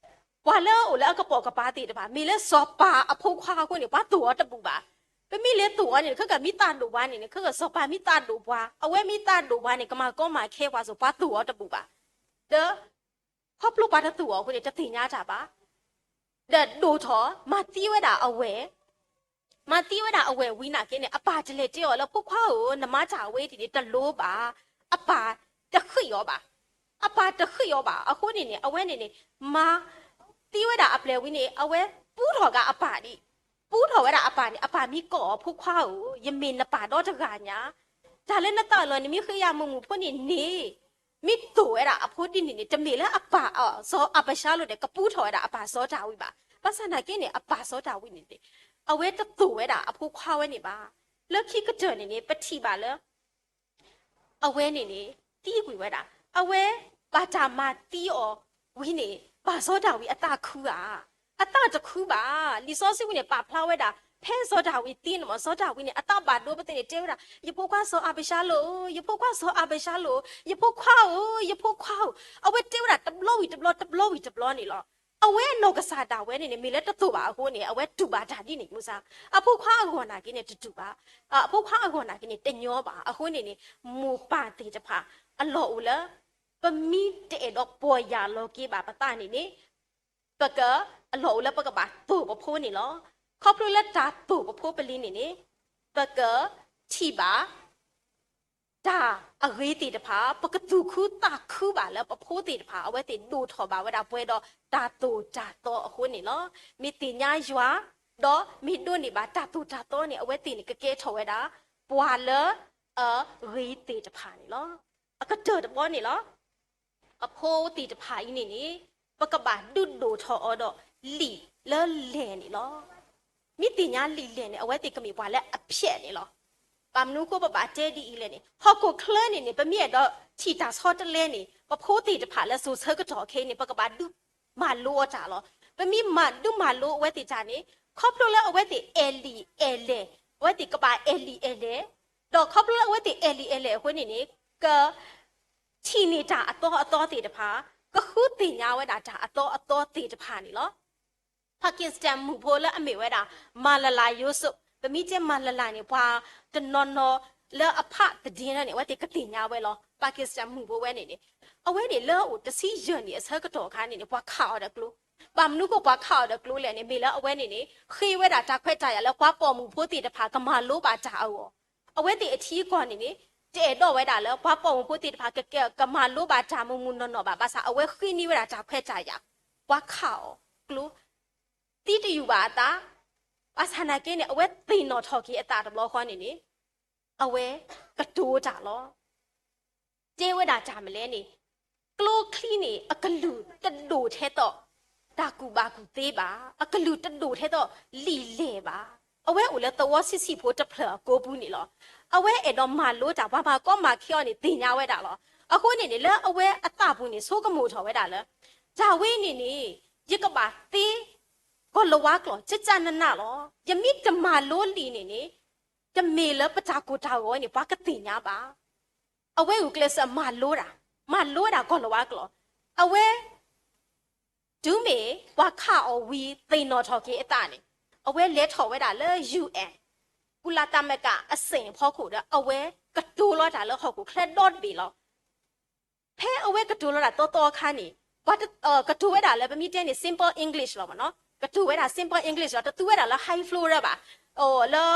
ပှၤလၢအအိၣ်လၢအကပိာ်ကပၤသ့ၣ်တဖၣ် မ့ၢ်လၢစီၤပၤအဖိခွါအဃိန့ၣ် ပှၤသိၣ်အီၤတဘူၣ်ဘၣ်. ပမ့ၢ်လဲၤသိၣ်အီၤန့ၣ် ခဲကမ့ၢ်သးဒိၣ်ပှၤန့ၣ်န့ၣ် ခဲကစီၤပၤမ့ၢ်သးဒိၣ်ပှၤ အဝဲမ့ၢ်သးဒိၣ်ပှၤန့ၣ် ကမၤကီမၤခဲပှၤစိၤ ပှၤသိၣ်အီၤတဘူၣ်ဘၣ်. ဒီး ခီဖျိပှၤတသိၣ်အီၤအဃိန့ၣ် တသ့ၣ်ညါတၢ်ဘၣ်. ဒီးဒိၣ်ထီၣ် မၤသံဝဲဒၣ်အဝဲၢ် မၤသံဝဲဒၣ်အဝဲၢ်ဝံၤနာ်က့န့ၣ် အပၢ်တလဲၤတဲအီၤလၢ ဖိခွါဧၢ, နမၤတၢ်အဝဲအံၤဒ်န့ၣ် တလိၤဘၣ်. အပၢ်တဃ့ၢ်အီၤဘၣ်. အပၢ်တဃ့ၢ်အီၤဘၣ်. အဃိန့ၣ်န့ၣ် အဝဲန့ၣ်န့ၣ် မၤသံဝဲဒၣ်အပျဲၢ်ဝံၤန့ၣ် အဝဲပူထီၣ်က့ၤအပၢ်ဒံး. ပူထီၣ်ဝဲဒၣ်အပၢ်န့ၣ် အပၢ်မံကီၢ်အီၤ ဖိခွါဧၢ, ယမ့ၢ်နပၢ်ဒီတဂၤညါ တၢ်လၢနသးအလီၢ်န့ၣ် မ့ၢ်ဃ့ယၤမုာ်မုာ်ဖိန့ၣ်န့ၣ် မ့ၢ်သိၣ်ဝဲဒၣ်အဖိဒ်န့ၣ်န့ၣ် တမ့ၢ်လၢအပၢ်အီၤ စီၤအၤဘၡါလိၣ်န့ၣ် ကပူထီၣ်ဝဲဒၣ်အပၢ်စီၤဒၤဝံးဘၣ်. ဘၣ်ဆၣ်နာ်က့န့ၣ် အပၢ်စီၤဒၤဝံးန့ၣ်န့ၣ် အဝဲတသိၣ်ဝဲဒၣ်အဖိခွါဝဲန့ၣ်ဘၣ်. လၢခံကတၢၢ်န့ၣ်န့ၣ် ပထံၣ်ဘၣ်လၢ အဝဲန့ၣ်န့ၣ် သံကွံာ်ဝဲဒၣ်. အဝဲဘၣ်တၢ်မၤသံအီၤဝံၤန့ၣ် ပၢ်စီၤဒၤဝံးအသးခုဧါ. အသးတခုဘၣ်. လံာ်စီဆှံပူၤန့ၣ် ပာ်ဖျါဝဲဒၣ် ဖဲစီၤဒၤဝံးသံန့ၣ်မ့ၢ် စီၤဒၤဝံးန့ၣ် အသးဘၣ်ဒိပသ့ၣ်န့ၣ် တဲဝဲဒၣ် ယဖိခွါစီၤအၤဘၡါလိၣ်, ယဖိခွါစီၤအၤဘၡါလိၣ်, ယဖိခွါဧၢ, ယဖိခွါဧၢ, အဝဲတဲဝဲဒၣ်တဘျီဝံၤတဘျီ တဘျီဝံၤတဘျီန့ၣ်လီၤ. အဝဲအနီၢ်ကစၢ်ဒၣ်ဝဲန့ၣ်န့ၣ် မ့ၢ်လၢတသိၣ်ဘၣ်အဃိန့ၣ် အဝဲတူၢ်ဘၣ်တၢ်ဒ်န့ၣ် မုၢ်ဆါ, အဖိခွါအဂီၢ်နာ်က့န့ၣ် တတူၢ်ဘၣ်. အဖိခွါအဂီၢ်နာ်က့န့ၣ် တညီဘၣ်. အဃိန့ၣ်န့ၣ် မိၢ်ပၢ်သ့ၣ်တဖၣ် အလီၢ်အိၣ်လၢ ပမ့ၢ်တအဲၣ်ဒိးပီၢ်ယၢ်လီၤက့ၤဘၣ်ပသးန့ၣ်န့ၣ် ပက အလီၢ်အိၣ်လၢပကဘၣ်သိၣ်ပဖိန့ၣ်လီၤ. ခီဖျိလၢတၢ်သိၣ်ပဖိပလံၤန့ၣ်န့ၣ် ပကထံၣ်ဘၣ် တၢ်အဂ့ၤသ့ၣ်တဖၣ် ပကသူၣ်ခုသးခုဘၣ်လၢပဖိသ့ၣ်တဖၣ် အဝဲသ့ၣ်ဒိၣ်ထီၣ်ဘၣ်ဝဲဒၣ်ပှဲၤဒီးတၢ်သိၣ်တၢ်သီအဃိန့ၣ်လီၤ. မ့ၢ်သ့ၣ်ညါယွၤ ဒီးမ့ၢ်ဒိးန့ၢ်ဘၣ်တၢ်သိၣ်တၢ်သီန့ၣ် အဝဲသ့ၣ်န့ၣ် ကကဲထီၣ်ဝဲဒၣ် ပှၤလၢအဂ့ၤသ့ၣ်တဖၣ်န့ၣ်လီၤ. အကတၢၢ်တဘီန့ၣ်လီၤ. အဖိသ့ၣ်တဖၣ်အံၤန့ၣ်န့ၣ် ပကဘၣ်ဒုးဒိၣ်ထီၣ်အီၤဒီးလံာ်လၢလဲၢ်န့ၣ်လီၤ. မ့ၢ်သ့ၣ်ညါလံာ်လဲၢ်န့ၣ် အဝဲသ့ၣ်ကမ့ၢ်ပှၤလၢအဖျဲးန့ၣ်လီၤ. ဘၣ်မနုၤအဃိပဘၣ်တဲဒ်အံၤလဲၣ်န့ၣ် ဟီၣ်ခိၣ်ချၢန့ၣ်န့ၣ် ပမ့ၢ်အဲၣ်ဒိးထံၣ်တၢ်ဆီတလဲန့ၣ် ပဖိသ့ၣ်တဖၣ်လၢစိၤဆၢကတီၢ်ခဲအံၤန့ၣ် ပကဘၣ်ဒုးမၤလိအီၤတၢ်လီၤ. ပမ့ၢ်မၤဒုးမၤလိအဝဲသ့ၣ်တၢ်န့ၣ် ခီဖျိလၢအဝဲသ့ၣ်အဲၣ်လံာ်အဲၣ်လဲၢ်, အဝဲသ့ၣ်ကဘၣ်အဲၣ်လံာ်အဲၣ်လဲၢ်, ဒီးခီဖျိလၢအဝဲသ့ၣ်အဲၣ်လံာ်အဲၣ်လဲၢ်အဃိန့ၣ်န့ၣ် က ထံၣ်န့ၢ်တၢ်အသီအသီသ့ၣ်တဖၣ်, ကဃုသ့ၣ်ညါဝဲဒၣ်တၢ်အသီအသီသ့ၣ်တဖၣ်န့ၣ်လီၤ. Pakistan မုၣ်ဖိလၢအမ့ၢ်ဝဲဒၣ် Malala Yousafzai, ပမ့ၢ်တဲ Malala န့ၣ် ပှၤတနီၤနီၤလၢအဖးသဒ့န့ၣ် အဝဲသ့ၣ်ကသ့ၣ်ညါဝဲလီၤ. Pakistan မုၣ်ဖိဝဲန့ၣ်န့ၣ် အဝဲန့ၣ်လၢအအိၣ်တဆံယဲၢ်နံၣ်အဆၢကတီၢ်အခါန့ၣ်န့ၣ် ပှၤခးအီၤဒီးကျိ, ဘၣ်မနုၤဃိပှၤခးအီၤဒီးကျိလဲၣ်န့ၣ် မ့ၢ်လၢအဝဲန့ၣ်န့ၣ် ဃ့ဝဲဒၣ်တၢ်ခွဲးတၢ်ယာ်လၢပှၤပိာ်မုၣ်ဖိသ့ၣ်တဖၣ်ကမၤလိဘၣ်တၢ်အဂီၢ်, အဝဲသ့ၣ်အထံအကီၢ်န့ၣ်န့ၣ် တအဲၣ်ဒိးဝဲဒၣ်လၢ ပှၤပိာ်မုၣ်ဖိသ့ၣ်တဖၣ်က ကမၤလိဘၣ်တၢ်မုၢ်မုၢ်နီၢ်နီၢ်ဘၣ်, ဘၣ်ဆၣ်အဝဲဃ့န့ၢ်ဝဲဒၣ်တၢ်ခွဲးတၢ်ယာ်, ပှၤခးအီၤကျိ, သံတယူၢ်ဘၣ်အသး, ဘၣ်ဆၣ်နာ်က့န့ၣ် အဝဲသ့ၣ်နီၣ်ထီၣ်က့ၤအသးတဘျီဃီန့ၣ်န့ၣ် အဝဲကတိၤတၢ်လီၤ. တဲဝဲဒၣ်တၢ်မနုၤလဲၣ်န့ၣ်, ကျိချံန့ၣ် အကလုၢ်တဒိၣ်ထဲသိး တၢ်ကူၣ်ဘၣ်ကူၣ်သ့ဘၣ်, အကလုၢ်တဒိၣ်ထဲသိးလံာ်လဲၢ်ဘၣ်. အဝဲအိၣ်လၢသဝီဆံးဆံးဖိတဖျၢၣ်အကိာ်ပူၤန့ၣ်လီၤ. အဝဲအဲၣ်ဒိးမၤလိတၢ် ပှၤမၤကီမၤခဲအီၤန့ၣ် သ့ၣ်ညါဝဲဒၣ်လီၤ. အဃိန့ၣ်န့ၣ် လၢအဝဲအသးပူၤန့ၣ် ဆိကမိၣ်ထီၣ်ဝဲဒၣ်လၢ တၢ်ဝဲအံၤန့ၣ်န့ၣ် ယကဘၣ်သ့ ကီၢ်လၤဝါကျိာ် ကကနနလီၤ. ယမ့ၢ်တမၤလိလံာ်န့ၣ်န့ၣ် တမ့ၢ်လၢပတၢ်ကိၢ်တၢ်ဂီၤန့ၣ် ပှၤကသ့ၣ်ညါဘၣ်. အဝဲဂုာ်ကျဲးစၢးမၤလိတၢ်, မၤလိဝဲဒၣ်ကီၢ်လၤဝါကျိာ်. အဝဲ တုၤမ့ၢ်ပှၤခးအီၤဝံၤသ့ၣ်နီၣ်ထီၣ်က့ၤအသးန့ၣ် အဝဲလဲၤထီၣ်ဝဲဒၣ်လၢ ယူဢၣ်, ကုလသမဂ္ဂအစ့ၣ်အဖီခိၣ်ဒီး အဝဲကတိၤလီၤတၢ်လၢဟီၣ်ခိၣ်ချၢဒီတဘ့ၣ်လီၤ. ဖဲအဝဲကတိၤလီၤတၢ်သီသီအခါန့ၣ် ပှၤကတိၤဝဲဒၣ်လၢ ပမ့ၢ်တဲန့ၣ် simple English လီၤမ့ၢ်နီၤ. ကတိၤဝဲဒၣ် simple English ဒီး တသူဝဲဒၣ်လၢ high flow ရၢဘၣ်. အိၣ်လၢ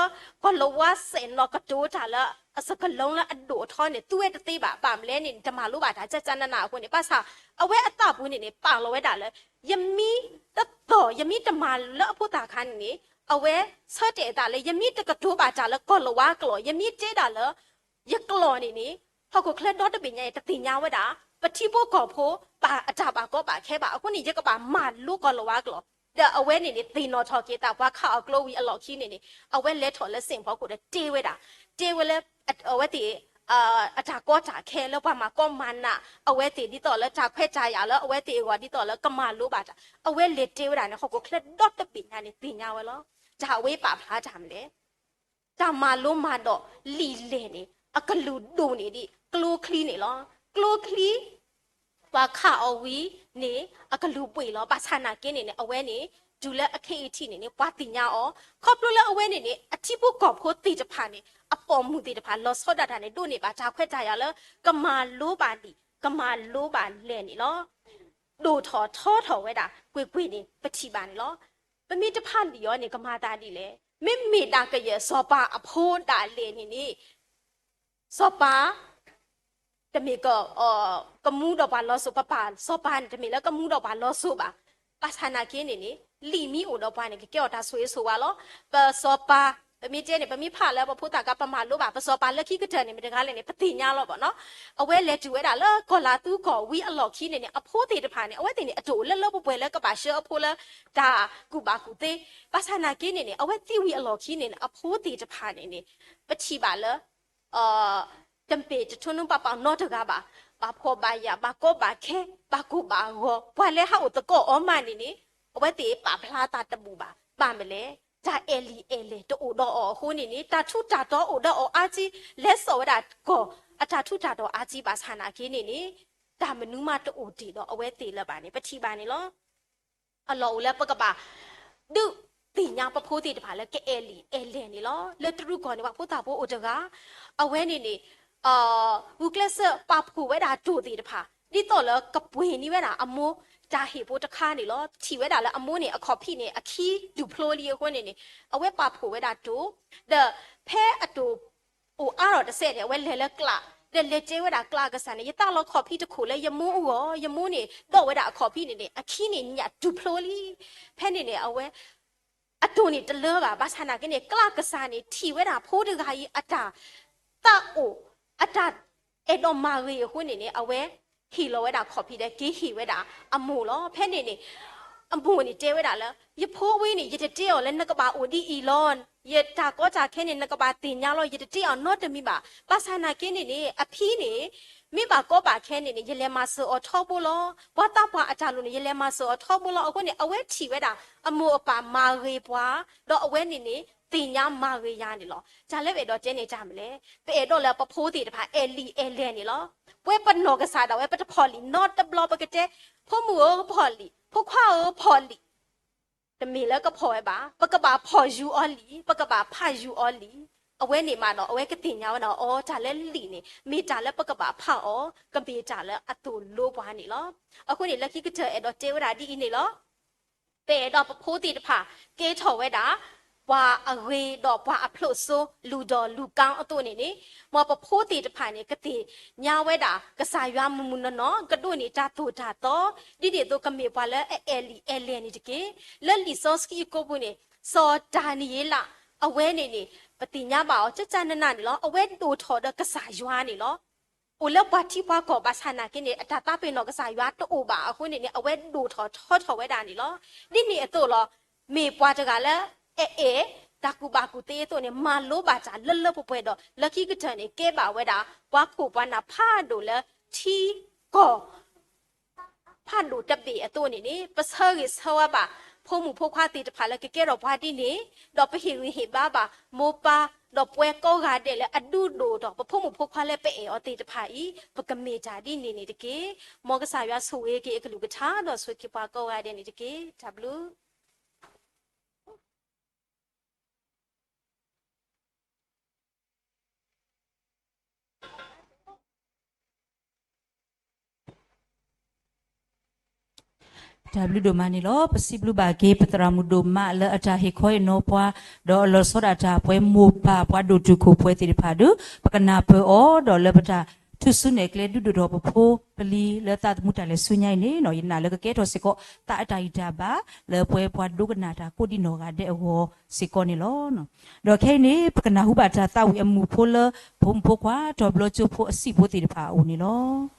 ကီၤလၤဝါစဲးနီၤ ကတိၤတၢ်လၢ စကလုာ်လၢအဒိၣ်အထီန့ၣ် သူဝဲတသ့ဘၣ်. ဘၣ်မနုၤလဲၣ်န့ၣ် တမၤလိဘၣ်တၢ် ကၠၢ်ကၠၢ်နးနးအဃိန့ၣ် ဘၣ်ဆၣ် အဝဲအသးပူၤန့ၣ်န့ၣ် ပာ်လီၤဝဲဒၣ်လၢ ယမ့ၢ်တသီၣ် ယမ့ၢ်တမၤလၢအဖိသၣ်ခါန့ၣ်န့ၣ် အဝဲဆၢတဲာ်အသးလၢ ယမ့ၢ်တကတိၤဘၣ်တၢ်လၢကီၤလၤဝါကျိာ်, ယမ့ၢ်တဲဒၣ်လၢ ယကျိာ်န့ၣ်န့ၣ် ဟီၣ်ခိၣ်ချၢဒီတဘ့ၣ်ညါအံၤ တသ့ၣ်ညါဝဲဒၣ် ပထံဖိကီၢ်ဖိ ဘၣ်အတၢ်ဘၣ်ကီဘၣ်ခဲဘၣ်. အဃိန့ၣ် ယကဘၣ်မၤလိကီၤလၤဝါကျိာ်, ဒီးအဝဲန့ၣ်န့ၣ် သ့ၣ်နီၣ်ထီၣ်က့ၤသး ပှၤခးအီၤကျိဝံၤအလီၢ်ခံန့ၣ်န့ၣ် အဝဲလဲၤထီၣ်လၢစ့ၣ်ဖီခိၣ်ဒီးတဲဝဲဒၣ်, တဲဝဲလၢ အဝဲသ့ၣ် အတၢ်ကီတၢ်ခဲလၢပှၤမၤကီမၤနး, အဝဲသ့ၣ်ဒ်သိးလၢတၢ်ခွဲးတၢ်ယာ်လၢအဝဲသ့ၣ်အဂီၢ် ဒ်သိးလၢကမၤလိဘၣ်တၢ် အဝဲလဲၤတဲဝဲဒၣ်န့ၣ် ဟီၣ်ခိၣ်ချၢဒီတဘ့ၣ်ညါန့ၣ် သ့ၣ်ညါဝဲလီၤ. တၢ်အဝဲပာ်ဖျါတၢ်မနုၤလဲၣ် တၢ်မၤလိမၤဒိးလံာ်လဲၢ်န့ၣ် အကလုၢ်ဒိၣ်န့ၢ်ဒံးကျိချံန့ၣ်လီၤ. ကျိချံ ပှၤခးအီၤဝံၤန့ၣ် အကလုၢ်ဘှ့ၣ်လီၤ. ဘၣ်ဆၣ်နာ်က့န့ၣ်န့ၣ် အဝဲန့ၣ် တုၤလၢအခဲအံၤထံးန့ၣ်န့ၣ် ပှၤသ့ၣ်ညါအီၤ, ခီဖျိလၢအဝဲန့ၣ်န့ၣ် အထံဖိကီၢ်ဖိသ့ၣ်တဖၣ်န့ၣ် အပိာ်မုၣ်သ့ၣ်တဖၣ် လီၤဆီဒၣ်တၢ်န့ၣ် ဒိးန့ၢ်ဘၣ်တၢ်ခွဲးတၢ်ယာ်လၢ ကမၤလိဘၣ်လံာ် ကမၤလိဘၣ်လဲၢ်န့ၣ်လီၤ. ဒိၣ်ထီၣ်ထီထီၣ်ဝဲဒၣ် ကွ့ၢ်ကွ့ၢ်န့ၣ် ပထံၣ်ဘၣ်န့ၣ်လီၤ. ပမ့ၢ်တဖးလံာ်အီၤန့ၣ် ကမၤသးဒ်လဲၣ်. မ့မ့ၢ်ဒၣ်ကယဲၢ်စီၤပၤအဖိဒၣ်လဲာ်န့ၣ်န့ၣ် စီၤပၤ တမ့ၢ်က ကမူဒီးပှၤလီၤစိၤ, ပပၢ်စီၤပၤန့ၣ် တမ့ၢ်လၢကမူဒီးပှၤလီၤစိၤဘၣ်. ဘၣ်ဆၣ်နာ်က့န့ၣ်န့ၣ် လံာ်မ့ၢ်အိၣ်ဒီးပှၤန့ၣ် ကကဲအီၤတၢ်ဆိၣ်ဂ့ၤဆိၣ်ဝါလီၤ. ပစီၤပၤ ပမ့ၢ်တဲန့ၣ် ပမ့ၢ်ဖးလၢပဖိသၣ်ခါ ပမၤလိဘၣ် ပစီၤပၤလၢခံကတၢၢ်န့ၣ် မတၤတဂၤလဲၣ်န့ၣ် ပသ့ၣ်ညါလီၤဘၣ်နီၤ. အဝဲလဲၤတုၤဝဲဒၣ်လၢကီၢ်လၤသူကီၢ်ဝံၤအလီၢ်ခံန့ၣ်န့ၣ် အဖိသ့ၣ်တဖၣ်န့ၣ် အဝဲသ့ၣ်န့ၣ် အတအိၣ်လၢလၢပှဲၤပှဲၤလၢကဘၣ်ဆှၢအဖိလၢတၢ်ကူၣ်ဘၣ်ကူၣ်သ့. ဘၣ်ဆၣ်နာ်က့န့ၣ်န့ၣ် အဝဲသံဝံၤအလီၢ်ခံန့ၣ်န့ၣ် အဖိသ့ၣ်တဖၣ်န့ၣ်န့ၣ် ပထံၣ်ဘၣ်လၢ တမ့ၢ်တထူနူပပာ်နီတဂၤဘၣ်, ဘၣ်ဖှီၣ်ဘၣ်ယာ် ဘၣ်ကီဘၣ်ခဲ ဘၣ်ကိၢ်ဘၣ်ဂီၤ, ပှၤလၢဟးအိၣ်သကိးအီၤမးန့ၣ်န့ၣ် အဝဲသ့ၣ်ပာ်ဖျါသးတဘူၣ်ဘၣ်. ဘၣ်မနုၤလဲၣ်, တၢ်အဲၣ်လံာ်အဲၣ်လဲၢ်တအိၣ်ဒီးအီၤအဃိန့ၣ်န့ၣ် တၢ်ထူးတၢ်တီၤအိၣ်ဒီးအီၤအါကံ, လဲၤစိာ်ဝဲဒၣ်ကီၢ် အတၢ်ထူးတၢ်တီၤအါကံ ဘၣ်ဆၣ်နာ်က့န့ၣ်န့ၣ် တၢ်မနုၤမးတအိၣ်တ့ၢ်ဒီးအဝဲသ့ၣ်လၢၤဘၣ်န့ၣ် ပထံၣ်ဘၣ်န့ၣ်လီၤ. အလီၢ်အိၣ်လၢပကဘၣ် ဒုးသ့ၣ်ညါပဖိသ့ၣ်တဖၣ်လၢကအဲၣ်လံာ်အဲၣ်လဲၢ်န့ၣ်လီၤ. လၢတရူးကီၢ်န့ၣ် ပှၤဖိသၣ်ဖိအိၣ်တဂၤ, အဝဲန့ၣ်န့ၣ် ဂုာ်ကျဲးစၢးပာ်ဖှိၣ်ဝဲဒၣ်တိၢ်သ့ၣ်တဖၣ် ဒ်သိးလၢကပှ့ၤန့ၢ်ဝဲဒၣ်အမိၢ်တၢ်ဟ့ၣ်ဖိတခါန့ၣ်လီၤ. ထံၣ်ဝဲဒၣ်လၢအမိၢ်န့ၣ် အခီၣ်ဖံးန့ၣ် အခံဒူၣ်ဖျိလံအဃိန့ၣ်န့ၣ် အဝဲပာ်ဖှိၣ်ဝဲဒၣ်တိၢ်, ဒီးဖဲအတိၢ် အိၣ်အါထီၣ်တစဲးန့ၣ် အဝဲလဲၤလၢကျး, ဒီးလဲၤတဲဝဲဒၣ်ကျးကစၢ်န့ၣ် ယသးလီၤခီၣ်ဖံးတခိၣ်လၢယမိၢ်အဂီၢ်, ယမိၢ်န့ၣ် ဒိးဝဲဒၣ်အခီၣ်ဖံးန့ၣ်န့ၣ် အခံန့ၣ်ညၣ်ဒူၣ်ဖျိလံ. ဖဲန့ၣ်န့ၣ် အဝဲ အတိၢ်န့ၣ်တလၢဘၣ်. ဘၣ်ဆၣ်နာ်က့န့ၣ် ကျးကစၢ်န့ၣ် ထံၣ်ဝဲဒၣ်ဖိတဂၤအံၤ အတၢ်သးအိၣ် အတၢ်အဲၣ်ဒိးမၤဂ့ၤအဃိန့ၣ်န့ၣ် အဝဲဟ့ၣ်လီၤဝဲဒၣ်ခီၣ်ဖံးဒီးက့ၤဟ့ၣ်ဝဲဒၣ်အမိၢ်လီၤ. ဖဲန့ၣ်န့ၣ် အမိၢ်န့ၣ်တဲဝဲဒၣ်လၢ ယဖိဝံၤန့ၣ် ယတတဲအီၤလၢနကဘၣ်အိၣ်ဒ်အံၤလီၤ. ယတၢ်ကီတၢ်ခဲန့ၣ် နကဘၣ်သ့ၣ်ညါလီၤ. ယတတဲအီၤနီတမံၤဘၣ်. ဘၣ်ဆၣ်နာ်က့န့ၣ်န့ၣ် အဖံန့ၣ် မ့ၢ်ဘၣ်ကီဘၣ်ခဲန့ၣ်န့ၣ် ယလဲၤမၤစၢၤအီၤထီဘိလီၤ. ပှၤသးပှၢ်အတၢ်လိၣ်န့ၣ် ယလဲၤမၤစၢၤအီၤထီဘိလီၤ. အဃိန့ၣ် အဝဲထံၣ်ဝဲဒၣ် အမိၢ်အပၢ်မၤဂ့ၤပှၤ, ဒီးအဝဲန့ၣ်န့ၣ် သ့ၣ်ညါမၤဂ့ၤယၤန့ၣ်လီၤ. တၢ်လၢပအဲၣ်ဒိးတဲန့ၣ်တၢ်မနုၤလဲၣ်, ပအဲၣ်ဒိးလၢပဖိသ့ၣ်တဖၣ် အဲၣ်လံာ်အဲၣ်လဲၢ်န့ၣ်လီၤ. ပဝဲပနီၢ်ကစၢ်ဒၣ်ဝဲ ပတဖီၣ်လံာ်နီတဘျီ ပကတဲ ဖိမုၣ်ဧၢဖီၣ်လံာ်, ဖိခွါဧၢဖီၣ်လံာ် တမ့ၢ်လၢကဖီၣ်ဝဲဘၣ်. ပကဘၣ်ဖီၣ်ယူၤအီၤလံာ်, ပကဘၣ်ဖးယူၤအီၤလံာ်. အဝဲန့ၣ်မးဒီး အဝဲကသ့ၣ်ညါဝဲဒၣ်အီၤ တၢ်လၢလံာ်န့ၣ် မ့ၢ်တၢ်လၢပကဘၣ်ဖးအီၤ, ကမ့ၢ်တၢ်လၢအသိၣ်လိပှၤန့ၣ်လီၤ. အဃိန့ၣ် လၢခံကတၢၢ်အဲၣ်ဒိးတဲဝဲဒၣ်ဒ်အံၤန့ၣ်လီၤ. ပအဲၣ်ဒိးပဖိသ့ၣ်တဖၣ် ကဲထီၣ်ဝဲဒၣ် ပှၤအဂ့ၤဒီးပှၤအဖျိးစိ လူၢ်ဒီးလူၢ်ကါအသိးန့ၣ်န့ၣ်, မ်ပဖိသ့ၣ်တဖၣ်န့ၣ် ကသ့ၣ်ညါဝဲဒၣ် ကစၢ်ယွၤမုၢ်မုၢ်နီၢ်နီၢ်, ကဒိးန့ၢ်တၢ်သိၣ်တၢ်သီ, ဒ်န့ၣ်အသိးကမ့ၢ်ပှၤလၢအအဲၣ်လံာ်အဲၣ်လဲၢ်န့ၣ်တက့ၢ်. လၢလံာ်စီဆှံအကိာ်ပူၤန့ၣ် စီၤဒၤနံးယ့လး အဝဲန့ၣ်န့ၣ် ပသ့ၣ်ညါဘၣ်အီၤ ကၠၢ်ကၠၢ်နးနးန့ၣ်လီၤ. အဝဲဒိၣ်ထီၣ်ဒီးကစၢ်ယွၤန့ၣ်လီၤ. အိၣ်လၢပှၤထံပှၤကီၢ် ဘၣ်ဆၣ်နာ်က့န့ၣ် အတၢ်သးပ့ၤနီၣ်ကစၢ်ယွၤတအိၣ်ဘၣ်အဃိန့ၣ်န့ၣ် အဝဲဒိၣ်ထီၣ်ထီထီၣ်ဝဲဒၣ်န့ၣ်လီၤ. ဒ်န့ၣ်အသိးလီၤ. မ့ၢ်ပှၤတဂၤလၢ အအဲၣ်တၢ်ကူၣ်ဘၣ်ကူၣ်သ့အသိးန့ၣ် မၤလိဘၣ်တၢ်လၢလၢပှဲၤပှဲၤဒီး လၢခံကတၢၢ်န့ၣ် ကဲဘၣ်ဝဲဒၣ် ပှၤခိၣ်ပှၤနၢ်ဖးဒိၣ်လၢထံကီၢ် ဖးဒိၣ်တဘ့ၣ်အသိးန့ၣ်န့ၣ် ပဆၢဂ့ၤဆၢဝါဘၣ် ဖိမုၣ်ဖိခွါသ့ၣ်တဖၣ်လၢကကဲထီၣ်ပှၤဒ်န့ၣ်, ဒီးပဟ့ၣ်ဂံၢ်ဟ့ၣ်ဘါဘၣ် မိၢ်ပၢ် ဒီးပှၤကိးဂၤဒဲးလၢအဒုးဒိၣ်ထီၣ် ပဖိမုၣ်ဖိခွါလၢပအဲၣ်အီၤသ့ၣ်တဖၣ်အံၤ ပကမ့ၢ်တၢ်ဒ်န့ၣ်န့ၣ်တက့ၢ်. မ်ကစၢ်ယွၤဆိၣ်ဂ့ၤက့ၤအကလုၢ်ကထါ ဒီးဆိၣ်ဂ့ၤက့ၤပှၤကိးဂၤဒဲးန့ၣ်တက့ၢ်. တၢ်ဘျုး တၢ်ဘျုးဒိၣ်မးန့ၣ်လီၤ. ပစံးဘျုးဘၣ်က့ၤ ပသရၣ်မုၣ်ဒိၣ်မးလၢအတၢ်ဟ့ၣ်ခီဟ့ၣ်နီၤပှၤ, ဒီးအလီၤဆီဒၣ်တၢ်ပှဲၤမိၢ်ပၢ်ပှၤဒိၣ်တုာ်ခိၣ်ပှဲၤသ့ၣ်တဖၣ်ဒီး ပကနၢ်ပၢၢ်အီၤဒီးလၢပတၢ်ထုးစုနဲၣ်ကျဲဒုးဒိၣ်ထီၣ်ပဖိပလံၤလၢသးသမူတၢ်လဲၤဆူညါအံၤန့ၣ် ယနာ်လၢကကဲထီၣ်စ့ၢ်ကီး သးအတၢ်ဂံၢ်တၢ်ဘါ လၢပှဲၤပှၤဒိကနၣ်တၢ်ကိးဒံနီၢ်ဂၤဒဲးအဂီၢ်စ့ၢ်ကီးန့ၣ်လီၤ. ဒီးခဲအံၤန့ၣ် ပကနၢ်ဟူဘၣ်တၢ်သးဝံၣ်အမုာ်ဖိလၢ ဖိမုၣ်ဖိခွါ တီၤဘျီကၠိဖိအစံၣ်ဖိသ့ၣ်တဖၣ်အအိၣ်န့ၣ်လီၤ.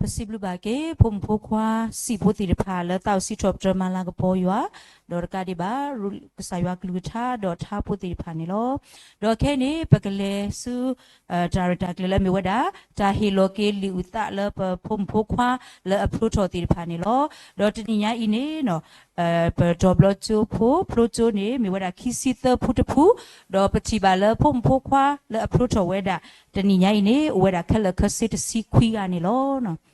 ပစံးဘျုးဘၣ်က့ၤ ဖိမုၣ်ဖိခွါ စံၣ်ဖိသ့ၣ်တဖၣ် လၢသးအိၣ်စံးထီၣ်ပတြၢၤမၤလၤကပီၤယွၤ, ဒီးတကးဒံးဘၣ် ကစၢ်ယွၤကလုၢ်ကထါ ဒီးထါဖိသ့ၣ်တဖၣ်န့ၣ်လီၤ. ဒီးခဲအံၤန့ၣ် ပကလဲၤဆူ တၢ်ရဲၣ်တၢ်ကျဲၤလၢအမ့ၢ်ဝဲဒၣ် တၢ်ဟ့ၣ်လီၤက့ၤလံာ်အုၣ်သးလၢပဖိမုၣ်ဖိခွါလၢအဖျိထီၣ်သ့ၣ်တဖၣ်န့ၣ်လီၤ. ဒီးတနံၤညါအံၤန့ၣ် ပတီၤဘျီကၠိဖိ ဖျိကၠိန့ၣ် မ့ၢ်ဝဲဒၣ်ခံဆံသၢဖိတဖု, ဒီးပထံၣ်ဘၣ်လၢဖိမုၣ်ဖိခွါလၢအဖျိထီၣ်ဝဲဒၣ် တနံၤညါအံၤန့ၣ် အိၣ်ဝဲဒၣ်ခဲလၢာ်ခဲဆ့တဆံခွံဂၤန့ၣ်လီၤ.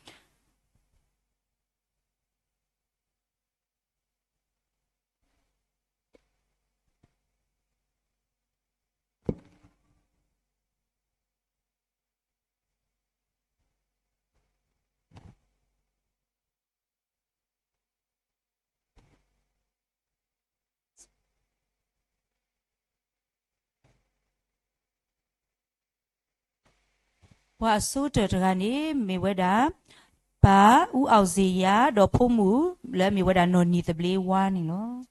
ပှၤအဆိကတၢၢ်တဂၤန့ၣ် မ့ၢ်ဝဲဒၣ် ပၢ်အူအီၣ်စ့ယၤ ဒီးဖိမုၣ်လၢအမ့ၢ်ဝဲဒၣ်နီၢ်နံၤသဘျ့ဝါန့ၣ်လီၤ.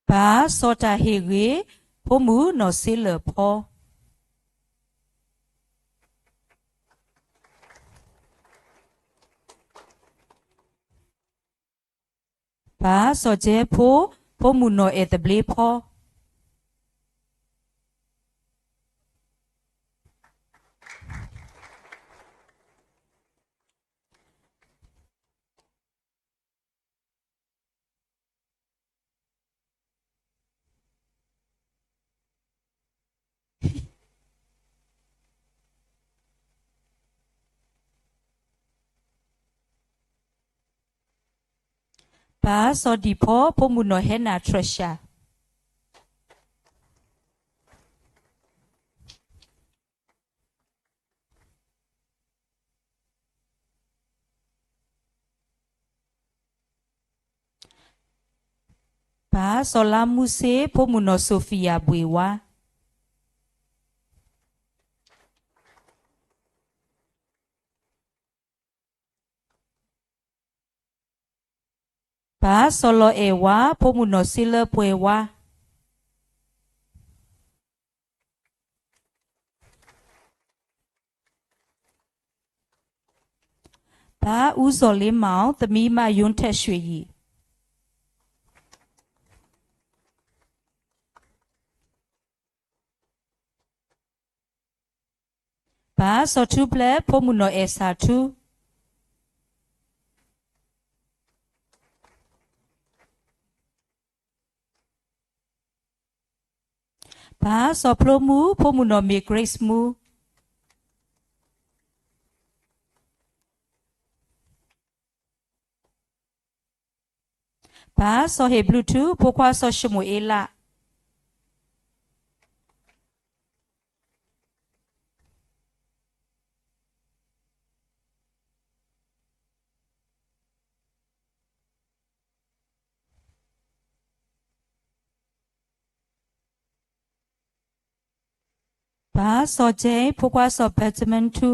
ပၢ်စီၤတၢ်ဟ့ၣ်ဂ့ၤ, ဖိမုၣ်နီၢ်စ့လၢၢ်ဖီ. ပၢ်စီၤကဲဖိ, ဖိမုၣ်နီၢ်အဲၣ်သဘျ့ဖီ. ပၢ်စီၤဒံၣ်ဖီ, ဖိမုၣ်နီၢ်ဟဲနၢ်ထြၢၡၢ. ပၢ်စီၤလါမူစ့, ဖိမုၣ်နီၢ်စိၤဖံယၤဘှ့ၣ်ဝါ. ပၢ်စီၤလီၤအဲၣ်ဝါ, ဖိမုၣ်နီၢ်စ့လၢပှဲၤဝါ. ပၢ်အူစီၤလ့မီၣ်, သမံမးယိထဲးရွှ့ၣ်ယံၤ. ပၢ်စီၤထူဖျဲး, ဖိမုၣ်နီၢ်အဲၣ်စၢ်ထူ. ပၢ်စီၤဖျိမူ, ဖိမုၣ်နီၢ်မ့ၢ် Grace မူ. ပၢ်စီၤဟ့ၣ်ဘျုးထူ, ဖိခွါစီၤၡမူၤအ့လး. ပၢ်စီၤကဲ, ဖိခွါစီၤ Benjamin ထူ.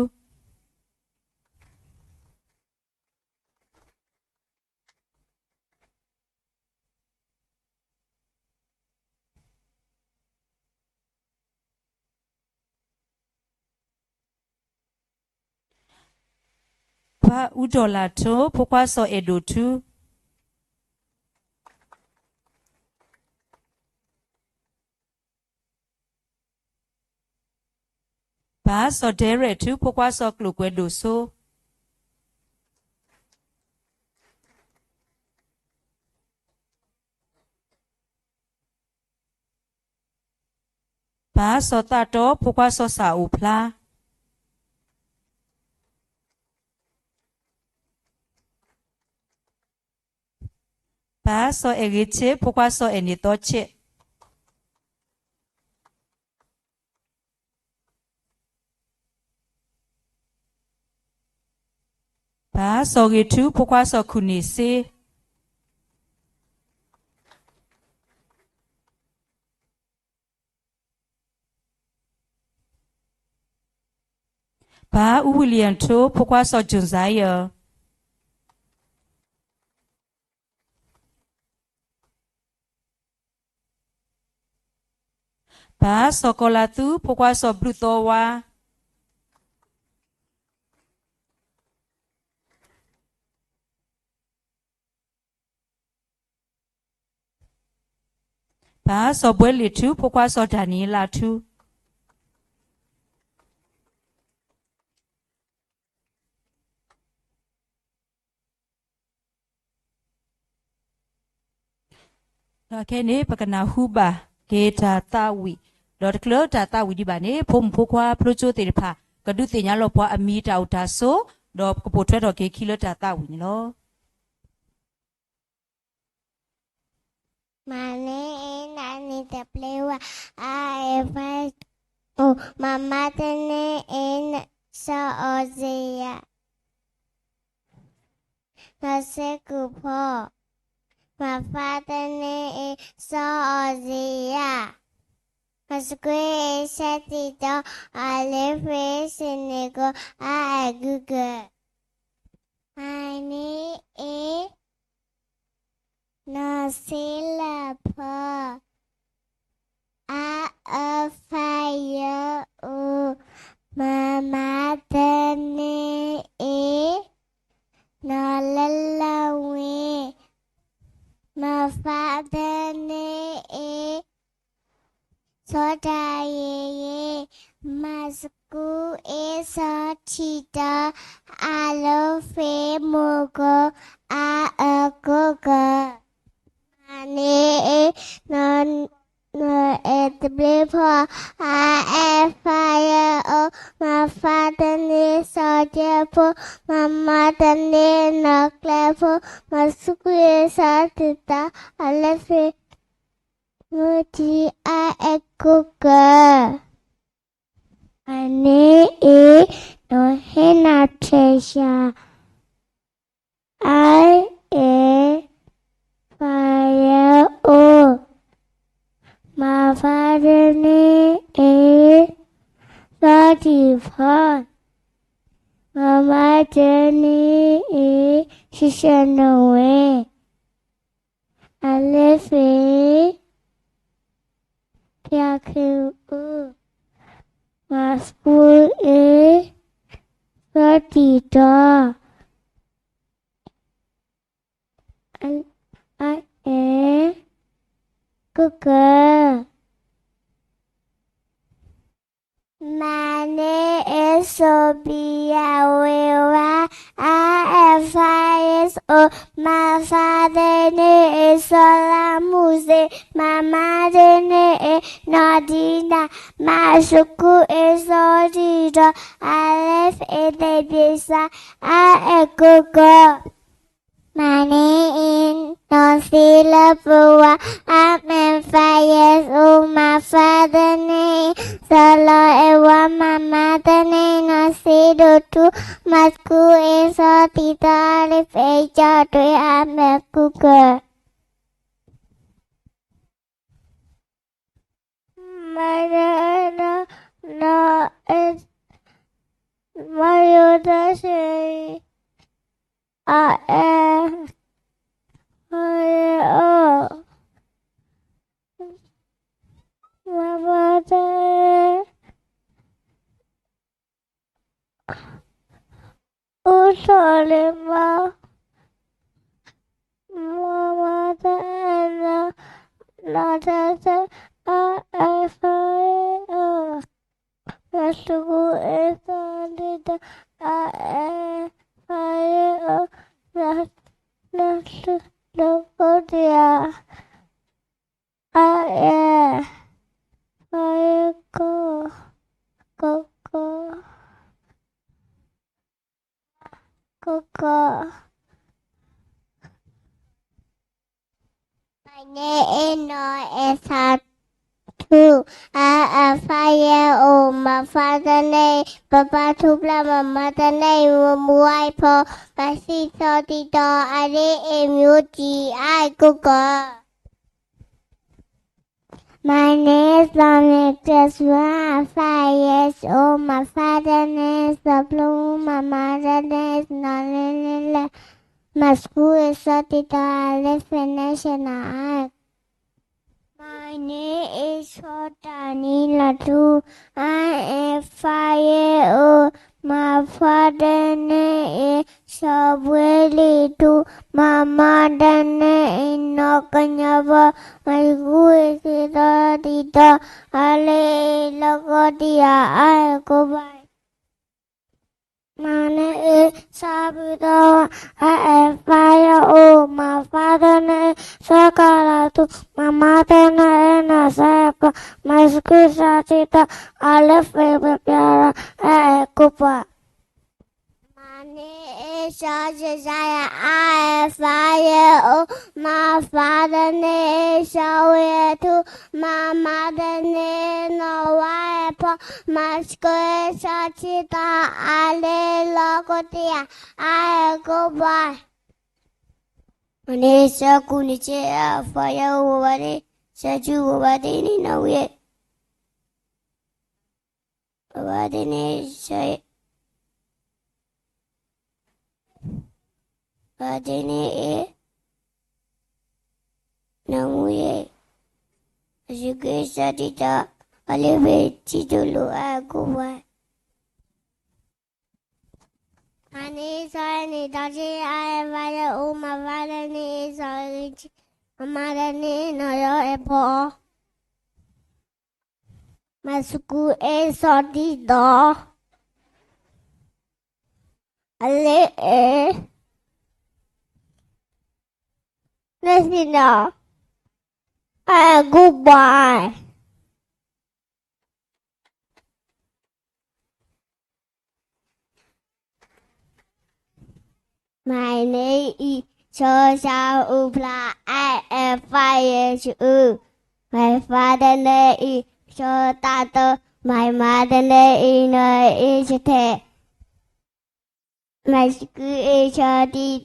ပၢ်အူဒီၣ်လၣ်ထူ, ဖိခွါစီၤအဲၣ်ဒိၣ်ထူ. ပၢ်စီၤဒဲရဲၣ်ထူ, ဖိခွါစီၤကျိၣ်ကွဲၤဒိၣ်စိ. ပၢ်စီၤသးတီ, ဖိခွါစီၤစၢ်အိၣ်ဖျါ. ပၢ်စီၤအဲၣ်ဂ့ၤဆ့, ဖိခွါစီၤအဲၣ်န့ၢ်သီဆဲး. ပၢ်စီၤဂ့ၤထူ, ဖိခွါစီၤခူၣ်န့ၢ်စ့. ပၢ်အူဝံၣ်လံၣ်ယၣ်ထူ, ဖိခွါစီၤကၠိၣ်စၤယၢၣ်. ပၢ်စီၤကီၤလၤသူ, ဖိခွါစီၤဘျုးသီဝါ. ပၢ်စီၤဘှဲလ့ၣ်ထူ, ဖိခွါစီၤဒၤနံးယ့လးထူ. ခဲအံၤန့ၣ် ပကနၢ်ဟူဘၣ်က့ၤတၢ်သးဝံၣ်, ဒီးတချုးလၢတၢ်သးဝံၣ်ဒံးဘၣ်န့ၣ် ဖိမုၣ်ဖိခွါဖျိကၠိသ့ၣ်တဖၣ် ကဒုးသ့ၣ်ညါလီၤပှၤအမံၤတၢ်အိၣ်တၢ်ဆိး, ဒီးကပိာ်ထွဲထီၣ်က့ၤခံလၢတၢ်သးဝံၣ်န့ၣ်လီၤ. မၤန့ၢ်အ့ၣ် နနံၤတပျ့ဝါ, အါအ့ၣ်ဖဲ, အိၣ် မၤမၤတန့ၢ်အ့ၣ် စီၤအီၣ်စ့ယၤ, နီၢ်စ့ကူၣ်ဖီ, မၤဖးတန့ၢ်အ့ စီၤအီၤစံယၣ်, မၤစူးကွံာ်အ့ ဆၢတံာ်တီၤ အလ့ဖ့ စ့န့ၣ်ကိး အါအဲၣ်ကူကၢၢ်, မၤန့ၢ်အ့ နီၢ်စ့လၢၢ်ဖီ အါအၢဖးယၢအိၣ်, မၤမၤတန့ၢ်အ့ နီၢ်လၢလၢဝ့ၢ်, မၤဖးတန့ၢ်အ့ စီၤတၤယံၤယံၤ, မၤစူးကွံာ်အ့ စီၤထံတီၤ အလ့ဖ့ မိၢ်ကိး အါအၢကူကၢၢ်, မၤန့ၢ်အ့ နီၢ်အဲၣ်တဘျ့ဖီ အါအဲၣ်ဖးယၢအိၣ်, မၤဖးတန့ၢ်စီၤကဲဖိ, မၤမၤတန့ၢ်နီၢ်ကျဲဖိ, မၤစူးကွံာ်အ့ စီၤထံတီၤ အလ့ဖ့ မိၢ်ထံ အါအဲၣ်ကူကၢၢ်, မၤန့ၢ်အ့ နီၢ်ဟ့ၣ်နၤထဲၣ်ဆၣ် အါအဲၣ်ဖးယၢအိၣ်, မၤဖးတန့ၢ်အ့ စီၤထံဖီ, မၤမၤတန့ၢ်အ့ ဆံးဆၢနဝ့ၢ်, အလ့ဖ့ ဖၠၣ်ခ့အူ, မၤစူးကွံာ်အ့ စီၤထံတီၤ အါအဲၣ်ကူကၢၢ်, မၤန့ၢ်အ့ စီၤဘံယၤဝ့ၤဝါ, အါအဲၣ်ဖးယၢအိၣ်, မၤဖးတန့ၢ်အ့ စီၤလါမူစ့, မၤမၤတန့ၢ်အ့ နီၢ်ဒံနၤ, မၤစူးကွံာ်အ့ စီၤထံတီၤ အလ့ဖ့ သ့ၣ်ဘံစါ, အါအဲၣ်ကူကၢၢ်, မၤန့ၢ်အ့ နီၢ်စ့လၢပဝါ, အါအဲၣ်ဖးယၢအိၣ်, မၤဖးတန့ၢ်အ့ စီၤလီၤအဲၣ်ဝါ, မၤမၤတန့ၢ်အ့ နီၢ်စ့ဒိၣ်ထူ, မၤစူးကွံာ်အ့ စီၤထံတီၤ အလ့ဖ့ ကၠီၣ်တွ့ အါအဲၣ်ကူကၢၢ်, မၤန့ၢ်အ့ နီၢ်အဲၣ် မၤယိၤတၢ်ဆံး, အါအဲၣ်ဖးယၢအိၣ်, မၤမၤတန့ၢ်အ့ အူထီၣ်လံမါ, မၤမၤတန့ၢ်အ့ နီၢ်တၢ်ဆံး, အါအဲၣ်ဖးယၢအိၣ်, မၤစူးကွံာ်အ့ စီၤထံတီၤ အါအဲၣ်ဖးယၢအိၣ်, နၢ်ဟူလၢကိးတယၢ်, အါအဲၣ် ဖးယၢကိး ကိးကိး ကိးကိး, မၤန့ၢ်အ့ နီၢ်အဲၣ်ဆၣ်ထူ, အါအဲၣ်ဖးယၢအိၣ်, မၤဖးတန့ၢ်အ့ ပၢ်ပၢ်ထူပျၢ်, မၤမၤတန့ၢ်အ့ မူဝါအ့ၣ်ဖီ, မၤစူးကွံာ်စီၤထံတီၤ အလ့ဖ့ မိၢ်ထံ အါအဲၣ်ကူကၢၢ်, မၤန့ၢ်အ့ စီၤမဲာ်ကျဲးစၢး အါအဲၣ်ဖးယၢအိၣ်, မၤဖးတန့ၢ်အ့ စီၤပျူမူ, မၤမၤတန့ၢ်အ့ နီၢ်လ့လ့လဲၣ်, မၤစူးကွံာ်အ့ စီၤထံတီၤ အလ့ဖ့ နဲဆဲနၤ အါအဲၣ် မၤန့ၢ်အ့ စီၤတၢ်နံလၢ်ထူ, အါအဲၣ်ဖးယၢအိၣ်, မၤဖးတန့ၢ်အ့ စီၤဘှ့လံထူ, မၤမၤတန့ၢ်အ့ နီၢ်ကညီဘီ, မၤစူးကွံာ်အ့ စီၤထံတီၤ အလ့ဖ့ လၢကိးတယၢ် အါအဲၣ်ကူပၢ် မၤန့ၢ်အ့ စီၤပံတီၤ အါအဲၣ်ဖးယၢအိၣ်, မၤဖးတန့ၢ်အ့ စီၤကၤလၤထူ, မၤမၤတန့ၢ်အ့ နီၢ်စဲပီ, မၤစူးကွံာ်စီၤထံတီၤ အလ့ဖ့ ပၠၣ်ပၠၣ်လီၤ အါအဲၣ်ကူပၢ် မၤန့ၢ်အ့ စီၤယၡါယၤ အါအဲၣ်ဖးယၢအိၣ်, မၤဖးတန့ၢ်အ့ စီၤဝ့ၢ်ထူ, မၤမၤတန့ၢ်အ့ နီၢ်ဝါအဲၣ်ဖီ, မၤစူးကွံာ်အ့ စီၤထံတီၤ အလ့ဖ့ လၢကိးတယၢ် အါအဲၣ်ကူပၢ် မ့ၢ်န့ၣ် ဆၢကူၣ်န့ၣ် ဆၢအါအဖးယဲၢ်အိၣ် ဘၣ်ဘၣ်န့ၣ် ဆၢဆူ ဘၣ်ဘၣ်သ့ၣ်န့ၣ် နီၣ်ဝံၤ ဘၣ်ဘၣ်သ့ၣ်န့ၣ် ဆၢ ဘၣ်ဘၣ်သ့ၣ်န့ၣ် နီၣ်ဝံၤ အစူၢ်က့ၤဆၢတံၢ်ဒီး အလ့ၤဖ့ၣ်ထံၣ်တလိၣ် အအဲၣ်ကူပှၤ မ့ၢ်န့ၣ် ဆၢန့ၣ် တၢ်ဆ့အါအဖးယဲၢ်အိၣ် မၤဖးဒဲးန့ၣ် အ့ၣ်စီၤဂ့ၤဆံ မၤမၤဒဲးန့ၣ် နီၢ်ယီအဲၣ်ဖီအီၤ မၤစကူအ့ၣ်စီၤတံၢ်ဒီး အလ့ၤအဲၣ် လၢသ့ၣ်နီၣ် အအဲၣ်ကူပှၤ မ့ၢ်န့ၣ်အံၤ ဆၢဆါအိၣ်ဖျါ အအဲၣ်ဖးယဲၢ်ဆူ မၤဖးဒဲးန့ၣ်အံၤ ဆၢတၢ်တီ မၤမၤဒဲးန့ၣ်အံၤ နီၢ်အ့ၣ်ဆထဲ မၤစကူအ့ၣ်ဆၢတံၢ်ဒီး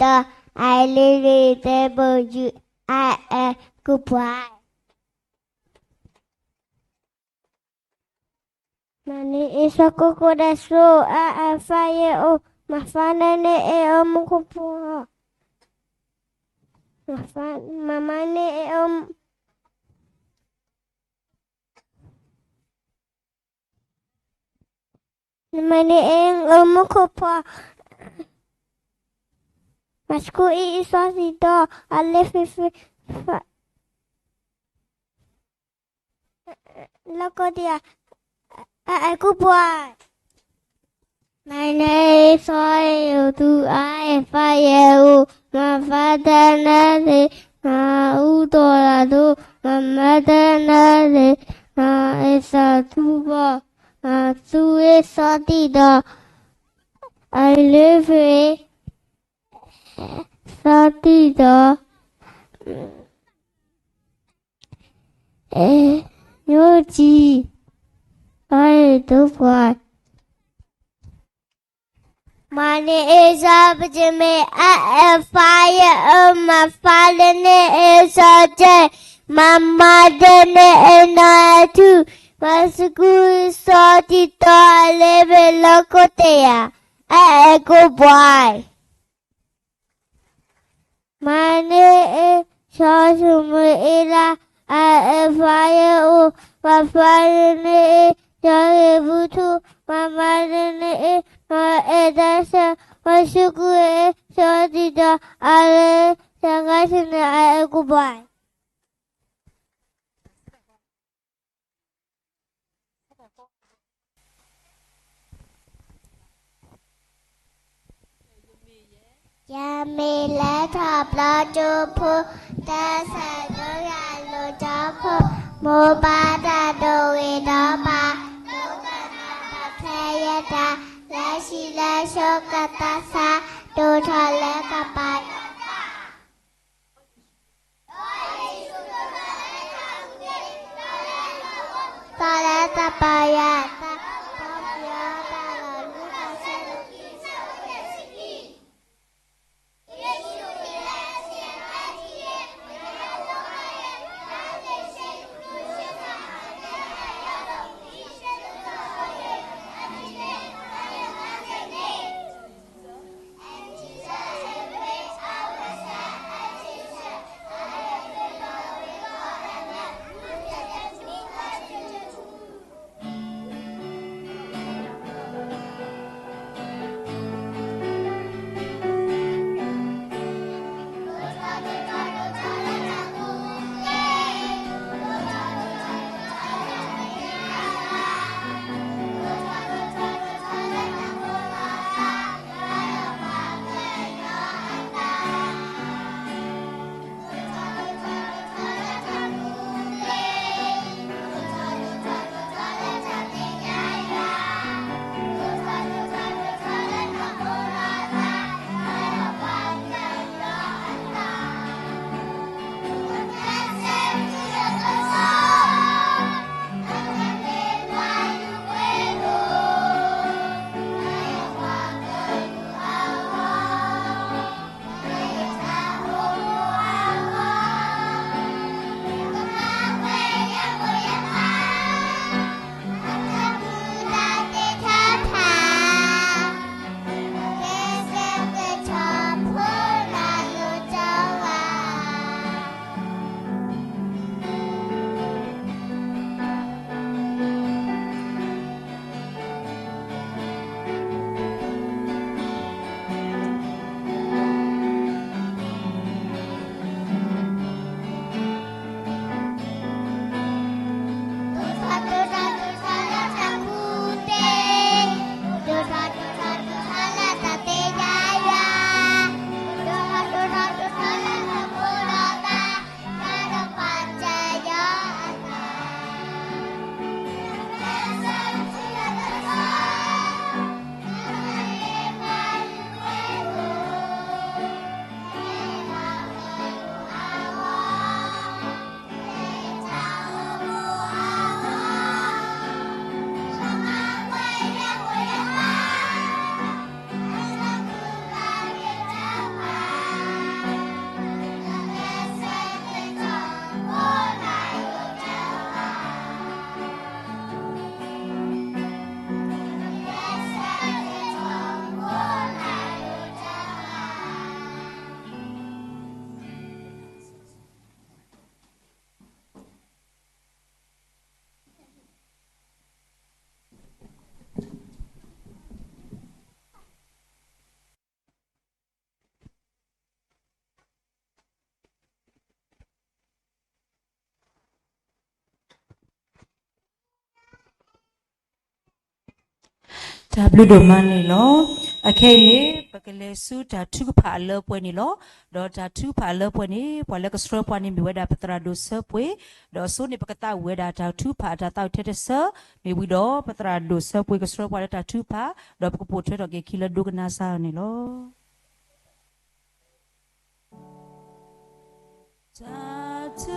အလ့ၤဖ့ၣ်သ့ၣ်ဘိယူၤ အအဲၣ်ကူပှၤ မ့ၢ်န့ၣ်အ့ၣ်စီၤကိၢ်ကိၢ်ဒဲးစိ အအဲၣ်ဖးယဲၢ်အိၣ် မၤဖးဒဲးန့ၣ်အ့ၣ်အိၣ်မူခိၣ်ဖီ မၤမၤန့ၣ်အ့ၣ်အိၣ် မ့ၢ်န့ၣ်အ့ၣ် အိၣ်မူခိၣ်ဖီ မၤစကူအ့ၣ်အ့ၣ်စီၤတံၢ်ဒီး အလ့ၤဖ့ၣ် လီၢ်ကိးတယၢ် အအဲၣ်ကူပှၤ မ့ၢ်န့ၣ်အ့ၣ်စီၤအ့ၣ်အိၣ်သူ အအဲၣ်ဖးယဲၢ်အိၣ် မၤဖးဒဲးန့ၣ်သ့ၣ် မၤအူသီၣ်တၢ်သိ မၤမၤဒဲးန့ၣ်သ့ၣ် မၤအ့ၣ်စီၤသူဘီ မၤသူအ့ၣ်စီၤတံၢ်ဒီး အလ့ၤဖ့ၣ် စီၤတံၢ်ဒီး ယိကံ အအဲၣ်ဒိးပှၤ မ့ၢ်န့ၣ်အ့ၣ်စီၤဘ့ၣ်တမ့ၣ် အအဲၣ်ဖးယဲၢ်အိၣ် မၤဖးဒဲးန့ၣ်အ့ၣ်စီၤကဲ မၤမၤဒဲးန့ၣ်အ့ၣ်နီၢ်အဲၣ်ထူ မၤစကူအ့ၣ်စီၤတံၢ်ဒီး အလ့ၤဖ့ၣ်လီၢ်ကိးတယၢ် အအဲၣ်ကူပှၤ မ့ၢ်န့ၣ်အ့ၣ်စီၤၡမူၤအ့လး အအဲၣ်ဖးယဲၢ်အိၣ် မၤဖးဒဲးန့ၣ်အ့ၣ် စီၤဧ့ၤဘူထူ မၤမၤဒဲးန့ၣ်အ့ၣ် နီၢ်အဲၣ်ဒၢစၢ မၤစကူအ့ၣ်စီၤတံၢ်ဒီး အလ့ၤစကါဆူန့ၣ် အအဲၣ်ကူပှၤ ယမ့ၢ်လၢထီၣ်ပျီကၠိဖိ တၢ်ဆၢကတီၢ်ယၤလိာ်ကၠီဖိ မိၢ်ပၢ်တၢ်ဒိၣ်ဝ့ၤဒီးပၢ် ဒိကနၣ်ပှၤဖျဲးယဲတၢ် လၢဟံၣ်လၢဃီကသးဆါ ဒိၣ်ထီၣ်လၢကပၤယီၤ သီလၢသးပာ်ယွၤ တၢ်ပီပယီၤတၢ်လီၤလူၤကဆဲးဒိၣ်ခံဆၢဝဲတဆံခံ တၢ်ဘျုးဒိၣ်မးန့ၣ်လီၤ. အခဲအံၤန့ၣ် ပကလဲၤဆူတၢ်ထုကဖၣ်အလၢပှဲၤန့ၣ်လီၤ. ဒီးတၢ်ထုကဖၣ်အလၢပှဲၤန့ၣ် ပှၤလၢကဆှၢပှၤန့ၣ်မ့ၢ်ဝဲဒၣ်ပသရၣ်ဒိၣ်ဆၢပှ့ၤ, ဒီးအဆိန့ၣ် ပကသးဝံၣ်ဝဲဒၣ်တၢ်ထုကဖၣ်အတၢ်သးဝံၣ်ထဲတဆၢ, မ့ၢ်ဝံၤဒီးပသရၣ်ဒိၣ်ဆၢပှ့ၤကဆှၢပှၤလၢတၢ်ထုကဖၣ်, ဒီးပကပိာ်ထွဲထီၣ်က့ၤခံလၢဒိကနၣ်စၢ်န့ၣ်လီၤ. တၢ်ကီ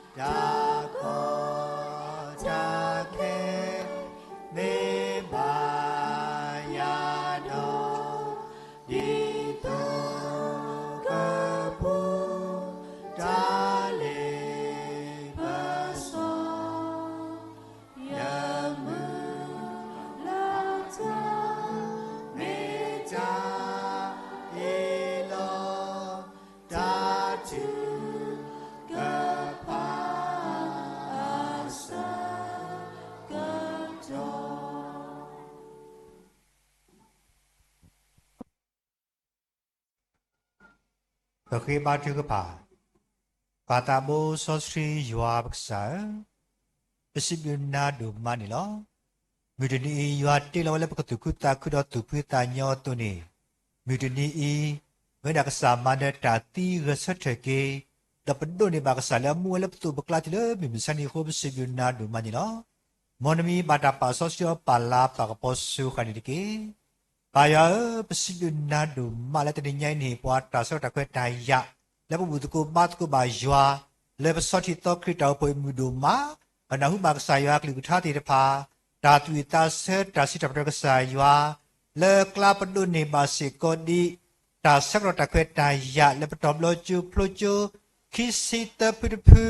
တၢ်ခဲ မ့ၢ်ဘၣ်ယၤဒီး ဒ်သိးကပူၤ တၢ်လ့ပစီ ယမုၢ်လၢ်တၢ် မ့ၢ်တၢ်အ့ၣ်လိာ် တၢ်ထုကဖၣ် အဆၢကတီၢ် ပဃ့ဘါထုကဖၣ်. ပၢ်သးဘိစီဆှံယွၤပကစၢ်ဧၢ, ပစံးဘျုးနၤဒိၣ်မးန့ၣ်လီၤ. မုၢ်တနံၤအံၤ ယွၤတ့လီၤဝဲလၢပကသူၣ်ခုသးခုဒီးသူၣ်ဖှံသးညီအသိးန့ၣ်, မုၢ်တနံၤအံၤ မ့ၢ်ဝဲဒၣ်ကစၢ်မၤနၢၤတၢ်သံဂဲၤဆၢထၢၣ်က့ၤ, ဒီးပဒိးန့ၢ်ဘၣ်ကစၢ်လၢအမူဝဲလၢပသိးပကျါတုၤလၢမုၢ်မဆါနံၤအဃိ ပစံးဘျုးနၤဒိၣ်မးန့ၣ်လီၤ. မ်နမံၤဘၣ်တၢ်ပာ်စီဆှံအီၤပာ်လၤပာ်ကပီၤစှၤဃာ်န့ၣ်တက့ၢ်. ပၢ်ယွၤဧၢ, ပစံးဘျုးနၤဒိၣ်မးလၢတနံၤညါအံၤန့ၣ် ပှၤတၢ်ဆၢကတီၢ်ခွဲးတၢ်ယာ် လၢပဘူၣ်သကိးဘါသကိးဘၣ်ယွၤ လၢပဆီထံးသီခရံာ်တၢ်အိၣ်ဖှိၣ်အံၤမုၢ်ဒိၣ်မး, ပနၢ်ဟူဘၣ်ကစၢ်ယွၤအကလုၢ်ကထါသ့ၣ်တဖၣ်, တၢ်သူၣ်ဝံၣ်သးဆၢတၢ်စံးထီၣ်ပတြၢၤကစၢ်ယွၤ လၢကျါပဒိးန့ၢ်ဘၣ်စ့ၢ်ကီးဒ် တၢ်ဆၢကတီၢ်တၢ်ခွဲးတၢ်ယာ်လၢပတီၤဘျီကၠိဖျိကၠိ ခံဆံသၢဖုတဖု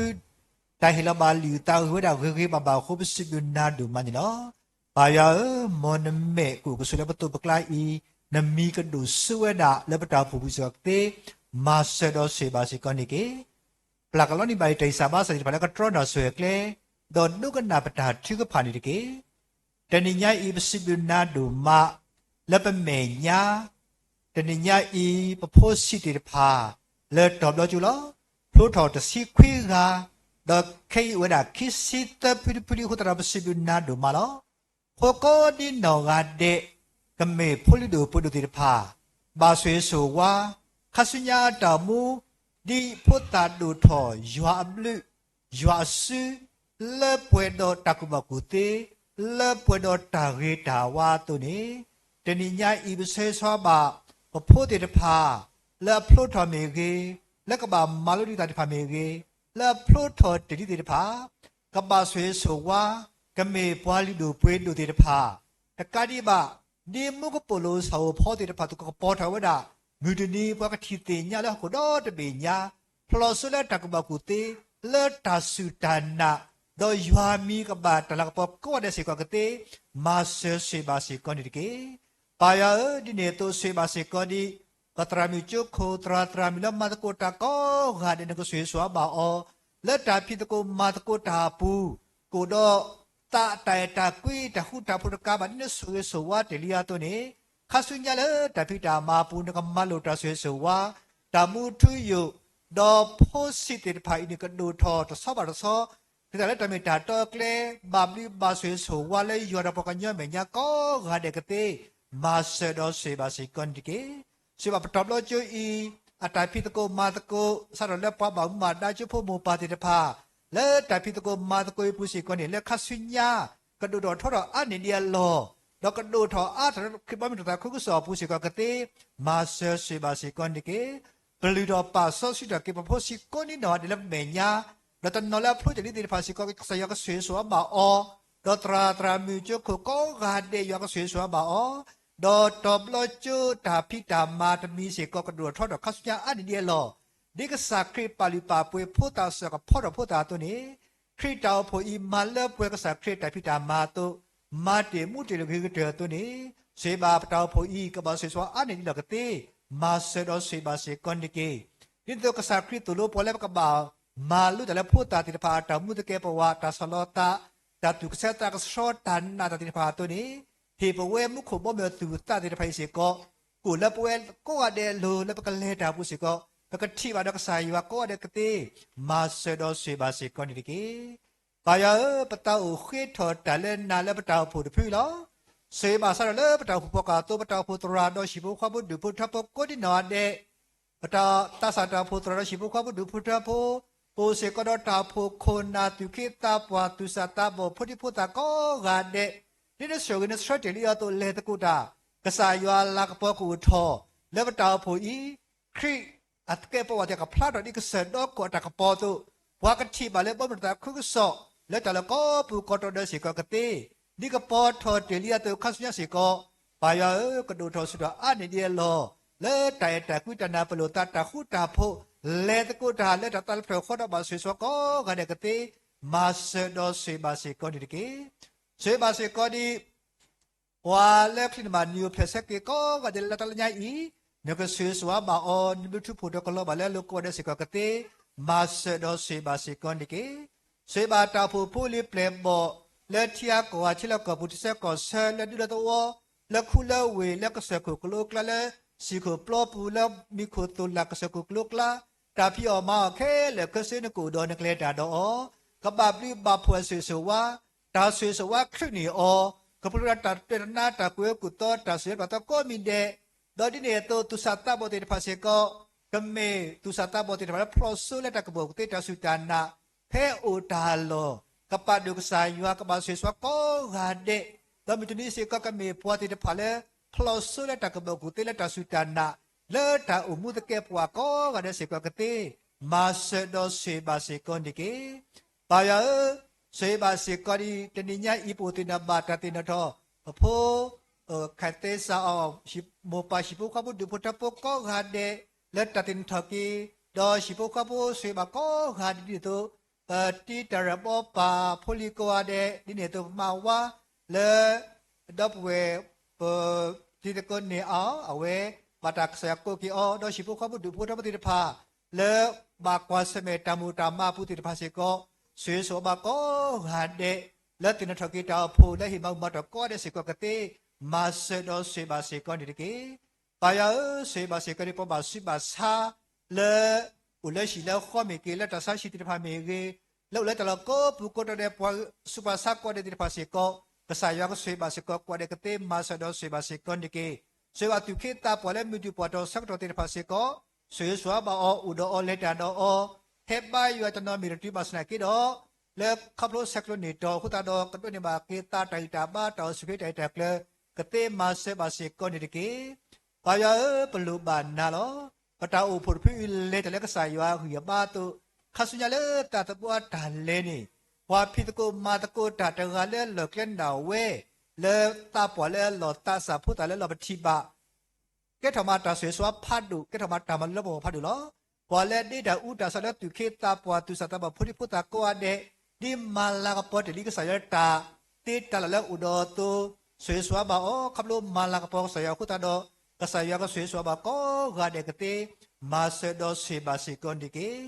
တၢ်ဟ့ၣ်လီၤဘၣ်လုၢ်အသးဂ့ၤဝဲဒၣ်ဂ့ၤဂ့ၤဘၣ်ဘၣ်အဃိ ပစံးဘျုးနၤဒိၣ်မးန့ၣ်လီၤ. ပၢ်ယွၤဧၢ, မ်နမဲာ်ကအိၣ်ကဆိးလၢပသိးပကျါအံၤ, နမံၤကဒိၣ်စိဝဲဒၣ်လၢပတၢ်အိၣ်ဖှိၣ်ပူၤစ့ၢ်ကီးကသ့, မၤစၢၤဒီးဆိၣ်ဂ့ၤဘၣ်စ့ၢ်ကီးန့ၣ်တက့ၢ်. ပျၢ်ကလီန့ၢ်ဘၣ်ယတၢ်ဂံၢ်စၢ်ဘါစၢ်သ့ၣ်တဖၣ်လၢကတြီနၢ်ဆိၣ်ဂ့ၤကျဲ, ဒီးဒိကနၣ်ပတၢ်ထုကဖၣ်န့ၣ်တက့ၢ်. တနံၤညါအံၤ ပစံးဘျုးနၤဒိၣ်မး လၢပမဲာ်ညါ, တနံၤညါအံၤ ပဖိဆံးသ့ၣ်တဖၣ် လၢတီၤဘျီကၠိလီၤ. ဖျိထီၣ်တဆံခွံဂၤ, ဒီးခဲအံၤအိၣ်ဝဲဒၣ်ခံဆံသၢဖုတဖုလံအဃိသတးဒီး ပစံးဘျုးနၤဒိၣ်မးလီၤ. ဖိကိးဒ်နီၢ်ဂၤဒဲး ကမ့ၢ်ဖိလုၢ်ဒိၣ်ပှ့ၤဒိၣ်သ့ၣ်တဖၣ် ဘၣ်ဆိၣ်ဂ့ၤဆိၣ်ဝါ, ခါဆူညါအတၢ်အိၣ်မူ ဒ်ဖိသၣ်ဒိၣ်ထီၣ်ယွၤအဘျုး ယွၤအစု လၢပှဲၤဒီးတၢ်ကူၣ်ဘၣ်ကူၣ်သ့, လၢပှဲၤဒီးတၢ်ဂ့ၤတၢ်ဝါအသိးန့ၣ်, တနံၤညါအံၤ ပဆၢဂ့ၤဆၢဝါဘၣ် ပဖိသ့ၣ်တဖၣ် လၢအဖျိထီၣ်မ့ၢ်ဂ့ၤ, လၢကဘၣ်မၤလိဒံးသ့ၣ်တဖၣ်မ့ၢ်ဂ့ၤ, လၢအဖျိထီၣ်တ့ၢ်လံသ့ၣ်တဖၣ် ကဘၣ်ဆိၣ်ဂ့ၤဆိၣ်ဝါ, ကမ့ၢ်ပှၤလုၢ်ဒိၣ်ပှ့ၤဒိၣ်သ့ၣ်တဖၣ်, တကးဒံးဘၣ် ဒ်မူကပိာ်လိၤဆၣ်ဧိၤဖီသ့ၣ်တဖၣ် သုကကပီၤထီၣ်ဝဲဒၣ် မုၢ်တနံၤ ပှၤကထံၣ်သ့ၣ်ညါလၢဟီၣ်ခိၣ်ဒီတဘ့ၣ်ညါ, ဖျိးစိလၢတၢ်ကူၣ်ဘၣ်ကူၣ်သ့, လၢတၢ်စူၢ်တၢ်နာ်, ဒီးယွၤမံၤကဘၣ်တၢ်လၤကပီၤကိးဂၤဒဲးစ့ၢ်ကီးကသ့, မၤစၢၤဆိၣ်ဂ့ၤဘၣ်စ့ၢ်ကီးန့ၣ်တက့ၢ်. ပၢ်ယွၤဧၢ, ဒ်န့ၣ်အသိးဆိၣ်ဂ့ၤဘၣ်စ့ၢ်ကီးဒ် ပသရၣ်မုၣ်ကၠိခိၣ် သရၣ်သရၣ်မုၣ်လၢမၤသကိးတၢ်ကိးဂၤဒဲး နကဆိၣ်ဂ့ၤဆိၣ်ဝါဘၣ်အီၤ, လၢတၢ်ဖံးသကိးမၤသကိးတၢ်အပူၤ, ကအိၣ်ဒီးသးတၢ်အဲၣ်တၢ်ကွံ တၢ်ဃူတၢ်ဖိးတကးဘၣ် ဒ်နဆိၣ်ဂ့ၤဆိၣ်ဝါတ့ၢ်လံအသိးန့ၣ်, ခါဆူညါလၢတၢ်ဖံးတၢ်မၤအပူၤ နကမၤလိာ်တၢ်ဆိၣ်ဂ့ၤဆိၣ်ဝါ, တၢ်မူထူယိာ်, ဒီးဖိဆံးသ့ၣ်တဖၣ်အံၤန့ၣ် ကဒိၣ်ထီၣ်တဆီဘၣ်တဆီ ကသ့ၣ်လၢတၢ်မ့ၢ်တၢ်တီအကျဲ, ဘၣ်ဘျုးဘၣ်ဆိၣ်ဂ့ၤဆိၣ်ဝါလၢယွၤဒီးပှၤကညီမဲာ်ညါကိးဂၤဒဲးကသ့, မၤစၢၤဒီးဆိၣ်ဂ့ၤဘၣ်စ့ၢ်ကီးန့ၣ်တက့ၢ်. ဆိၣ်ဂ့ၤဘၣ်ပတီၢ်ဘျီကၠိအံၤ အတၢ်ဖံးသကိးမၤသကိး စးထီၣ်လၢပှၤဘၣ်မူဘၣ်ဒါကၠိဖိမိၢ်ပၢ်သ့ၣ်တဖၣ်, လၢတၢ်ဖံးသကိးမၤသကိးအံၤအပူၤစ့ၢ်ကီးန့ၣ် လၢခါဆူညါ ကဒိၣ်ထီၣ်ထီထီၣ်အါန့ၢ်ဒံးအလီၢ်, ဒီးကဒိၣ်ထီၣ်အါထီၣ်လၢခရံာ်ဘီမုၢ်တၢ်သးခုကစီၣ်အပူၤစ့ၢ်ကီးကသ့, မၤစၢၤဆိၣ်ဂ့ၤဘၣ်စ့ၢ်ကီးန့ၣ်တက့ၢ်. ပလုၢ်ထီၣ်ပာ်စီဆှံထီၣ်က့ၤ ပဖိဆံးကိးနံၣ်နီၢ်ဂၤဒဲးလၢပမဲာ်ညါ, ဒီးတနီၤလၢအဖျိတ့ၢ်လံသ့ၣ်တဖၣ်စ့ၢ်ကီး ကစၢ်ယွၤကဆိၣ်ဂ့ၤဆိၣ်ဝါဘၣ်အီၤ, ဒီးသရၣ်သရၣ်မုၣ်ကၠိခိၣ်ကိးဂၤဒဲး ယွၤကဆိၣ်ဂ့ၤဆိၣ်ဝါဘၣ်အီၤ, ဒီးတီၤဘျီကၠိတၢ်ဖံးတၢ်မၤတမံၤစ့ၢ်ကီး ကဒိၣ်ထီၣ်ထီထီၣ်ခါဆူညါအါန့ၢ်ဒံးအလီၢ်, ဒ်ကစၢ်ခရံာ်ပာ်လုၢ်ပာ်ပှ့ၤဖိသၣ်စၢၤကဖီထီၣ်ဖိသၣ်အသိးန့ၣ်, ခ ခရံာ်တၢ်အိၣ်ဖှိၣ်အံၤ မၤလၢပှဲၤကစၢ်ခရံာ်တၢ်ဖံးတၢ်မၤအသိး, မၤတ့ၢ်မူတ့ၢ်လိာ်က့ၤဂ့ၤကတၢၢ်အသိးန့ၣ်, ဆိၣ်ဂ့ၤဘၣ်ပတၢ်အိၣ်ဖှိၣ်အံၤ ကဘၣ်ဆိၣ်ဂ့ၤဆိၣ်ဝါအါန့ၢ်ဒ်လီၢ်ကသ့, မၤစၢၤဒီးဆိၣ်ဂ့ၤဘၣ်စ့ၢ်ကီးန့ၣ်တက့ၢ်. ဒ်သိးကစၢ်ခရံာ်သိၣ်လိပှၤလၢပကဘၣ်မၤလိတၢ်လၢဖိသၣ်သ့ၣ်တဖၣ်အတၢ်မူသကဲးပဝး, တၢ်ဆီၣ်လီၤသး, တၢ်သူၣ်ကဆှီသးကဆှီ, တၢ်နာ်တၢ်သ့ၣ်တဖၣ်အသိးန့ၣ်, ဟ့ၣ်ပဝဲမူခိၣ်ဘီမုၢ်အသူၣ်အသးသ့ၣ်တဖၣ်အံၤစ့ၢ်ကီး, ကအိၣ်လၢပဝဲကိးဂၤဒဲးအလိၤ လၢပကလဲၤတၢ်အပူၤစ့ၢ်ကီး, ပကထံၣ်ဘၣ်ဒီးကစၢ်ယွၤကိးဂၤဒဲးကသ့, မၤစၢၤဒီးဆိၣ်ဂ့ၤဘၣ်စ့ၢ်ကီးန့ၣ်တက့ၢ်. ပၢ်ယွၤဧၢ, ပသးအိၣ်ဃ့ထီၣ်တၢ်လၢနၤလၢပတၢ်အိၣ်ဖှိၣ်တဖုအံၤလီၤ. ဆိၣ်ဂ့ၤဘၣ်စးထီၣ်လၢပတၢ်အိၣ်ဖှိၣ်ဖီၣ်ဃာ်အသိး ပတၢ်အိၣ်ဖှိၣ်သရၣ်ဒီးဟံၣ်ဖိဃီဖိဒူၣ်ဖိထၢဖိကိးဒံနီၢ်ဂၤဒဲး, ပတၢ်သးစၢ်တၢ်အိၣ်ဖှိၣ်သရၣ်ဒီးဟံၣ်ဖိဃီဖိဒူၣ်ဖိထၢဖိ, ပအိၣ်စ့ၢ်ကီးဒီးတၢ်အိၣ်ဖှိၣ်ခိၣ်နၢ်သူၣ်က့သးပှၢ်သူၣ်စၢ်သးဘီၣ်ဖိဒံဖိသၣ်ကိးဂၤဒဲး, ဒ်နဆိၣ်ဂ့ၤနဆၢတဲာ်လံအသိးလဲၤသကိးတၢ်, ကစၢ်ယွၤလၤကပီၤကအိၣ်ထီၣ်လၢပတၢ်အိၣ်ဖှိၣ်အံၤ, ခရံာ်အသကဲးပဝးသ့ၣ်ကဖျါထီၣ်ဒ်ကစၢၢ်ဒီကီၢ်အတၢ်ကပီၤအသိး, ပှၤကထံၣ်ဘၣ်လၢဘီမုၢ်တၢ်သးခုကစီၣ် လၢတၢ်လၢကီၢ်ပူၤကီၢ်တီဒီးစ့ၢ်ကီးကသ့, ဒ်ကပီၤထီၣ်တ့ၢ်လံအသိးခါဆူညါစ့ၢ်ကီး, ပၢ်ယွၤဧၢ, ကဒိၣ်ထီၣ်ဆူၣ်ထီၣ်အါန့ၢ်ဒ်အလီၢ်, လၢတၢ်အဲၣ်တၢ်ကွံတၢ်နၢ်ပၢၢ်လိာ်သးတၢ်ဃူတၢ်ဖိး, လဲၤသကိးတၢ်လၢတၢ်သးတဖျၢၣ်ဃီဒီးဘၣ်ဆိၣ်ဂ့ၤဆိၣ်ဝါကိးဂၤဒဲးကသ့, မၤစၢၤဒီးဆိၣ်ဂ့ၤဘၣ်စ့ၢ်ကီးန့ၣ်တက့ၢ်. ဆိၣ်ဂ့ၤဘၣ်စ့ၢ်ကီးဒ် ပှၤလၢချံန့ၣ်ဘၣ်နံၤအိၣ်ဖျဲၣ်ဆၢက့ၤကိးဂၤဒဲးလၢတၢ်လၢညါအံၤ, နကဆိၣ်ဂ့ၤဆိၣ်ဝါဘၣ်အီၤ, နဘျုးထူဖှိၣ်ဒီးကလီၤဘၣ်လၢအလိၤကိးဂၤဒဲးစ့ၢ်ကီးကသ့, မၤစၢၤဒီးဆိၣ်ဂ့ၤဘၣ်စ့ၢ်ကီးန့ၣ်တက့ၢ်. ဆိၣ်ဂ့ၤဘၣ်တၢ်အိၣ်ဖှိၣ်ဖိလံၤပျဲၢ်ဘီၣ်, လၢထံအါကီၢ်အါ ထံလၢကီၢ်ပူၤ ထံဆၢကီၢ်ဆၢ လၢဒူလၢသဝီ, လၢခူလၢဝ့ၢ် လၢကစၢၢ်ခိၣ်ကလိကျါ လၢစံၣ်ခိၣ်ပျီပူၤ လၢမံၤခိၣ်သိၣ်လၢ်ကစၢၢ်ခိၣ်ကလိကျါ, တၢ်ဖံးအီၣ်မၤအီၣ်ခဲလၢာ်ခဲဆ့နကအိၣ်ဒီးနကလဲၤတၢ်ဒီးအီၤ, ကဘၣ်ဘျုးဘၣ်ဖှိၣ်အဆိၣ်ဂ့ၤဆိၣ်ဝါ, တၢ်ဆိၣ်ဂ့ၤဆိၣ်ဝါချုးန့ၢ်အီၤ, ကပှဲၤဒီးတၢ်တြဲၤတနါ တၢ်ကွဲးအကူၣ်သီ တၢ်စူၢ်လၢပှၤသီကိးမံၤဒဲး, ဒီးဒ်န့ၣ်အသိး သူၣ်စၢ်သးဘီၣ်သ့ၣ်တဖၣ်စ့ၢ်ကီး, ကမ့ၢ်သူၣ်စၢ်သးဘီၣ်သ့ၣ်တဖၣ်လၢဖျိးစိလၢတၢ်ကဘီၣ်ကူၣ်သ့တၢ်စူၢ်တၢ်နာ်, ဖဲအိၣ်တၢ်လီၢ်, ကပာ်ဒိၣ်ကစၢ်ယွၤ ကဘၣ်ဆိၣ်ဂ့ၤဆိၣ်ဝါကိးဂၤဒဲး, ဒီးမုၢ်တနံၤစ့ၢ်ကီး ကမ့ၢ်ပှၤသ့ၣ်တဖၣ်လၢ ဖျိးစိလၢတၢ်ကဘီၣ်ကူၣ်သ့လၢတၢ်စူၢ်တၢ်နာ်, လၢတၢ်အိၣ်မူသကဲးပဝးကိးဂၤဒဲးစ့ၢ်ကီးကသ့, မၤစၢၤဒီးဆိၣ်ဂ့ၤဘၣ်စ့ၢ်ကီးန့ၣ်တက့ၢ်. ပၢ်ယွၤဧၢ, ဆိၣ်ဂ့ၤဘၣ်စ့ၢ်ကီးဒ်တနံၤညါအံၤ ပအိၣ်သ့ၣ်နီၣ်ဘၣ်တၢ်သ့ၣ်နီၣ်ထီၣ်, ပဖိ ခးသဲစးအီၤ, မိၢ်ပၢ်ဟံၣ်ဖိဃီဖိဒူၣ်ဖိထၢဖိကိးဂၤဒဲး, လၢတၢ်သ့ၣ်နီၣ်ထီၣ်က့ၤ, ဒီးဟံၣ်ဖိဃီဖိဆိၣ်ဂ့ၤဘၣ်ကိးဂၤဒဲးဒ်န့ၣ်အသိး, ပတံတၢ်ရဲၣ်ဘီပာ်ဖိလံၤကိးဂၤဒဲး, ဒ်န့ၣ်အသိးပမါဝါ, လၢ ဒီပုၢ်ဝဲၢ် ပတံၤသကိးန့ၢ်အီၤ, အဝဲ ဘၣ်တၢ်ကစၢ်ယွၤကိးက့ၤအီၤ, ဒီးဟံၣ်ဖိဃီဖိဒူၣ်ဖိထၢဖိသ့ၣ်တဖၣ်, လၢဘၣ်ကွၢ်ဆၢၣ်မဲာ်တၢ်မိၢ်တၢ်မးအပူၤသ့ၣ်တဖၣ်စ့ၢ်ကီး, ဆိၣ်ဂ့ၤဆိၣ်ဝါဘၣ်ကိးဂၤဒဲး, လၢသ့ၣ်နီၣ်ထီၣ်က့ၤတၢ်အိၣ်ဖှိၣ် လၢဟ့ၣ်မၤဘူၣ်မၤတီၢ်ကိးဂၤဒဲးစ့ၢ်ကီးကသ့, မၤစၢၤဒီးဆိၣ်ဂ့ၤဘၣ်စ့ၢ်ကီးန့ၣ်တက့ၢ်. ပၢ်ယွၤဧၢ, ဆိၣ်ဂ့ၤဘၣ်စ့ၢ်ကီးဒ်ပှၤဘၣ်ဆူးဘၣ်ဆါ လၢ အိၣ်လၢဟံၣ်လၢဃီမ့ၢ်ဂ့ၤ, လၢတၢ်ဆါဟံၣ်သ့ၣ်တဖၣ်မ့ၢ်ဂ့ၤ, လၢအိၣ်လၢတၢ်လီၢ်ကိးပူၤကိးတီၤဒဲး ပှၤဆူးပှၤဆါကိးဂၤဒဲးသ့ၣ်တဖၣ်စ့ၢ်ကီး, ကစၢ်ယွၤကဆိၣ်ဂ့ၤဘၣ်စ့ၢ်ကီးကိးဂၤဒဲးကသ့, မၤစၢၤဒီးဆိၣ်ဂ့ၤဘၣ်စ့ၢ်ကီးန့ၣ်တက့ၢ်. ဆိၣ်ဂ့ၤဘၣ်သူၣ်က့သးပှၢ်လၢမုၢ်ဒုၣ်ပှၢ်တီၢ်ဆၢကတီၢ်သ့ၣ်တဖၣ်စ့ၢ်ကီး, ဆိၣ်ဂ့ၤဆိၣ်ဝါဘၣ်အီၤ, အိၣ်ဒီးအီၤ, လဲၤတၢ်ဒီးအီၤ, ဟဲဘါယွၤတနီၤမ့ၢ်တတုၤဘၣ်ဆၣ်သနာ်က့ဒီး, လၢခီဖျိဆဲးကျိးန့ၢ်တီၤအဃိသတးဒီး ကဒိးန့ၢ်ဘၣ်က့ၤသးတၢ်ဂံၢ်တၢ်ဘါ တၢ်အိၣ်ဆူၣ်အိၣ်ချ့တၢ်ဂ့ၢ်တၢ်ကျၢၤ ကသ့မၤစၢၤဘၣ်စ့ၢ်ကီးန့ၣ်တက့ၢ်. ပၢ်ယွၤဧၢ, ပလိၣ်ဘၣ်နၤလီၤ. ပတၢ်အိၣ်ဖှိၣ်တဖုအံၤလဲၤတၢ်လၢကစၢ်ယွၤအဂံၢ်အဘါအသိး, ခါဆူညါလၢသးသမူအတၢ်လဲၤန့ၣ်, ပှၤဖံးသကိးမၤသကိးတၢ်တဂၤလၢအလီၢ်ကျဲနၢ်ဝဲ, လၢသးပှၢ်လၢအလီၢ်သးစၢ်ဖိသၣ်လၢအလီၢ်ပထံၣ်ဘၣ် ကဲထီၣ်မးတၢ်ဆိၣ်ဂ့ၤဆိၣ်ဝါဖးဒိၣ်, ကဲထီၣ်မးတၢ်မၤလိလၢပဂီၢ်ဖးဒိၣ်လီၤ. ပှၤလၢအဒ့တၢ်အူတၢ်စီလၢသူၣ်က့သးပှၢ်သူၣ်စၢ်သးဘီၣ်ဖိဒံဖိသၣ်ကိးဂၤဒဲး, ဒ်မၤလၤကပီၤတ့ၢ်လံကစၢ်ယွၤလၢတၢ်သ့တၢ်လၢ်လၢအိၣ်ဒီးအီၤအသိး, ဆိၣ်ဂ့ၤဆိၣ်ဝါဘၣ်အီၤ, ခီဖျိမၤလၤကပီၤကစၢ်ယွၤအဃိသတးဒီး, ကစၢ်ယွၤကဆိၣ်ဂ့ၤဆိၣ်ဝါဘၣ်ကိးဂၤဒဲးကသ့, မၤစၢၤဒီးဆိၣ်ဂ့ၤဘၣ်စ့ၢ်ကီးန့ၣ်တက့ၢ်.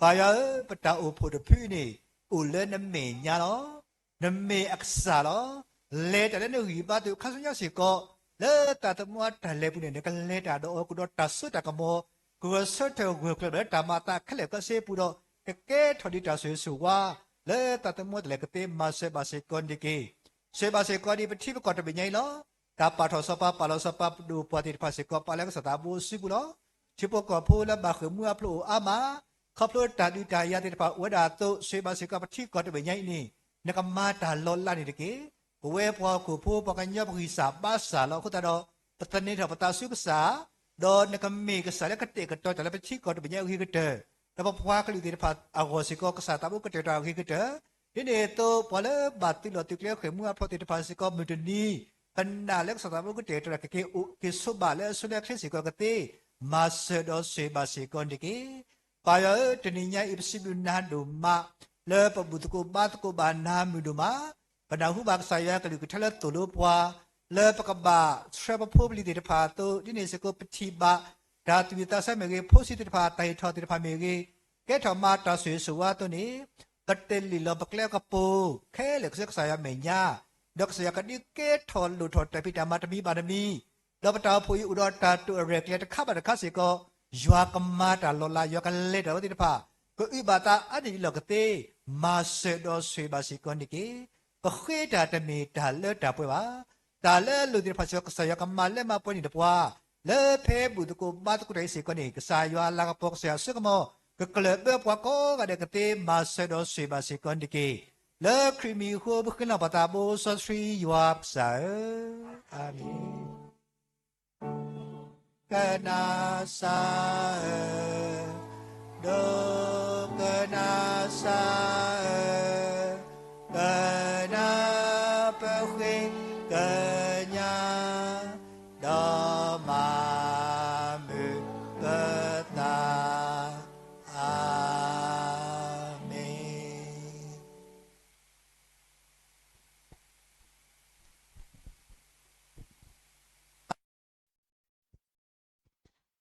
ပၢ်ယွၤဧၢ, ပတၢ်အိၣ်ဖှိၣ်တဖုန့ၣ်, အိၣ်လၢနမဲာ်ညါလီၤ. နမ့ၢ်အကစၢ်လီၤ. လဲၤတၢ်လၢနဂံၢ်ဘါအသိးခါဆူညါစ့ၢ်ကီး, လၢသးသမူအတၢ်လဲၤပူၤန့ၣ် နကလဲၤတၢ်ဒီးအီၤ ကဒီးတၢ်စိတၢ်ကမီၤ, ကဂဲၤဆၢထၢၣ်ဂၢၢ်ကျၢၤဘၣ်လၢတၢ်မၤအသးခဲလၢာ်ခဲဆ့အပူၤဒီး, ကကဲထီၣ်ဒံးတၢ်ဆိၣ်ဂ့ၤဆိၣ်ဝါ, လၢသးသမူအတၢ်လဲၤကသ့မၤစၢၤဘၣ်စ့ၢ်ကီးန့ၣ်တက့ၢ်. ဆိၣ်ဂ့ၤဘၣ်စ့ၢ်ကီးဒ်ပထံပကီၢ်တဘ့ၣ်ညါအံၤလီၤ. တၢ်ပာ်ထီၣ်စီၤပၤပာ်လီၤစီၤပၤပဒိၣ်ပှၢ်သ့ၣ်တဖၣ်စ့ၢ်ကီး ပာ်လၢကစၢ်သးဘိအစုပူၤလီၤ. ထံဖိကီၢ်ဖိလၢဘၣ်ဃ့ၢ်မှံဟးဖျိးအိၣ်အါမး, ခီဖျိတၢ်ဒုးတၢ်ယၤသ့ၣ်တဖၣ်အိၣ်ဝဲဒၣ်အသိး, ဆိၣ်ဂ့ၤဘၣ်စ့ၢ်ကီးပထံကီၢ်တဘ့ၣ်ညါအံၤန့ၣ်, နကမၤတၢ်လီၤလးန့ၣ်တက့ၢ်. ပဝဲပှၤဟီၣ်ခိၣ်ဖိပှၤကညီပဂံၢ်စၢ်ဘါစၢ်လီၤ. အဃိသတးဒီး, ပသန့ၤထီၣ်ပသးဆူကစၢ်, ဒီးနကမ့ၢ်ကစၢ်လၢကတဲာ်ကတီၤတၢ်လၢပထံကီၢ်တဘ့ၣ်ညါအဂ့ၤကတၢၢ်, ဒီးပပှၤကလုာ်သ့ၣ်တဖၣ်အဂီၢ်စ့ၢ်ကီး ကစၢ်သးဘိကတဲာ်ကတီၤအဂ့ၤကတၢၢ်, ဒ်န့ၣ်အသိး ပှၤလၢဘၣ်သုးလီၢ်သုးကျဲဃ့ၢ်မှံဟးဖျိးသ့ၣ်တဖၣ်စ့ၢ်ကီး မုၢ်တနံၤ, ပနာ်လၢကစၢ်သးဘိကတဲာ်ကတီၤတၢ်ကက့ၤအိၣ်က့ၤဆိးဘၣ်လၢအဆိလၢအချ့စ့ၢ်ကီးကသ့, မၤစၢၤဒီးဆိၣ်ဂ့ၤဘၣ်စ့ၢ်ကီးန့ၣ်တက့ၢ်. ပၢ်ယွၤဧၢ, တနံၤညါအံၤပစံးဘျုးနၤဒိၣ်မး, လၢပဘူၣ်သကိးဘါသကိးဘၣ်နၤမုာ်ဒိၣ်မး, ပနၢ်ဟူဘၣ်ကစၢ်ယွၤကလုၢ်ကထါလၢသိၣ်လိပှၤ, လၢပကဘၣ်ဆှၢပဖိပလံၤသ့ၣ်တဖၣ်အသိး, ဒ်န့ၣ်စ့ၢ်ကီးပထံၣ်ဘၣ် တၢ်သူၣ်ဝံၣ်သးဆၢမ့ၢ်ဂ့ၤ, ဖိဆံးသ့ၣ်တဖၣ် တၢ်ဟ့ၣ်ထီၣ်သ့ၣ်တဖၣ်မ့ၢ်ဂ့ၤ, ကဲထီၣ်မၤတၢ်ဆိၣ်ဂ့ၤဆိၣ်ဝါအသိးန့ၣ်, ပတလံၣ်လီၤပကျဲကပူၤခဲလၢာ်ကဆှၢကစၢ်ယွၤမဲာ်ညါ, ဒီးကစၢ်ယွၤကဒုးကဲထီၣ်လိၣ်ထီၣ်တၢ်ဖံးတၢ်မၤတမံၤဘၣ်တမံၤ, ဒီးပတၢ်အိၣ်ဖှိၣ်အံၤအိၣ်ဒီးတၢ်တိာ်အရဲၣ်ကျဲၤတခါဘၣ်တခါစ့ၢ်ကီး, ယွၤကမၤတၢ်လီၤလး, ယွၤကလဲၤတၢ်ဝဲသ့ၣ်တဖၣ်, ကအုၣ်ဘၣ်သးအါန့ၢ်ဒံးလီၢ်ကသ့, မၤစၢၤဒီးဆိၣ်ဂ့ၤဘၣ်စ့ၢ်ကီးန့ၣ်တက့ၢ်. ပဃ့တၢ်တမ့ၢ်တၢ်လၢတၢ်ပှဲၤဘၣ်. တၢ်လၢအလိၣ်သ့ၣ်တဖၣ်စ့ၢ်ကီး ကစၢ်ယွၤကမၤလၢမၤပှဲၤန့ၢ်တပှၤ, လၢဖဲဘူၣ်သကိးဘါသကိးတၢ်အံၤစ့ၢ်ကီးန့ၣ်, ကစၢ်ယွၤအလၤကပီၤ ကစၢ်ယွၤအစိကမီၤ ကကျၢၢ်ဘၢပှၤကိးဂၤဒဲးကသ့, မၤစၢၤဒီးဆိၣ်ဂ့ၤဘၣ်စ့ၢ်ကီးန့ၣ်တက့ၢ်. လၢခရံာ်မံၤအဃိ ပဃ့လီၤပသးဘိစီဆှံယွၤကစၢ်ဧၢ, အၤမ့ၣ်. ကနၤစၢ်ဧၢ, ဒိကနၤစၢ်ဧၢ, ကနၤပဃ့ကညး, ဒီးမၤမုာ်ပသး, အၤမ့ၣ်.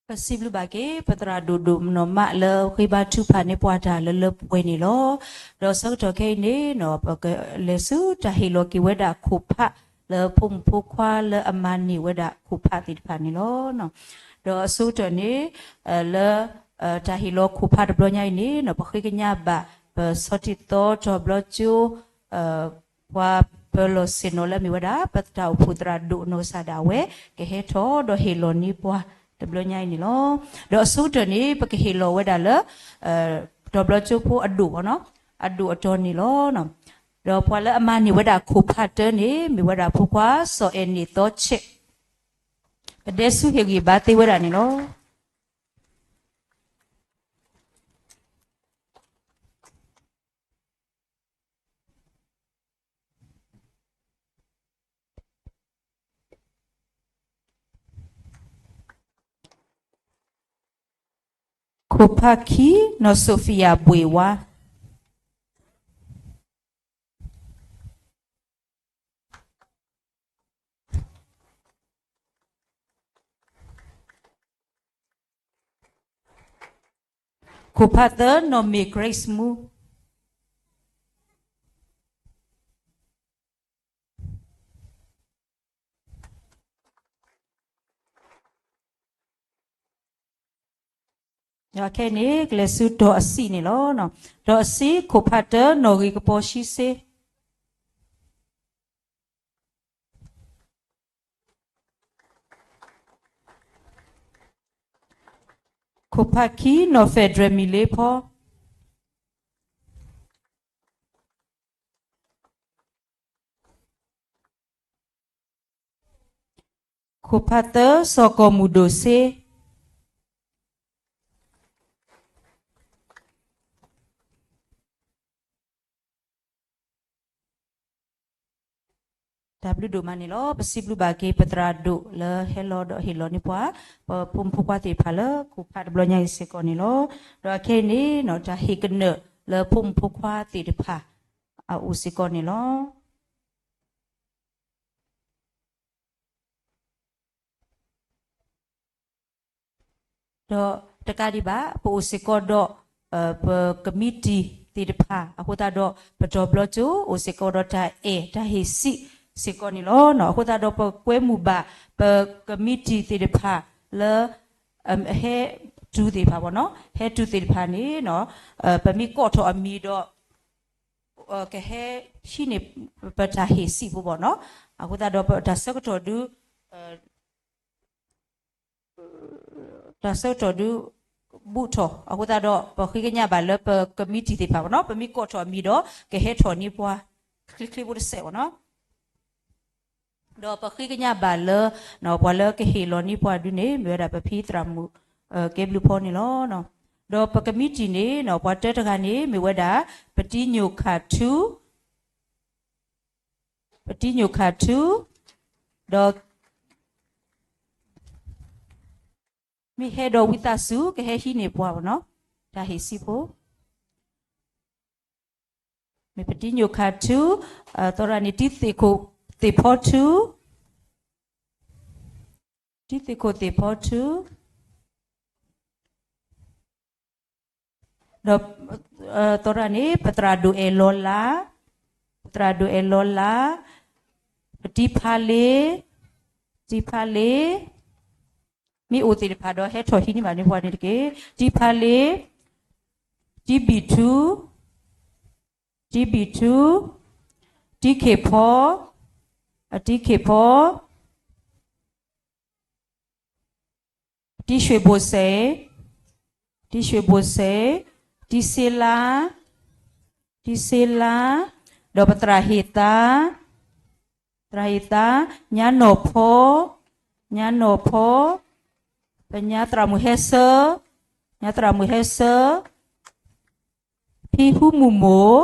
ပစံးဘျုးဘၣ်က့ၤ ပသရၣ်ဒိၣ်ဒိၣ်နီၢ်မးလၢဃ့ဘါထုကဖၣ်န့ၢ်ပှၤတၢ်လၢလၢပှဲၤပှဲၤန့ၣ်လီၤ. ဒီးဆၢကတီၢ်ခဲအံၤန့ၣ် ပကလဲၤဆူတၢ်ဟ့ၣ်လီၤက့ၤဝဲဒၣ်ခိၣ်ဖး လၢဖိမုၣ်ဖိခွါလၢအမၤန့ၢ်ဝဲဒၣ်ခိၣ်ဖးသ့ၣ်တဖၣ်န့ၣ်လီၤ. ဒီးအဆိကတၢၢ်န့ၣ် လၢ တၢ်ဟ့ၣ်လီၤခိၣ်ဖးတဘျီညါအံၤန့ၣ် ပဃ့ကညးဘၣ် ပဆီၣ်တံၢ်သီတီၤဘျီကၠိ ပှၤပၢၤလီၢ်ဆ့ၣ်နီၤလၢအမ့ၢ်ဝဲဒၣ် ပတၢ်အိၣ်ဖှိၣ်သရၣ်ဒိၣ်နီၢ်ကစၢ်ဒၣ်ဝဲ ကဟဲထီၣ်ဒီးဟ့ၣ်လီၤန့ၢ်ပှၤတဘျီညါအံၤန့ၣ်လီၤ. ဒီးအဆိကတၢၢ်န့ၣ် ပကဟ့ၣ်လီၤဝဲဒၣ်လၢ တီၤဘျီကၠိဖိအဒိၣ် အဒိၣ်အတီၤန့ၣ်လီၤ. ဒီးပှၤလၢအမၤန့ၢ်ဝဲဒၣ်ခိၣ်ဖးတၢန့ၣ် မ့ၢ်ဝဲဒၣ်ဖိခွါစီၤအဲၣ်န့ၣ်သီဆဲး ပဒဲဆူဟ့ၣ်ဂံၢ်ဘါသ့ဝဲဒၣ်န့ၣ်လီၤ. ခိၣ်ဖးခံ နီၢ်စိးဖံယၣ်ဘှ့ၣ်ဝါ ခိၣ်ဖးသၢ နီၢ်မ့ၢ် Grace မူ ခဲအံၤန့ၣ် ကလဲၤဆူတီၤအဆံးန့ၣ်လီၤ. တီၤအဆံး ခိၣ်ဖးတၢ နီၢ်ဂ့ၤကပီၤဆံစ့ ခိၣ်ဖးခံ နီၢ် Federal မံၤလ့ဖီ ခိၣ်ဖးသၢ စီၤကီၢ်မုၢ်ဒိၣ်စ့ တၢ်ဘျုးဒိၣ်မးန့ၣ်လီၤ. ပစံးဘျုးဘၣ်က့ၤ ပသရၣ်ဒိၣ်လၢဟဲလီၤဒီးဟ့ၣ်လီၤန့ၢ်ပှၤ ပဖိမုၣ်ဖိခွါသ့ၣ်တဖၣ်လၢခိၣ်ဖးတဘျီညါအံၤစ့ၢ်ကီးန့ၣ်လီၤ. ဒီးအခဲအံၤန့ၣ် တၢ်ဟ့ၣ်ကနၢၣ်လၢဖိမုၣ်ဖိခွါသ့ၣ်တဖၣ်အအိၣ်စ့ၢ်ကီးန့ၣ်လီၤ. ဒီးတကးဒံးဘၣ် ပအိၣ်စ့ၢ်ကီးဒီး ပကမံးတံာ်သ့ၣ်တဖၣ် အဃိသတးဒီး ပတီၤဘျီကၠိ အိၣ်စ့ၢ်ကီးဒီးတၢ်အဲၣ်တၢ်ဟ့ၣ်ဆံးစ့ၢ်ကီးန့ၣ်လီၤ. အဃိသတးဒီး ပကွဲမုာ်ဘၣ် ပကမံးတံာ်သ့ၣ်တဖၣ်လၢ ဟဲတုၤသ့ၣ်တဖၣ်ဘၣ်နီၤ ဟဲတုၤသ့ၣ်တဖၣ်န့ၣ် ပမ့ၢ်ကိးထီၣ်အမံၤဒီး ကဟဲဟံးန့ၢ်ပတၢ်ဟ့ၣ်ဆံးဖိဘၣ်နီၤ. အဃိသတးဒီး ပတၢ်ဆၢကတီၢ်ဒု တၢ်ဆၢကတီၢ်ဒု ဘူးထီၣ် အဃိသတးဒီး ပဃ့ကညးဘၣ်လၢပကမံးတံာ်သ့ၣ်တဖၣ်ဘၣ်နီၤ ပမ့ၢ်ကိးထီၣ်အမံၤဒီး ကဟဲထီၣ်န့ၢ်ပှၤ ချ့ချ့ဖိတစဲးဘၣ်နီၤ. ဒီးပဃ့ကညးဘၣ်လၢ ပှၤလၢကဟ့ၣ်လီၤန့ၢ်ပှၤဒုန့ၣ် မ့ၢ်ဝဲဒၣ်ပဖံသရၣ်မုၣ် ကဲဘျုးဖီန့ၣ်လီၤ. ဒီးပကမံးတံာ်န့ၣ် ပှၤတၢတဂၤန့ၣ် မ့ၢ်ဝဲဒၣ် ပတံညိၣ်ခၣ်ထူ ပတံညိၣ်ခၣ်ထူ ဒီး မ့ၢ်ဟဲဒီးဝံသးစူၤ ကဟဲဟံးန့ၢ်ပှၤဘၣ်နီၤ တၢ်ဟ့ၣ်ဆံးဖိ မ့ၢ်ပတံညိၣ်ခါထူ, သီရၣ်န့ၣ် တံသ့ၣ်ခိၣ်သ့ၣ်ဖီထူ, တံသ့ၣ်ခိၣ်သ့ၣ်ဖီထူ, ဒီး သီရၣ်န့ၣ် ပသရၣ်ဒိၣ်အဲၣ်လီၤလး, ပသရၣ်ဒိၣ်အဲၣ်လီၤလး, ပတံဖါလ့, တံဖါလ့, မ့ၢ်အိၣ်သ့ၣ်တဖၣ်ဒီးဟဲထီၣ်ဟံးန့ၢ်ဘၣ်န့ၣ်ပှၤန့ၣ်တက့ၢ်. တံဖါလ့, တံဘံၣ်ထူ, တံဘံၣ်ထူ, တံခ့ၣ်ဖီ, အတံခ့ၣ်ဖီ, တံရွှ့ၣ်ဘိၣ်စဲး, တံရွှ့ၣ်ဘိၣ်စဲး, တံစ့လါ, တံစ့လါ, ဒီးပသရၣ်ဟ့ၣ်သါ, သရၣ်ဟ့ၣ်သါ, ညါနီၢ်ဖီ, ညါနီၢ်ဖီ, ပညါသရၣ်မုၣ်ဟဲဆၢ, ညါသရၣ်မုၣ်ဟဲဆၢ, ဖံဟူမုၢ်မိၢ်,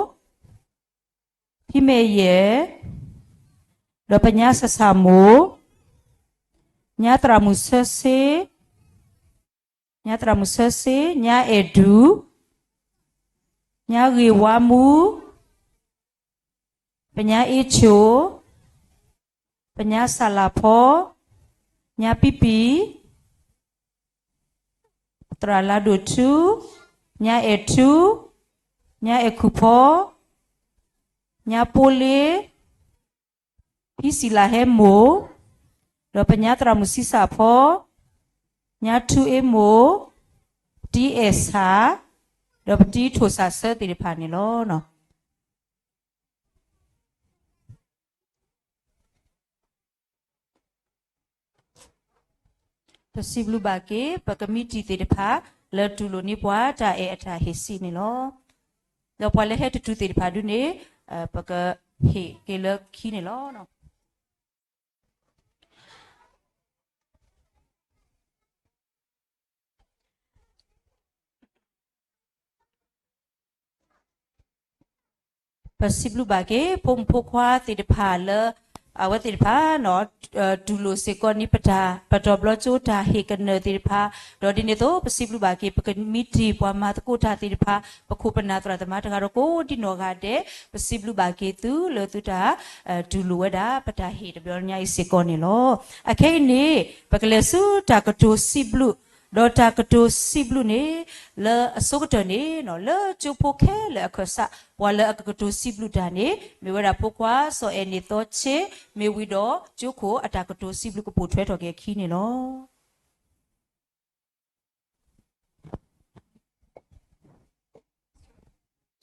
ဖံမဲာ်ယဲၢ်, ဒီးပညါဆၣ်ဆၣ်မိၢ်, ညါသရၣ်မုၣ်ဆၢဆ့, ညါသရၣ်မုၣ်ဆၢဆ့, ညါအဲၣ်ဒူ, ညါဂ့ၢ်ဝါမူ, ပညါအ့ချိၣ်, ပညါစၢ်လၢ်ဖီ, ညါပံပံၣ်, သရၣ်လါဒိၣ်ထူ, ညါအဲၣ်ထူ, ညါအဲၣ်ခူၣ်ဖီ, ညါပိလ့, ဖံစံၣ်လၣ်ဟဲမိၢ်, ဒီးပညါသရၣ်မုၣ်ဆံစၢ်ဖီ, ညါထူအ့မိၢ်, ပတံအဲၣ်ဆၣ်, ဒီးပတံထိၣ်စၢ်ဆၢသ့ၣ်တဖၣ်န့ၣ်လီၤ. ပစံးဘျုးဘၣ်က့ၤ ပကမံးတံာ်သ့ၣ်တဖၣ် လၢတူၢ်လိာ်န့ၢ်ပှၤတၢ်အဲၣ်အတၢ်ဟ့ၣ်စံးန့ၣ်လီၤ. ဒီးပှၤလၢဟဲတတုၤသ့ၣ်တဖၣ်ဒုန့ၣ် ပကဟ့ၣ်က့ၤလၢခံန့ၣ်လီၤ. ပစံးဘျုးဘၣ်က့ၤ ဖိမုၣ်ဖိခွါသ့ၣ်တဖၣ်လၢ အဝဲသ့ၣ်တဖၣ် တူၢ်လိာ်စ့ၢ်ကီးန့ၢ်ပတၢ် ပတီၢ်ဘျီကၠိတၢ်ဟ့ၣ်ကနၢၣ်သ့ၣ်တဖၣ်, ဒီးဒ်န့ၣ်အသိး ပစံးဘျုးဘၣ်က့ၤ ပကမံးတံာ်ပှၤမၤသကိးတၢ်သ့ၣ်တဖၣ်, ပခိၣ်ပနၢ်သရၣ်သမါတဂၤဒီးကိးဒံနီၢ်ဂၤဒဲး, ပစံးဘျုးဘၣ်က့ၤသုလၢသုတၢ် တူၢ်လိာ်ဝဲဒၣ် ပတၢ်ဟ့ၣ်တဘျီညါအံၤစ့ၢ်ကီးန့ၣ်လီၤ. အခဲအံၤန့ၣ် ပကလဲၤဆူတၢ်ကတိၤစံးဘျုး, ဒီးတၢ်ကတိၤစံးဘျုးန့ၣ် လၢအဆိကတၢၢ်န့ၣ် လၢကၠိဖိခဲလၢာ်အခၢၣ်စး ပှၤလၢအကကတိၤစံးဘျုးတၢ်န့ၣ် မ့ၢ်ဝဲဒၣ်ဖိခွါစီၤအဲၣ်န့ၣ်သီဆ့, မ့ၢ်ဝံၤဒီးကၠိခိၣ်အတၢ်ကတိၤစံးဘျုးကပိာ်ထွဲထီၣ်က့ၤအခံန့ၣ်လီၤ.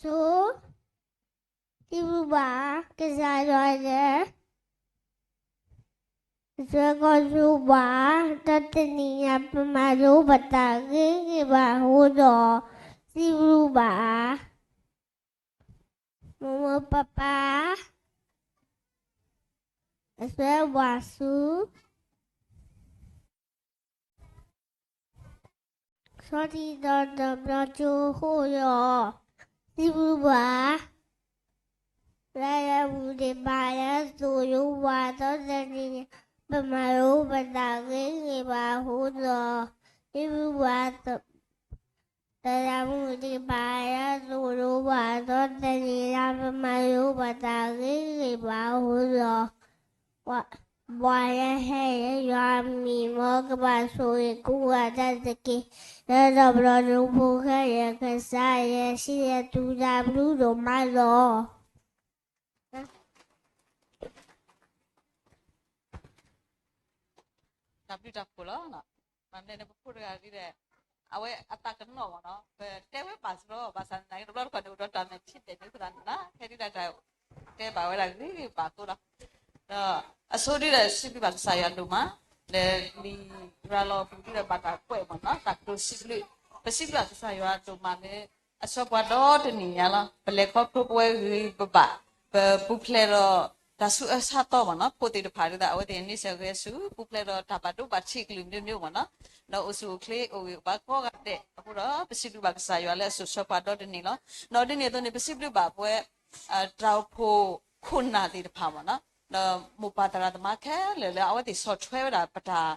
စံးဘျုးဘၣ်ကစၢ်ယွၤလၢ အဆှၢကီၢ်ဆိပှၤ ဒီးတနံၤညါ ပမၤလိဘၣ်တၢ်ဂ့ၤဂ့ၤဘၣ်အဃိဒီး စံးဘျုးဘၣ် မိၢ်မိၢ်ပၢ်ပၢ် အဆှၢပှၤဆူ ဆီၣ်တံၢ်ဒီးတဘျီကၠိအဃိဒီး စံးဘျုးဘၣ် လၢအပူၤန့ၣ် ဘၣ်လၢသိၣ်လိပှၤဒီးတနံၤညါ ပမၤလိဘၣ်တၢ်ဂ့ၤဂ့ၤဘၣ်အဃိဒီး စံးဘျုးဘၣ် သရၣ်မုၣ်သ့ၣ်တဖၣ်လၢသိၣ်လိပှၤဒီးတနံၤညါ ပမၤလိဘၣ်တၢ်ဂ့ၤဂ့ၤဘၣ်အဃိဒီး ပှၤလၢဟဲလၢယွၤအမံၤ မ်ကဘၣ်ဆိၣ်ဂ့ၤကိးဂၤဒဲးတက့ၢ်. လၢတဘျီညါဖိခဲလၢာ် ကစၢ်ယွၤစံးယွၤ တူၢ်တၢ်ဘျုးဒိၣ်မးလီၤ. တၢ်ဘျုးတၢ်ဖှိၣ်လီၤ. မ့ၢ်န့ၣ် ပဖိတဂၤဒ်လဲၣ်, အဝဲအသးကနီၣ်မ့ၢ်နီၤ, ပတဲဝဲဘၣ်စ့ၢ်ကီး ဘၣ်ဆၣ်သနာ်က့ တဘျီတခီၣ်န့ၣ် အိၣ်ဒီးတၢ်မဲာ်ထံမဲာ်နိအဃိသတးန့ၣ် ဖဲဒၣ်တၢ်တဲဘၣ်ဝဲဒၣ်ဂ့ၤဂ့ၤဘၣ်အဃိလီၤ. ဒီးအဆိဒ်ဒီးစံးဘျုးဘၣ်ကစၢ်ယွၤဒိၣ်မး, လၢလံာ်ရၤလီၤပူၤဒ်ဒီးဘၣ်တၢ်ကွဲးမ့ၢ်နီၤ တၢ်ကတိၤစံးဘျုး, ပစံးဘျုးဘၣ်ကစၢ်ယွၤဒိၣ်မးလၢ အဆှၢပှၤဒီတနံၤညါလီၤ. ပလဲၤခီဖျိပဝဲဂ့ၤဂ့ၤဘၣ်ဘၣ်, ပပူၤဖျဲးဒီးတၢ်ဆူးအၢဆါသီမ့ၢ်နီၤ, ဖိသ့ၣ်တဖၣ်ဒ်သိး အဝဲသ့ၣ်န့ၣ်စၢၤဂဲၤဆူ ပူၤဖျဲးဒီးတၢ်ဘၣ်ဒိဘၣ်ထံးကလုာ်မ့ၢ်မ့ၢ်မ့ၢ်နီၤ, ဒီးအိၣ်ဆူၣ်အိၣ်ချ့အိၣ်ဂ့ၤဘၣ်ကိးဂၤဒဲးအဃိဒီး ပစံးဘျုးဘၣ်ကစၢ်ယွၤလၢအစိာ်ဆှၢပှၤဒီတနံၤလီၤ. ဒီးဒ်န့ၣ်အသိးန့ၣ် ပစံးဘျုးဘၣ်ပဝဲ တၢ်အိၣ်ဖှိၣ်ခိၣ်နၢ်သ့ၣ်တဖၣ်မ့ၢ်နီၤ, ဒီးမိၢ်ပၢ်သရၣ်သမါခဲလၢာ်လၢအဝဲသ့ၣ်ဆီၣ်ထွဲဝဲဒၣ်ပတၢ်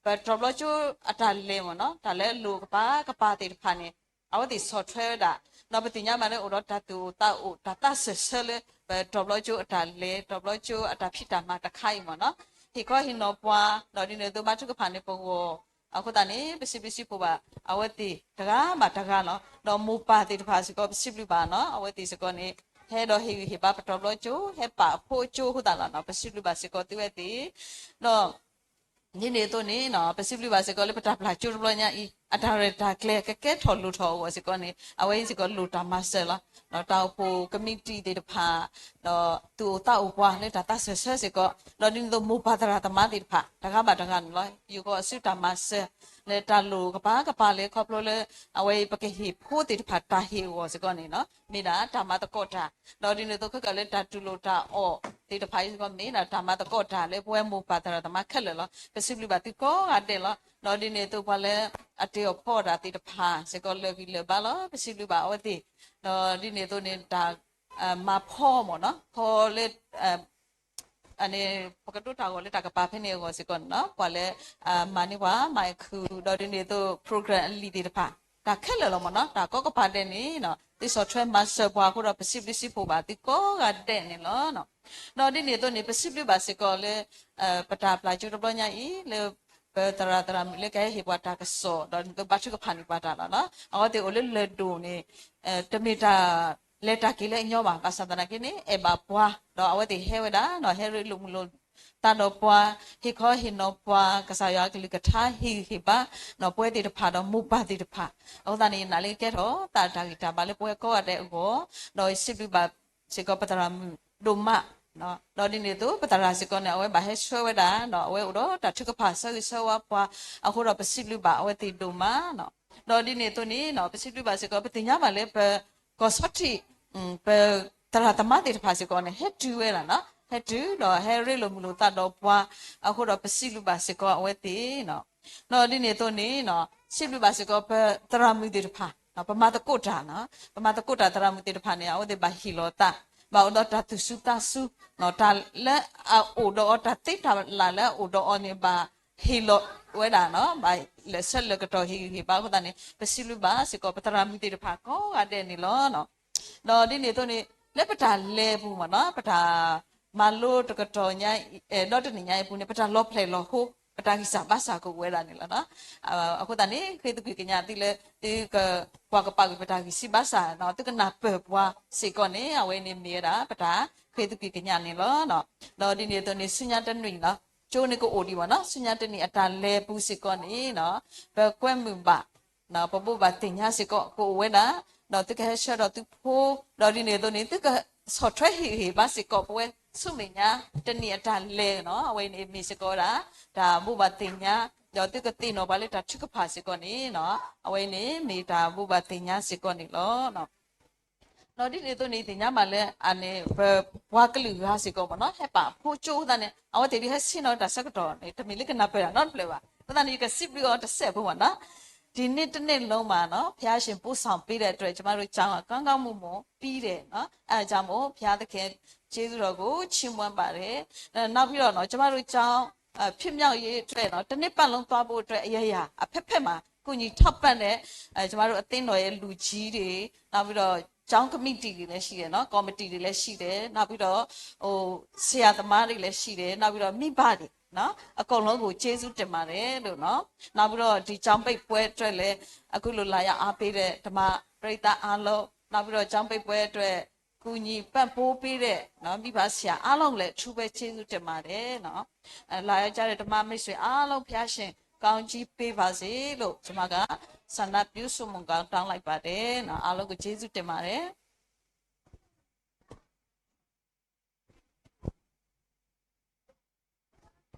ပတြီဘျီကၠိအတၢ်လဲၤမ့ၢ်နီၤ, တၢ်လၢအလိၣ်ကပၤကပၤသ့ၣ်တဖၣ်န့ၣ် အဝဲသ့ၣ်ဆီၣ်ထွဲဝဲဒၣ်, ဒီးပသ့ၣ်ညါဘၣ်လၢအိၣ်ဒီးတၢ်သူၣ်အိၣ်သးအိၣ် တၢ်သးစၢၢ်ဆၢလၢ ပတီၤဘျီကၠိအတၢ်လဲၤ တီၤဘျီကၠိအတၢ်ဖံးတၢ်မၤတခါအံၤမ့ၢ်နီၤ, ဟ့ၣ်ခီဟ့ၣ်နီၤပှၤ, ဒီးဒ်န့ၣ်အသိးဘါထုကဖၣ်န့ၢ်ပဂီၢ်, အဃိသတးန့ၣ် ပစံးဘျုးစံးဖှိၣ်ဘၣ် အဝဲသ့ၣ်တဂၤဘၣ်တဂၤလီၤ. ဒီးမိၢ်ပၢ်သ့ၣ်တဖၣ်စ့ၢ်ကီး ပစံးဘျုးဘၣ်နီၤ, အဝဲသ့ၣ်စ့ၢ်ကီးန့ၣ် ဟဲဒီးဟ့ၣ်ဂံၢ်ဟ့ၣ်ဘါပတီၤဘျီကၠိ ဟဲပာ်အဖိအကၠိအဃိသတးလီၤ. ပစံးဘျုးဘၣ်စ့ၢ်ကီးသုဝဲသ့ၣ်, ဒီး ဒ်န့ၣ်အသိးန့ၣ် ပစံးဘျုးဘၣ်စ့ၢ်ကီးလၢပတၢ်ပျၢ်ကၠိတဘျီညါအံၤ အတၢ်ရဲၣ်တၢ်ကျဲၤကကဲထီၣ်လိၣ်ထီၣ်အဂီၢ်စ့ၢ်ကီးန့ၣ် အဝဲအံၤစ့ၢ်ကီးလိၣ်တၢ်မၤစၢၤလီၤ. ဒီးတၢ်အိၣ်ဖှိၣ်ကမံးတံာ်သ့ၣ်တဖၣ်, ဒီးသူၣ်အိၣ်သးအိၣ်ပှၤလၢတၢ်သးစၢၢ်ဆၢစ့ၢ်ကီး, ဒီးဒ်န့ၣ်အသိးမိၢ်ပၢ်သရၣ်သမါသ့ၣ်တဖၣ် တဂၤဘၣ်တဂၤန့ၣ်လီၤ. ယိၤကီၢ်အစုတၢ်မၤစၢၤ လၢတၢ်လိၣ်ကပၤကပၤလၢခီဖျိလၢ အဝဲအံၤပကဟ့ၣ်ဖိသ့ၣ်တဖၣ်တၢ်ဟ့ၣ်အဂီၢ်စ့ၢ်ကီးန့ၣ် မ့ၢ်ဒၣ်တၢ်မၤသကိးတၢ်, ဒီးဒ်န့ၣ်အသိးခဲကၢၢ်လၢတၢ်တူၢ်လိာ်တၢ်အီၣ်သ့ၣ်တဖၣ်အံၤစ့ၢ်ကီး မ့ၢ်ဒၣ်တၢ်မၤသကိးတၢ်လၢပဝဲမိၢ်ပၢ်သရၣ်သမါခဲလၢာ်လီၤ. ပစံးဘျုးဘၣ်သုကိးဂၤဒဲးလီၤ. ဒီးဒ်န့ၣ်အသိးပှၤလၢ အတ့အီၣ်ဖီအီၣ်တၢ်သ့ၣ်တဖၣ်စ့ၢ်ကီးလၢာ်ဂံၢ်လၢာ်ဘါလီၤ. ပစံးဘျုးဘၣ်အဝဲသ့ၣ်, ဒီးဒ်န့ၣ်အသိးန့ၣ် တၢ်မၤဖီမ့ၢ်နီၤ ဖီလၢ န့ၣ် ပကဒိးတၢ်ဂီၤလၢတၢ်ကပၤဖဲန့ၣ်အဂီၢ်စ့ၢ်ကီးန့ၣ်နီၤ ပှၤလၢ မၤန့ၢ်ပှၤ မၤခုၣ် ဒီးဒ်န့ၣ်အသိး program အလံာ်သ့ၣ်တဖၣ် တၢ်ခဲလၢာ်လီၤမ့ၢ်နီၤ တၢ်ကိးကပၤဒဲးန့ၣ် သုဆီၣ်ထွဲမၤစၢၤပှၤအဃိဒီး ပစံးဘျုးစံးဖှိၣ်ဘၣ်သုကိးဂၤဒဲးန့ၣ်လီၤ. ဒီးဒ်န့ၣ်အသိးန့ၣ် ပစံးဘျုးဘၣ်စ့ၢ်ကီးလၢ ပတၢ်ပျၢ်ကၠိတဘျီညါအံၤ လၢ ပသရၣ်သရၣ်မုၣ်လၢကဟဲဟ့ၣ်ပှၤတၢ်ကစီၣ် ဒီးဒ်န့ၣ်အသိးဘါထုကဖၣ်န့ၢ်ပှၤတၢ်လီၤနီၤ အဝဲသ့ၣ်အိၣ်လၢလၢၢ်ဒိၣ်န့ၣ် တမ့ၢ်တၢ်လဲၤတၢ်က့ၤလၢအညီဘၣ် ဘၣ်ဆၣ်သနာ်က့န့ၣ် အဲၣ်ဘၣ်ပှၤ ဒီးအဝဲသ့ၣ်ဟဲဝဲဒၣ် ဒီးဟဲရ့လိာ်မုာ်လိာ်သးဒီးပှၤ ဟ့ၣ်ခီဟ့ၣ်နီၤပှၤ ကစၢ်ယွၤအကလုၢ်ကထါ ဟ့ၣ်ဂံၢ်ဟ့ၣ်ဘါ ဒီးပဝဲသ့ၣ်တဖၣ်ဒီးမိၢ်ပၢ်သ့ၣ်တဖၣ် အဃိသတးန့ၣ် နာ်လၢကကဲထီၣ်သးတၢ်ဂံၢ်တၢ်ဘါလၢပဝဲကိးဂၤဒဲးအဂီၢ် ဒီးစံးဘျုးဘၣ်စ့ၢ်ကီးပသရၣ်မုၣ်ဒိၣ်မး ဒီးဒ်န့ၣ်အသိး ပသရၣ်စ့ၢ်ကီးန့ၣ် အဝဲဘၣ်ဟဲဆှၢဝဲဒၣ် ဒီးအဝဲအိၣ်ဒီးတၢ်ထုကဖၣ်ဆၢဂ့ၤဆၢဝါပှၤ အဃိဒီးပစံးဘျုးဘၣ်အဝဲသ့ၣ်ဒိၣ်မး ဒီးဒ်န့ၣ်အသိးန့ၣ် ပစံးဘျုးဘၣ်စ့ၢ်ကီး ပသ့ၣ်ညါဘၣ်လၢပကီၢ်ဆီထံး ပသရၣ်သမါသ့ၣ်တဖၣ်စ့ၢ်ကီးန့ၣ် ဟဲတုၤဝဲဒၣ်နီၤ ဟဲတုၤဒီးဟဲရ့လိာ်မုာ်လိာ်သးဒီးပှၤ အဃိဒီးပစံးဘျုးဘၣ်စ့ၢ်ကီးအဝဲသ့ၣ် ဒီးဒ်န့ၣ်အသိးန့ၣ် စံးဘျုးဘၣ်စ့ၢ်ကီး ပသရၣ်မုၣ်သ့ၣ်တဖၣ် ပမၤသကိးတၢ် ပမၤသကိးတၢ်သရၣ်မုၣ်သ့ၣ်တဖၣ်န့ၣ် အဝဲသ့ၣ်ဘၣ်ဟ့ၣ်လီၤသး ဘၣ်အိၣ်ဒီးတၢ်သူၣ်စူၤသးစူၤ တၢ်လၢအအိၣ်ဒီးအီၤ တၢ်သ့တၢ်လၢ်လၢအအိၣ်ဒီးအီၤန့ၣ် ဘၣ်ဟ့ၣ်လီၤဝဲဒၣ် ဘၣ်လဲၤဆၢလၢာ်ကတီၢ်ဟ့ၣ်ဂံၢ်ဟ့ၣ်ဘါအဃိသတးန့ၣ် ပစံးဘျုးဘၣ်စ့ၢ်ကီး ပသရၣ်မုၣ်သ့ၣ်တဖၣ်ကိးဂၤဒဲးန့ၣ်လီၤ. ဒီးဒ်န့ၣ်အသိးန့ၣ် လၢပတၢ်လဲၤအပူၤမ့ၢ်နီၤ ပတၢ်မၤလိတကတီၢ်ညါ ဒီတနံၣ်ညါအံၤအပူၤန့ၣ် ပတၢ်လီၤဖျဲၣ်လီၤဟိ ပတၢ်ဂံၢ်စၢ်ဘါစၢ်ကအိၣ်ဝဲဒၣ်န့ၣ်လီၤ. အဃိသတးန့ၣ် ဃ့သကွံာ်ကညးသုလၢ သုကကွၢ်ကပာ်ကွံာ်ပတၢ်ဂံၢ်စၢ်ဘါစၢ် သုကနၢ်ပၢၢ်ပှၤစ့ၢ်ကီးန့ၣ် အဝဲန့ၣ်မ့ၢ်ဝဲဒၣ် ပတၢ်ဃ့သကွံာ်ကညးန့ၣ်လီၤ. ဒီးဒ်န့ၣ်အသိးန့ၣ် ဆူညါတနံၣ်နီၤ ကၠိန့ၣ်ကအိၣ်ဒံးမ့ၢ်နီၤ ဆူညါတနံၣ်အတၢ်လဲၤပူၤစ့ၢ်ကီးန့ၣ် ပကွဲမုာ်ဘၣ် ပဘိးဘၣ်သ့ၣ်ညါစ့ၢ်ကီးကအိၣ်ဝဲဒၣ် ဒီးသုကဟဲဆှၢဒီးသုဖိ ဒီးဒ်န့ၣ်အသိးန့ၣ် သုကဆီၣ်ထွဲဟ့ၣ်ဂံၢ်ဟ့ၣ်ဘါစ့ၢ်ကီးပဝဲ ဆူမဲာ်ညါတနံၣ်အတၢ်လဲၤနီၤ အဝဲန့ၣ်မ့ၢ်စ့ၢ်ကီးဝဲဒၣ် တၢ်ဘိးဘၣ်သ့ၣ်ညါ ဒီးသုကသ့ၣ်နီၣ်ပှၤလၢတၢ်ထုကဖၣ်စ့ၢ်ကီးန့ၣ် အဝဲန့ၣ်မ့ၢ်တၢ်ဘိးဘၣ်သ့ၣ်ညါစ့ၢ်ကီးန့ၣ်လီၤ. ဒီးဒ်န့ၣ်အသိးန့ၣ် သ့ၣ်ညါဘၣ်လၢအန့ၣ် ပပှၤကလုာ်ဂၤစ့ၢ်ကီးမ့ၢ်နီၤ ဟဲပာ်အဖိကၠိအဃိသတးန့ၣ် အဝဲသ့ၣ်ဒုးဟဲဆ့ၣ်နီၤတၢ်ဆၢကတီၢ်န့ၣ် တမ့ၢ်လၢကနၢ်ပၢၢ်တၢ်နီတဖျၢၣ်ဘၣ်. အဃိသတးန့ၣ် ယကစံးဘျုးအီၤတစဲးဖိမ့ၢ်နီၤ ဒီနေ့တနေ့လုံးမှာနော် ဘုရားရှင်ပို့ဆောင်ပေးတဲ့အတွက် ကျမတို့ကျောင်းကကောင်းကောင်းမွန်မွန်ပြီးတယ်နော်။ အဲဒါကြောင့်မို့ ဘုရားသခင်ကျေးဇူးတော်ကိုချီးမွမ်းပါတယ်။ အဲ နောက်ပြီးတော့နော် ကျမတို့ကျောင်း အဲ ဖြစ်မြောက်ရေးအတွက်နော် တစ်နှစ်ပတ်လုံးသွားဖို့အတွက် အရာရာအဖက်ဖက်မှာ ကူညီထောက်ပံ့တဲ့ အဲ ကျမတို့အသင်းတော်ရဲ့လူကြီးတွေ နောက်ပြီးတော့ကျောင်းကမိတီတွေလည်းရှိတယ်နော် ကော်မတီတွေလည်းရှိတယ် နောက်ပြီးတော့ဟိုဆရာသမားတွေလည်းရှိတယ် နောက်ပြီးတော့မိဘတွေနော် အကုန်လုံးကိုကျေးဇူးတင်ပါတယ်လို့နော် နောက်ပြီးတော့ဒီကျောင်းပိတ်ပွဲအတွက်လည်းအခုလိုလာရောက်အားပေးတဲ့ဓမ္မပရိသတ်အားလုံး နောက်ပြီးတော့ကျောင်းပိတ်ပွဲအတွက်ကူညီပံ့ပိုးပေးတဲ့နော်မိဘဆရာအားလုံးကိုလည်းအထူးပဲကျေးဇူးတင်ပါတယ်နော် အဲလာရောက်ကြတဲ့ဓမ္မမိတ်ဆွေအားလုံးဘုရားရှင်ကောင်းကြီးပေးပါစေလို့ကျွန်မကဆန္ဒပြုဆုမွန်ကောင်းတောင်းလိုက်ပါတယ်နော် အားလုံးကိုကျေးဇူးတင်ပါတယ်။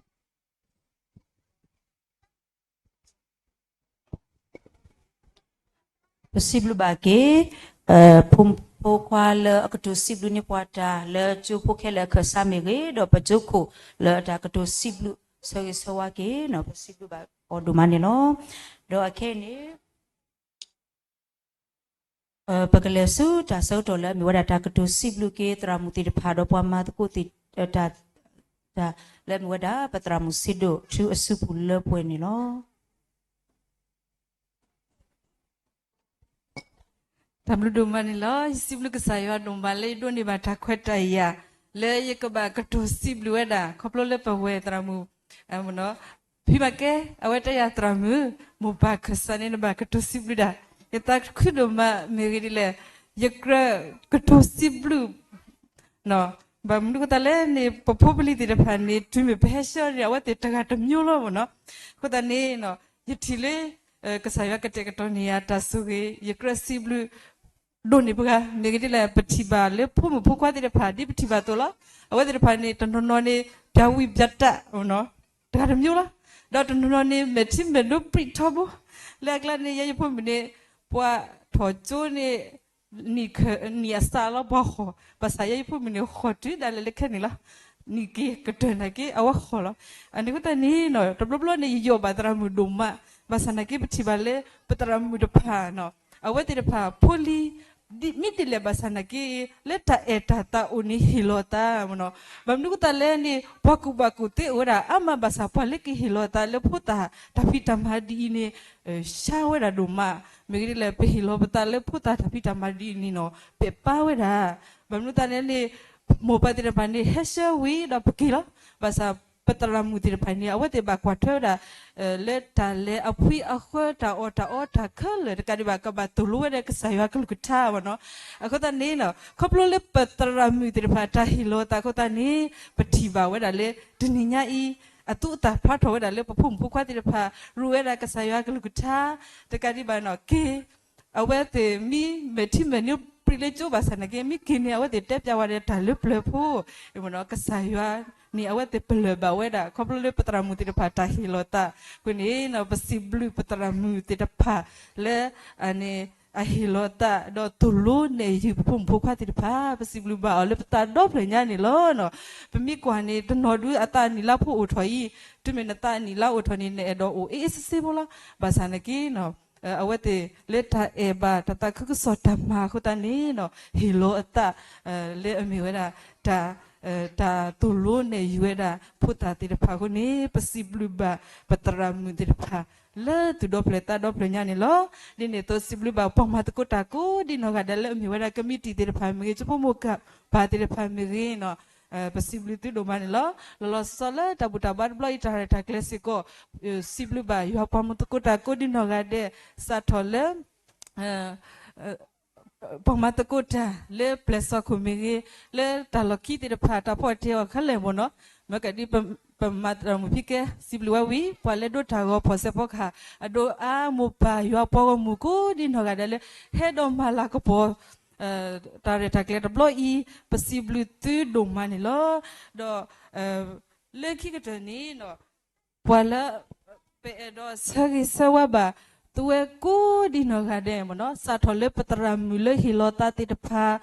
ပစံးဘျုးဘၣ်က့ၤ ဖိ ဖိခွါလၢအကတိၤစံးဘျုးန့ၢ်ပှၤတၢ်လၢကၠိဖိခဲလၢာ်အခၢၣ်စးမ့ၢ်ဂ့ၤ ဒီးပကၠိခိၣ်လၢအတၢ်ကတိၤစံးဘျုးဆၢဂ့ၤဆၢဝါက့ၤန့ၣ် ပစံးဘျုးဘၣ်အီၤဒိၣ်မးန့ၣ်လီၤ. ဒီးအခဲအံၤန့ၣ် ပကလဲၤဆူတၢ်ဆၢကတီၢ်လၢအမ့ၢ်ဝဲဒၣ်တၢ်ကတိၤစံးဘျုးက့ၤသရၣ်မုၣ်သ့ၣ်တဖၣ်ဒီးပှၤမၤသကိးသ့ၣ်တဖၣ် လၢအမ့ၢ်ဝဲဒၣ်ပသရၣ်မုၣ်ဆ့ဒိၣ်ထူအစုပူၤလၢပှဲၤန့ၣ်လီၤ. တၢ်ဘျုးဒိၣ်မးန့ၣ်လီၤ. ယစံးဘျုးကစၢ်ယွၤဒိၣ်မးလၢယဒိးန့ၢ်ဘၣ်တၢ်ခွဲးတၢ်ယာ် လၢယကဘၣ်ကတိၤစံးဘျုးဝဲဒၣ် ခီဖျိလၢပဝဲၢ်သရၣ်မုၣ် ဖံးမၤကဲ အဝဲတယၤသရၣ်မုၣ် မိၢ်ပၢ်ခၢၣ်စးန့ၣ် နဘၣ်ကတိၤစံးဘျုးဒၣ် ယသးခုဒိၣ်မး မ့ၢ်ဂ့ၢ်ဒ်လဲၣ် ယကြၢးကတိၤစံးဘျုး ဘၣ်မနုၤအဃိသတးလဲၣ်န့ၣ် ပဖိပလံၤသ့ၣ်တဖၣ်န့ၣ် တုၤမ့ၢ်ပဟဲဆှၢန့ၣ် အဝဲသ့ၣ်တဂၤတမျိုးလီၤမ့ၢ်နီၤ. အဃိသတးန့ၣ် ယထံၣ်လၢ ကစၢ်ယွၤကတဲာ်ကတီၤန့ၢ်ယၤတၢ်ဆိၣ်ဂ့ၤ ယကြၢးစံးဘျုး ဒိၣ်န့ၢ်ပှၤ မ့ၢ်ဂ့ၢ်ဒ်လဲၣ် ပထံၣ်ဘၣ်လၢဖိမုၣ်ဖိခွါသ့ၣ်တဖၣ် ဒ်ပထံၣ်ဘၣ်အသိးလီၤ. အဝဲသ့ၣ်တဖၣ်န့ၣ် တနီၤနီၤန့ၣ် ပျၢ်ဝံၣ်ပျၢ်တၢ် တဂၤတမျိုးလီၤ. ဒီးတနီၤနီၤန့ၣ် မဲာ်ထံမဲာ်နိပြံၣ်ထီဘိ လၢအကျါန့ၣ် ယဲယဖိမုၣ်န့ၣ် ပှၤထီၣ်ကၠိန့ၣ် နံၣ်အစးလီၤ ပှၤဃီၣ် ဘၣ်ဆၣ်ယဲယဖိမုၣ်န့ၣ် ဃီၣ်တုၤဒၣ်လဲာ်လၢခဲန့ၣ်လီၤ. နံၣ်က့ၤကတၢၢ်နာ်က့ အဝဲဃီၣ်လီၤ. အန့ၣ်အဃိသတးန့ၣ် တဘျီဘျီန့ၣ် ယယီၣ်ဘၣ်သရၣ်မုၣ်ဒိၣ်မး ဘၣ်ဆၣ်နာ်က့ ပထံၣ်ဘၣ်လၢ ပသရၣ်မုၣ်တဖၣ် အဝဲသ့ၣ်တဖၣ်ဖိလံၤ မ့ၢ်ဒ်လဲၣ်ဘၣ်ဆၣ်နာ်က့ လၢတၢ်အဲၣ်တၢ်သးအိၣ်န့ၣ်ဟ့ၣ်လီၤအသးမ့ၢ်နီၤ. ဘၣ်မနုၤအဃိသတးလဲၣ်န့ၣ် ပှၤကူၣ်ဘၣ်ကူၣ်သ့အိၣ်ဝဲဒၣ်အါမး ဘၣ်ဆၣ်ပှၤလၢကဟ့ၣ်လီၤအသးလၢဖိသၣ်တၢ်ဖံးတၢ်မၤဒ်အံၤန့ၣ် ဆါဝဲဒၣ်ဒိၣ်မး မ့ၢ်ဂ့ၢ်ဒ်လဲၣ် ပဟ့ၣ်လီၤပသးလၢဖိသၣ်တၢ်ဖံးတၢ်မၤဒ်အံၤန့ၣ်နီၤ ပဲာ်ပါဝဲဒၣ်. ဘၣ်မနုၤအဃိသတးလဲၣ်န့ၣ် မိၢ်ပၢ်သ့ၣ်တဖၣ်န့ၣ် ဟဲဆှၢဝံၤဒီးပက့ၤလီၤ. ဘၣ်ဆၣ်ပသရၣ်မုၣ်သ့ၣ်တဖၣ်န့ၣ် အဝဲသ့ၣ်ဘၣ်ကွၢ်ထွဲဝဲဒၣ် လၢတၢ်လဲၤအဖှံအဃၢ တၢ်အီၣ်တၢ်အီတၢ်ခဲလၢာ်တကးဒံးဘၣ် ကဘၣ်သိၣ်လိဝဲဒၣ်ကစၢ်ယွၤကလုၢ်ကထါမ့ၢ်နီၤ. အဃိသတးန့ၣ် ခီဖျိလၢပသရၣ်မုၣ်သ့ၣ်တဖၣ်တၢ်ဟ့ၣ်လီၤအသးအဃိသတးန့ၣ် ပထံၣ်ဘၣ်ဝဲဒၣ်လၢ တနံၤညါအံၤ အသူအသၣ်ဖျါထီၣ်ဝဲဒၣ်လၢပဖိမုၣ်ဖိခွါသ့ၣ်တဖၣ် ရူးဝဲဒၣ်ကစၢ်ယွၤကလုၢ်ကထါ တကးဒံးဘၣ်နီၤ က့ၤ အဝဲသ့ၣ်မ့ၢ်မဲာ်ထံမဲာ်နိပြံၣ်လၢကၠိဘၣ်ဆၣ်နာ်က့ မ့ၢ်က့ၤန့ၣ် အဝဲသ့ၣ်တဲပျးဝဲဒၣ်တၢ်လၢပျၢၤဖိ ကစၢ်ယွၤန့ၣ် အဝဲသ့ၣ်ပလၢၢ်ဘၣ်ဝဲဒၣ် ခီဖျိလၢပသရၣ်မုၣ်သ့ၣ်တဖၣ်တၢ်ဟ့ၣ်လီၤသးအဃိန့ၣ် ပစံးဘျုးပသရၣ်မုၣ်သ့ၣ်တဖၣ်လၢ အန့ၣ် အဟ့ၣ်လီၤသး ဒီးသိၣ်လိနဲၣ်ယုာ်ပဖိမုၣ်ဖိခွါသ့ၣ်တဖၣ် ပစံးဘျုးဘၣ်အီၤလၢပသးဒီဖျၢၣ်ညါန့ၣ်လီၤ. ပမ့ၢ်ကွၢ်န့ၣ် တနီၤဒုးအသးနံၣ်လါဖိအိၣ်ထီၣ်အံၤ တုၤမ့ၢ်နသးနံၣ်လါအိၣ်ထီၣ်န့ၣ် နအဲၣ်ဒိးအိၣ်အ့ၣ်အ့ၣ်စ့စ့ဖိလီၤ. ဘၣ်ဆၣ်နာ်က့ အဝဲသ့ၣ်လၢတၢ်အဲၣ်ဘၣ်တၢ်သးခုကစီၣ်တၢ်မၤအဃိသတးန့ၣ် ဟ့ၣ်လီၤအသး လၢအမ့ၢ်ဝဲဒၣ် တၢ် တၢ်သိၣ်လိနဲၣ်ယုာ်ဝဲဒၣ်ဖိသၣ်သ့ၣ်တဖၣ်အဃိန့ၣ် ပစံးဘျုးဘၣ်ပသရၣ်မုၣ်သ့ၣ်တဖၣ် လၢသူၣ်ဒီဖျၢၣ်သးဒီဖျၢၣ်ညါန့ၣ်လီၤ. ဒ်န့ၣ်အသိး စံးဘျုးဘၣ်ပှၤမၤသကိးတၢ်ကိးဒ်နီၢ်ဂၤဒဲးလၢအမ့ၢ်ဝဲဒၣ်ကမံးတံာ်သ့ၣ်တဖၣ်မ့ၢ်ဂ့ၤ ကၠိဖိမိၢ်ပၢ်သ့ၣ်တဖၣ်မ့ၢ်ဂ့ၤ ပစံးဘျုးသုဒိၣ်မးန့ၣ်လီၤ. လီၤလီၤဆီဆီလၢတၢ်ဘူၣ်တၢ်ဘါတဘျီအံၤ တၢ်ရဲၣ်တၢ်ကျဲၤစ့ၢ်ကီး စံးဘျုးဘၣ်ယွၤပှၤမၤသကိးတၢ်ကိးဒ်နီၢ်ဂၤဒဲး စးထီၣ်လၢ ပှၤမၤသကိးတၢ်လၢပျဲၢ်စီၤခိၣ်မ့ၢ်ဂ့ၤ, လၢတၢ်လီၢ်ခံသ့ၣ်တဖၣ် တၢ်ဖီၣ်တ့ၢ်အီၤခဲလၢာ်မ့ၢ်နီၤ, မ့ၢ်ကဒ်ပမၤသရၣ်မုၣ်ဖံးကဲ စံးဘျုးဝဲဝံၤ ပှၤလၢဒိးတၢ်ဂီၤဖီၣ်စဲးဖီကဟၣ် အဒိအါမိၢ်ပၢ်ယွၤပှၤဂီၢ်မုၢ်ကိးဒ်နီၢ်ဂၤဒဲးလၢ ဟဲဒီးမၤလၤကပီၤ တၢ်ရဲၣ်တၢ်ကျဲၤတဘျီအံၤ ပစံးဘျုးသုဒိၣ်မးန့ၣ်လီၤ. ဒီး လၢခံကတၢၢ်န့ၣ် ပှၤလၢ ပအဲၣ်ဒိးဆၢဂ့ၤဆၢဝါဘၣ် သုဝဲကိးဒ်နီၢ်ဂၤဒဲးမ့ၢ်နီၤ, စးထီၣ်လၢပသရၣ်မုၣ်လၢဟ့ၣ်လီၤသးသ့ၣ်တဖၣ်,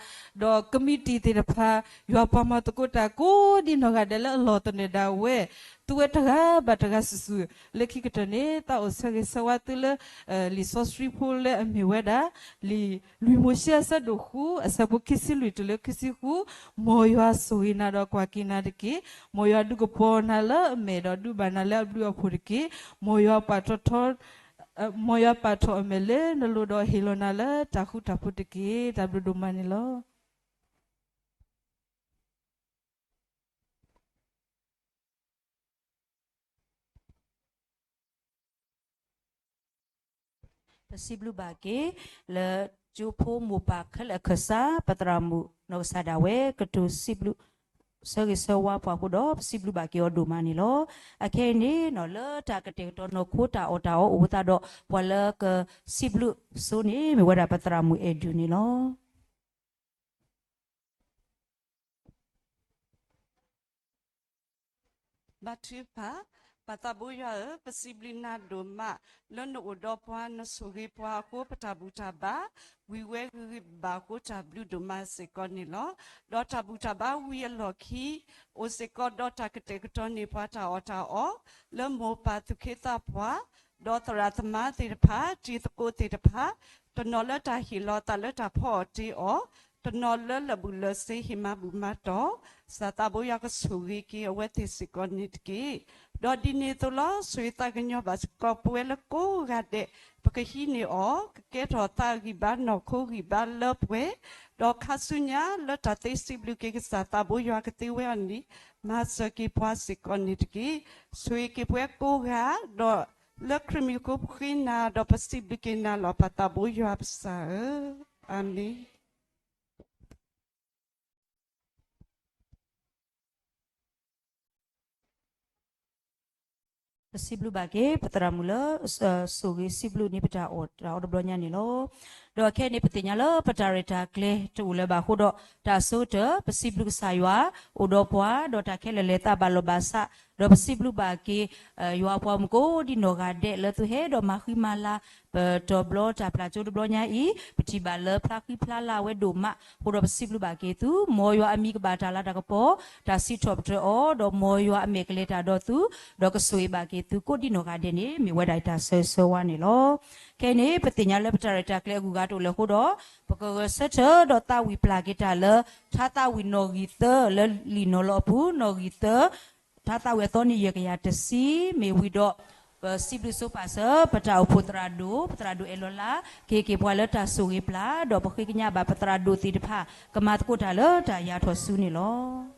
ဒီးကမံးတံာ်သ့ၣ်တဖၣ်, ယွၤပှၤမၤသကိးတၢ်ကိးဒ်နီၢ်ဂၤဒဲးလၢအလီၢ်သနၢၣ်ဒၣ်ဝဲ, သုဝဲတဂၤဘၣ်တဂၤစုာ်စုာ်, လၢခံကတၢၢ်န့ၣ် သးအိၣ်ဆၢဂ့ၤဆၢဝါသုလၢ လံာ်စီဆှံဖိလၢအမ့ၢ်ဝဲဒၣ် လံာ်လွံၢ်မိၤၡ့အဆၢဒိၣ်ဃု အဆၢဖိခံဆံလွံၢ်တုၤလၢခံဆံဃု, မ်ယွၤဆိၣ်ဂ့ၤနၤဒီးကွၢ်က့ၤနၤတက့ၢ်. မ်ယွၤဒုးကပီၤနၤလၢအမဲာ်ဒီးဒုးဘၣ်နၤလၢအဘျုးအဖှိၣ်တက့ၢ်. မ်ယွၤပာ်ထီၣ်ထီ မ်ယွၤပာ်ထီၣ်အမဲာ်လၢနလိၤဒီးဟ့ၣ်လီၤနၤလၢတၢ်ဃူတၢ်ဖိးတက့ၢ်. တၢ်ဘျုးဒိၣ်မးန့ၣ်လီၤ. ပစံးဘျုးဘၣ်က့ၤ လၢကၠိဖိမိၢ်ပၢ်ခဲလၢာ်အခၢၣ်စး ပသရၣ်မုၣ်နီၢ်ကစၢ်ဒၣ်ဝဲ ကတိၤစံးဘျုး ဆၢဂ့ၤဆၢဝါပှၤအဃိဒီး ပစံးဘျုးဘၣ်က့ၤအီၤဒိၣ်မးန့ၣ်လီၤ. အခဲအံၤန့ၣ် လၢတၢ်ကတဲာ်ကတီၤနီၢ်ခိတၢ်အီၣ်တၢ်အီအိၣ်အသးဒီး ပှၤလၢကစံးဘျုးစိန့ၣ် မ့ၢ်ဝဲဒၣ်ပသရၣ်မုၣ်အဲၣ်ဒူးန့ၣ်လီၤ. ဘါထုကဖၣ်, ပၢ်သးဘိယွၤဧၢ, ပစံးဘျုးနၤဒိၣ်မး လၢနအိၣ်ဒီးပှၤ နဆိၣ်ဂ့ၤပှၤအဃိ ပတၢ်ဘူၣ်တၢ်ဘါ ဝံၤဝဲဂ့ၤဂ့ၤဘၣ်ဘၣ်အဃိ တၢ်ဘျုးဒိၣ်မးစ့ၢ်ကီးန့ၣ်လီၤ. ဒီးတၢ်ဘူၣ်တၢ်ဘါဝံၤအလီၢ်ခံ အိၣ်စ့ၢ်ကီးဒီးတၢ်ကတဲာ်ကတီၤန့ၢ်ပှၤတၢ်အီၣ်တၢ်အီ လၢမိၢ်ပၢ်သူၣ်က့သးပှၢ် ဒီးသရၣ်သမါသ့ၣ်တဖၣ် တံၤသကိးသ့ၣ်တဖၣ်, တနီၤလၢတၢ်ဟ့ၣ်လီၤသးလၢတၢ်ဖီအီၣ်တ့အီၣ်, တနီၤလၢလၢာ်ဘူၣ်လၢာ်စ့ဟ့ၣ်မၤဘူၣ်မၤတီၢ်, ကစၢ်သးဘိယွၤကဆိၣ်ဂ့ၤက့ၤအဝဲသ့ၣ်စ့ၢ်ကီးန့ၣ်တက့ၢ်. ဒီးဒ်န့ၣ်အသိးလီၤ ဆိၣ်ဂ့ၤသးကညီၤဘၣ်စ့ၢ်ကီးပဝဲလၢကိးဂၤဒဲး, ပကဟံးန့ၢ်အီၤ, ကကဲထီၣ်သးဂံၢ်ဘါနီၢ်ခိဂံၢ်ဘါလၢပှဲၤ, ဒီးခါဆူညါလၢတၢ်သ့စံးဘျုးက့ၤကစၢ်သးဘိယွၤကသ့ဝဲအီၤန့ၣ်, မၤစၢၤက့ၤပှၤစ့ၢ်ကီးန့ၣ်တက့ၢ်. ဆိၣ်ဂ့ၤက့ၤပဝဲကိးဂၤ, ဒီးလၢခရံာ်မံၤအဃိပဃ့နၤ, ဒီးပစံးဘျုးက့ၤနၤလီၤ ပၢ်သးဘိယွၤပစၢ်ဧၢ, အၤမ့ၣ်. ပစံးဘျုးဘၣ်က့ၤ ပသရၣ်မုၣ်လၢ ဆိၣ်ဂ့ၤစံးဘျုးန့ၢ်ပတၢ်အီၣ်တၢ်အီတဘျီညါန့ၣ်လီၤ. ဒီးခဲအံၤန့ၣ် ပသ့ၣ်ညါလၢပတၢ်ရဲၣ်တၢ်ကျဲၤတအိၣ်လၢၤဘၣ်အဃိဒီး, တၢ်အဆိကတၢၢ် ပစံးဘျုးကစၢ်ယွၤ, အိၣ်ဒီးပှၤ, ဒီးတၢ်ခဲလၢာ်လဲၤသးဘၣ်လီၢ်ဘၣ်စး, ဒီးပစံးဘျုးဘၣ်က့ၤ ယွၤအပှၤမုၣ်ကိးဒံနီၢ်ဂၤဒဲးလၢသုဟဲဒီးမၤဃံမၤလၤ ပတီၢ်ဘျီတၢ်ပျၢ်ကၠိတဘျီညါအံၤ, ပထံၣ်ဘၣ်လၢဖျါဃံဖျါလၤဝဲဒိၣ်မး, အဃိဒီးပစံးဘျုးဘၣ်က့ၤသု, မ်ယွၤအမံၤကဘၣ်တၢ်လၤတၢ်ကပီၤ, တၢ်စံးထီၣ်ပတြၢၤအီၤ, ဒီးမ်ယွၤအမဲာ်ကလဲၤတၢ်ဒီးသု, ဒီးကဆိၣ်ဂ့ၤဘၣ်က့ၤသုကိးဒံနီၢ်ဂၤဒဲးန့ၣ် မ့ၢ်ဝဲဒၣ်အတၢ်ဆၢဂ့ၤဆၢဝါန့ၣ်လီၤ. ခဲအံၤန့ၣ် ပသ့ၣ်ညါလၢပတၢ်ရဲၣ်တၢ်ကျဲၤအဂုၤအဂၤတအိၣ်လၢၤအဃိဒီး, ပကဂဲၤဆၢထၢၣ်ဒီးသးဝံၣ်ပျၢ်က့ၤတၢ်လၢ ထါသးဝံၣ်နီၣ်ဂံၢ်သၢလၢလံာ်နီၢ်လီၤအပူၤ, နီၣ်ဂံၢ်သၢ ထါသးဝံၣ်အသီနံၣ်ယဲၢ်ကယၤတဆံ, မ့ၢ်ဝံၤဒီး, ပစံးဘျုးဆိပာ်စၢၤ ပတၢ်အိၣ်ဖှိၣ်သရၣ်ဒိၣ်, ပသရၣ်ဒိၣ်အဲၣ်လီၤလါ, ကဟ့ၣ်က့ၤပှၤလၢတၢ်ဆိၣ်ဂ့ၤပျၢ်, ဒီးပဃ့ကညးဘၣ်ပသရၣ်ဒိၣ်သ့ၣ်တဖၣ် ကမၤသကိးတၢ်လၢတၢ်ယၤထီၣ်ဆူန့ၣ်လီၤ.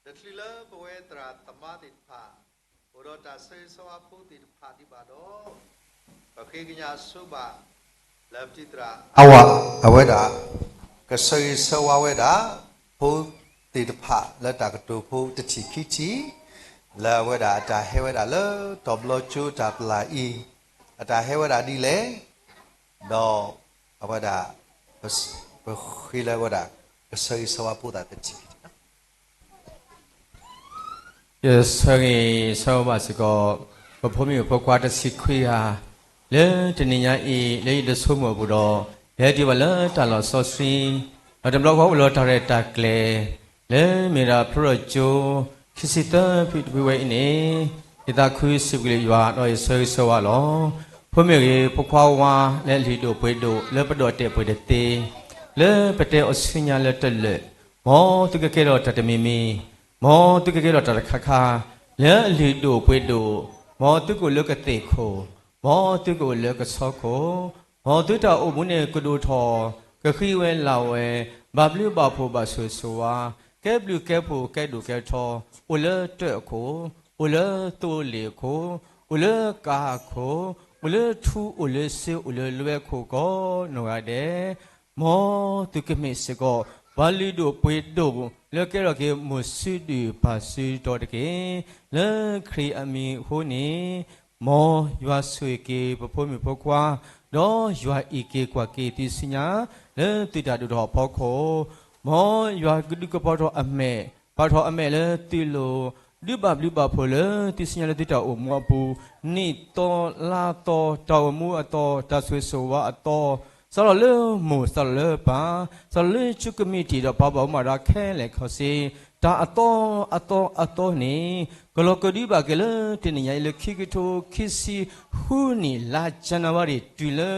တချုးလၢပဝဲသရၣ်သမါသ့ၣ်တဖၣ် အိၣ်ဒီးတၢ်ဆၢဂ့ၤဆၢဝါဖိသ့ၣ်တဖၣ်ဒံးဘၣ်ဒီး, ပဃ့ကညးဆိဘၣ် လၢပတံၤသရၣ်အဝဲဒၣ် ကဆၢဂ့ၤဆၢဝါဝဲဒၣ် ဖိသ့ၣ်တဖၣ်လၢတၢ်ကတိၤဖိတထံၣ်ခံထံၣ်, လၢအဝဲဒၣ်အတၢ်ဟဲဝဲဒၣ်လၢတီၤဘျီကၠိတၢ်ပျၢ်အံၤ, အတၢ်ဟဲဝဲဒၣ်ဒ်လဲၣ်, ဒီးအဝဲဒၣ် ပဃ့လၢအဝဲဒၣ် ကဆၢဂ့ၤဆၢဝါဖိသၣ်တထံၣ် ယဆၢဂ့ၤဆၢဝါဘၣ်စ့ၢ်ကီး ပဖိမုၣ်ဖိခွါတဆံခွံဂၤ လၢတနံၤညါအံၤ လၢယတဆိကမိၣ်အပူၤဒီး ဟဲတုၤဘၣ်လၢတၢ်လီၢ်စီဆှံ, ဒီးတဘျီဃီအိၣ်လီၤတၢ်ရဲၣ်တၢ်ကျဲၤ လၢမ့ၢ်ဒၣ်ဖျိထီၣ်ကၠိ ခံဆံသၢဖုတဖုဝဲအံၤန့ၣ်, ယသးခုစံးဘျုးယွၤ ဒီးယဆၢဂ့ၤဆၢဝါလီၤ. ဖိမ့ၢ်ဂ့ၤ ဖိခွါဝါလၢအလုၢ်ဒိၣ်ပှ့ၤဒိၣ် လၢပဒီၣ်တဲာ်ပှ့ၤတသ့, လၢပတဲအီၤဆူညါလၢတလၢာ်, မ်သုကကဲထီၣ်တၢ်တမံၤမံၤ, မ်သုကကဲထီၣ်တၢ်တခါခါ, လၢအလုၢ်ဒိၣ်ပှ့ၤဒိၣ်, မ်သုကအိၣ်လၢကသ့ၣ်ခိၣ်, မ်သုကအိၣ်လၢကဆီခိၣ်, မ်သုတၢ်အိၣ်မူန့ၣ်ကဒိၣ်ထီၣ်, ကဃံဝဲလၤဝဲ, ဘၣ်ဘျုးဘၣ်ဖှိၣ်ဘၣ်ဆိၣ်ဂ့ၤဆိၣ်ဝါ, ကဲဘျုးကဲဖှိၣ်ကဲဒိၣ်ကဲထီ, အိၣ်လၢတၢ်အခိၣ်, အိၣ်လၢသိလ့ၣ်အခိၣ်, အိၣ်လၢကါခိၣ်, အိၣ်လၢထူအိၣ်လၢစ့အိၣ်လၢလွဲခိၣ်ကိးနီၢ်ဂၤဒဲး, မ်သုကမ့ၢ်စ့ၢ်ကီး ပှၤလုၢ်ဒိၣ်ပှ့ၤဒိၣ် လၢကဲထီၣ်က့ၤမိၢ်စုဒုၣ်ပၢ်စုတီတက့ၢ်. လၢခရံာ်အမံၤအဃိန့ၣ်, မ်ယွၤဆိၣ်ဂ့ၤက့ၤပဖိမုၣ်ဖိခွါ, ဒီးယွၤအံးက့ၤကွၢ်က့ၤသုစုညါ, လၢသုတၢ်ဒိၣ်ထီၣ်အဖီခိၣ်, မ်ယွၤကဒုးကပီၤထီၣ်အမဲာ်, ပာ်ထီၣ်အမဲာ်လၢသုလိၤ, ဒုးဘၣ်ဘျုးဘၣ်ဖှိၣ်လၢသုစုညါလၢသုတၢ်အိၣ်မူအပူၤ, နံၣ်သီလါသီ တၢ်အိၣ်မူအသီ တၢ်ဆိၣ်ဂ့ၤဆိၣ်ဝါအသီ, စးထီၣ်လၢမိၢ် စးထီၣ်လၢပၢ်, စးထီၣ်လၢကၠူကမံးတံာ်ဒီးပှၤဘၣ်မူဘၣ်ဒါခဲလၢာ်ခဲဆ့, တၢ်အသီအသီအသီန့ၣ်, ကလီၤကဒုဘၣ်က့ၤလၢတနံၤညါအံၤလၢခံကထိခံဆံဃုနံၣ် လါ January တုၤလၢ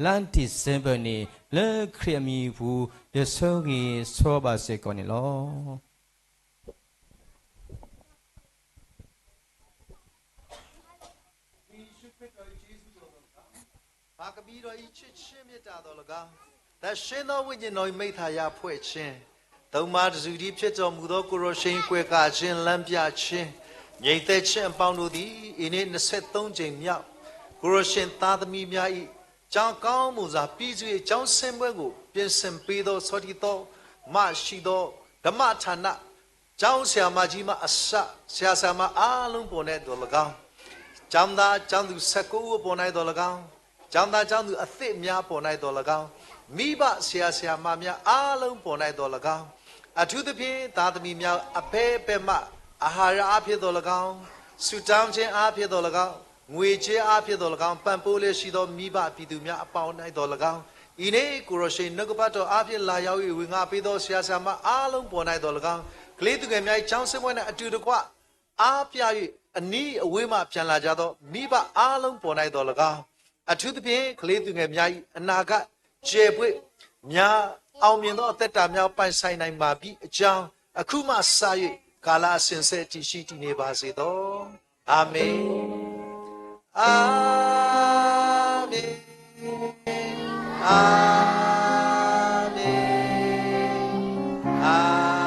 လါ December န့ၣ်, လၢခရံာ်အမံၤအပူၤ ယဆၢဂ့ၤဆၢဝါဘၣ်စ့ၢ်ကီးန့ၣ်လီၤ. မၤကမံဒီးအံၤ ချစ်ခြင်းမေတ္တာသော်လည်းကောင်း, သန့်ရှင်းသောဝိညာဉ်တော်၏ မိဿဟာယဖွဲ့ခြင်း, သုံးပါးတစုတည်းဖြစ်တော်မူသော ကိုယ်တော်ရှင် ကွယ်ကာခြင်း လမ်းပြခြင်း, ငြိမ်သက်ခြင်းအပေါင်းတို့သည် ဤနေ့နှစ်ဆယ့်သုံးကြိမ်မြောက် ကိုယ်တော်ရှင်သားသမီးများ၏ ကျောင်းကောင်းမွန်စွာပြီးစီးရေးကျောင်းဆင်းပွဲကို ပြင်ဆင်ပေးသော ဆော်တီသော မှရှိသော ဓမ္မဌာန ကျောင်းဆရာမကြီးမှအစ ဆရာဆရာမအားလုံးပေါ်၌သော်လည်းကောင်း, ကျောင်းသားကျောင်းသူဆယ့်ကိုးဦးအပေါ်၌သော်လည်းကောင်း, ကျောင်းသားကျောင်းသူအသစ်များပေါ်၌သော်လည်းကောင်း, မိဘဆရာဆရာမများအားလုံးပေါ်၌သော်လည်းကောင်း, အထူးသဖြင့်သားသမီးများအဖဲဖဲမှ အာဟာရအားဖြင့်သော်လည်းကောင်း, ဆုတောင်းခြင်းအားဖြင့်သော်လည်းကောင်း, ငွေကြေးအားဖြင့်သော်လည်းကောင်း, ပံ့ပိုးလျက်ရှိသောမိဘပြည်သူများအပေါင်း၌သော်လည်းကောင်း, အံၤန့ၣ် ကိုယ်တော်ရှင်နှုတ်ကပတ်တော်အားဖြင့်လာရောက်၍ဝေငှပေးသောဆရာဆရာမအားလုံးပေါ်၌သော်လည်းကောင်း, ကလေးသူငယ်များ၏ကျောင်းဆင်းပွဲ၌အတူတကွ အားပြ၍အနီးအဝေးမှပြန်လာကြသောမိဘအားလုံးပေါ်၌သော်လည်းကောင်း, အထူးသဖြင့်ကလေးသူငယ်များ၏အနာဂတ်ကျယ်ပွင့်များ အောင်မြင်သောအသက်တာများပိုင်ဆိုင်နိုင်မှာဖြစ်ကြောင်း အခုမှစ၍ကာလအစဉ်ဆက်တည်ရှိတည်နေပါစေသော။ အာမင်, အာမင်, အာမင်, အာမင်.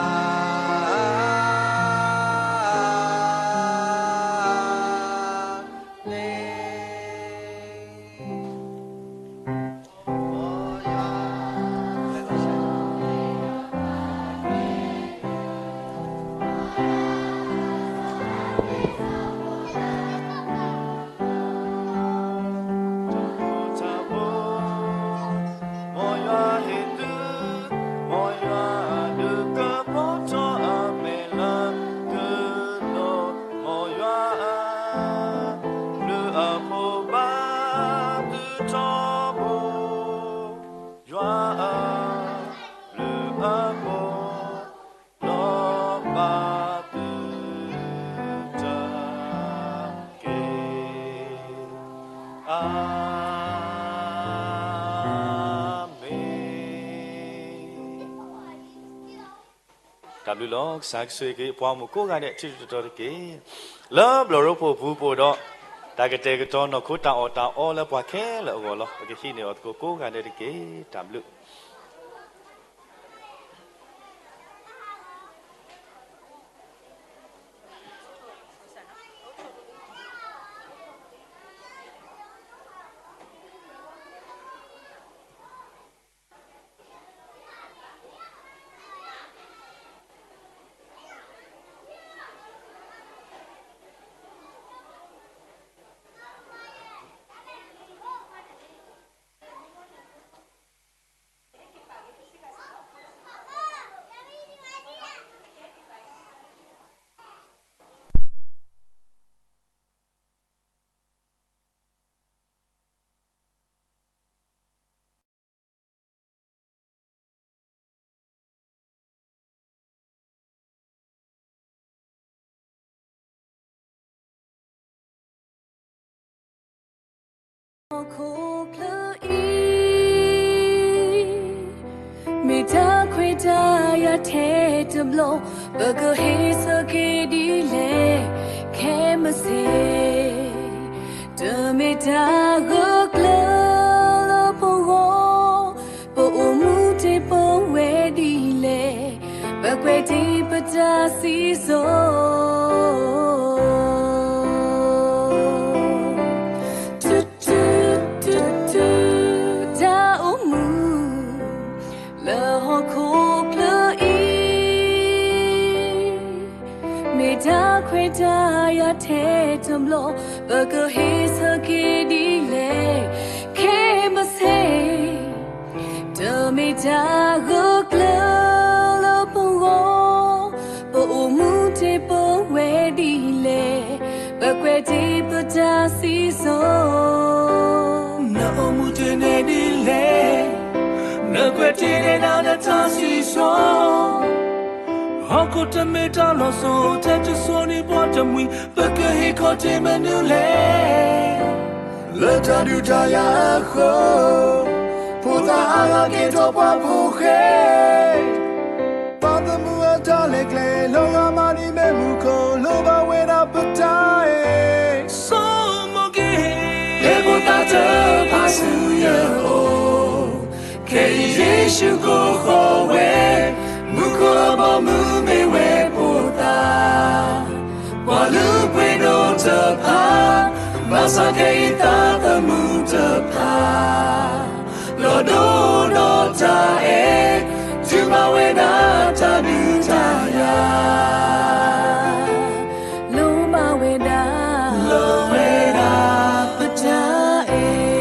ယွၤအဘျုးအဖှိၣ် ဒီးဘၣ်သုတၢ်က့ၤ, အၤမ့ၣ်. တၢ်ဘျုးလီၤ. ကစၢ်ကဆိၣ်ဂ့ၤက့ၤပှၤဂီၢ်မုၢ်ကိးဂၤဒဲး ထံထံတီတီတက့ၢ်. လၢဘျီၣ်ရိဖှိၣ်ပူၤပအိၣ်ဒီး တၢ်ကတဲာ်ကတီၤနီၢ်ခိတၢ်အီၣ်တၢ်အီလၢပှၤခဲလၢာ်အဂီၢ်လီၤ. ပကဟံးန့ၢ်အီၤသကိးကိးဂၤဒဲးတက့ၢ်. တၢ်ဘျုးခိၣ်ချၢအံၤ မ့ၢ်တၢ်ခွဲးတၢ်ယာ်ထဲတဘျီ, ပကဟ့ၣ်ဆၢက့ၤဒ်လဲၣ် တၢ်ဂၢၢ်ကျၢၤလၢပဂီၢ်, ပအိၣ်မူတ့ၢ်ပဝဲဒ်လဲၣ်, ပကွဲးတ့ၢ်ပတၢ်စံၣ်စိၤ ထူထူထူထူ တၢ်အိၣ်မူ လၢဟီၣ်ခိၣ်ချၢအံၤ, မ့ၢ်တၢ်ခွဲးတၢ်ယာ်ထဲတဘျီ, ပကဟ့ၣ်ဆၢက့ၤဒ်လဲၣ်, ခဲမုၢ်ဆ့ၣ် တမ့ၢ်တၢ်ဂၢၢ်ကျၢၤလၢပဂီၢ်, ပအိၣ်မူတ့ၢ်ပဝဲဒ်လဲၣ်, ပကွဲးတ့ၢ်ပတၢ်စံၣ်စိၤ နအိၣ်မူတ့ၢ်နဲဒ်လဲၣ်, နကွဲးတ့ၢ်နဲဒၣ်နတၢ်စံၣ်စိၤ, ဟီၣ်ခိၣ်တမ့ၢ်တၢ်လီၤစိၤ ထဲတစိၤန့ၣ်ပှၤတမှံၤ, ပကဟ့ၣ်ခီတ့ၢ်မနုၤလဲၣ်, လၢတၢ်ဒုးတၢ်ယၤအဃိ, ဖိသၣ်အါဂၤကဲထီၣ်ပှၤဖိဃဲ ပှၤသမူအတၢ်လဲၤကျဲ လီၤဂာ်မးဒ်မ့ၢ်မူခိၣ် လိၣ်ဘၣ်ဝဲဒၣ်ပတၢ်အဲၣ် ဆိကမိၣ်က့ၤ, ဟ့ၣ်ဖိသၣ်တဖၣ်ဆူယအိၣ်, ခဲအံၤယ့ၣ်ၡူးကိးဃီၤဝဲ, မူခိၣ်အဘီအမုၢ်မ့ၢ်ဝဲဖိသၣ် ပှၤလုၢ်ပှ့ၤဒိၣ်တဖၣ်, ဘၣ်ဆၣ်ခဲအံၤသးသမူတဖၣ်, လီၤဒိဒီးတၢ်အဲၣ်, ဒုးမၤဝဲဒၣ်တၢ်ဒုးတၢ်ယၤ, လိၣ်ဘၣ်ဝဲဒၣ်, လိၣ်ဝဲဒၣ်ပတၢ်အဲၣ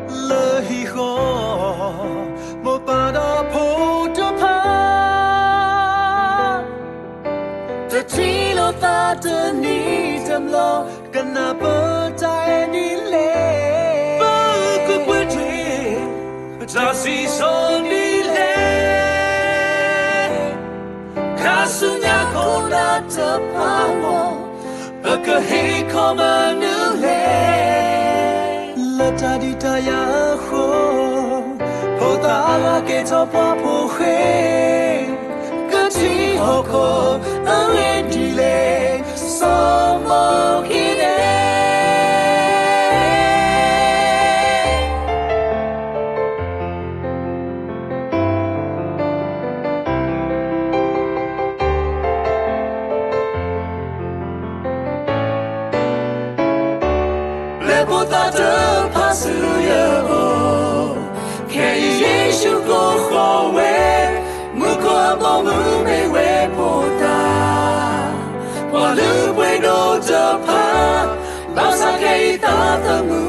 ် လၢဟံၣ်ဃီ မိၢ်ပၢ်ဒီးဖိတဖၣ်, တထံၣ်လိာ်သးတနံၤတဘျီ, ကနၢ်ပၢၢ်တၢ်အဲၣ်ဒ်လဲၣ်, ပကကွဲးတ့ၢ် ပတၢ်စံၣ်စိၤဒ်လဲၣ်, ခါဆူညါခိၣ်နၢ်တဖၣ်အဂီၢ်, ပကဟ့ၣ်ခီမနုၤလဲၣ်, လၢတၢ်ဒုးတၢ်ယၤအဃိ, ဖိသၣ်အါဂၤကဲထီၣ်ပှၤဖိဃဲ, ကထံၣ်ဟီၣ်ခိၣ်အဂ့ၢ်ဒ်လဲၣ်, ဆိကမိၣ်က့ၤလဲၣ် ပျဲၢ်ဖိသၣ်တဖၣ်ဆူယအိၣ်, ခဲအံၤယ့ၣ်ၡူးကိးဃီၤဝဲ, မူခိၣ်အဘီအမုၢ်မ့ၢ်ဝဲဖိသၣ်, ပှၤလုၢ်ပှ့ၤဒိၣ်တဖၣ်, ဘၣ်ဆၣ်ခဲအံၤသးသမူ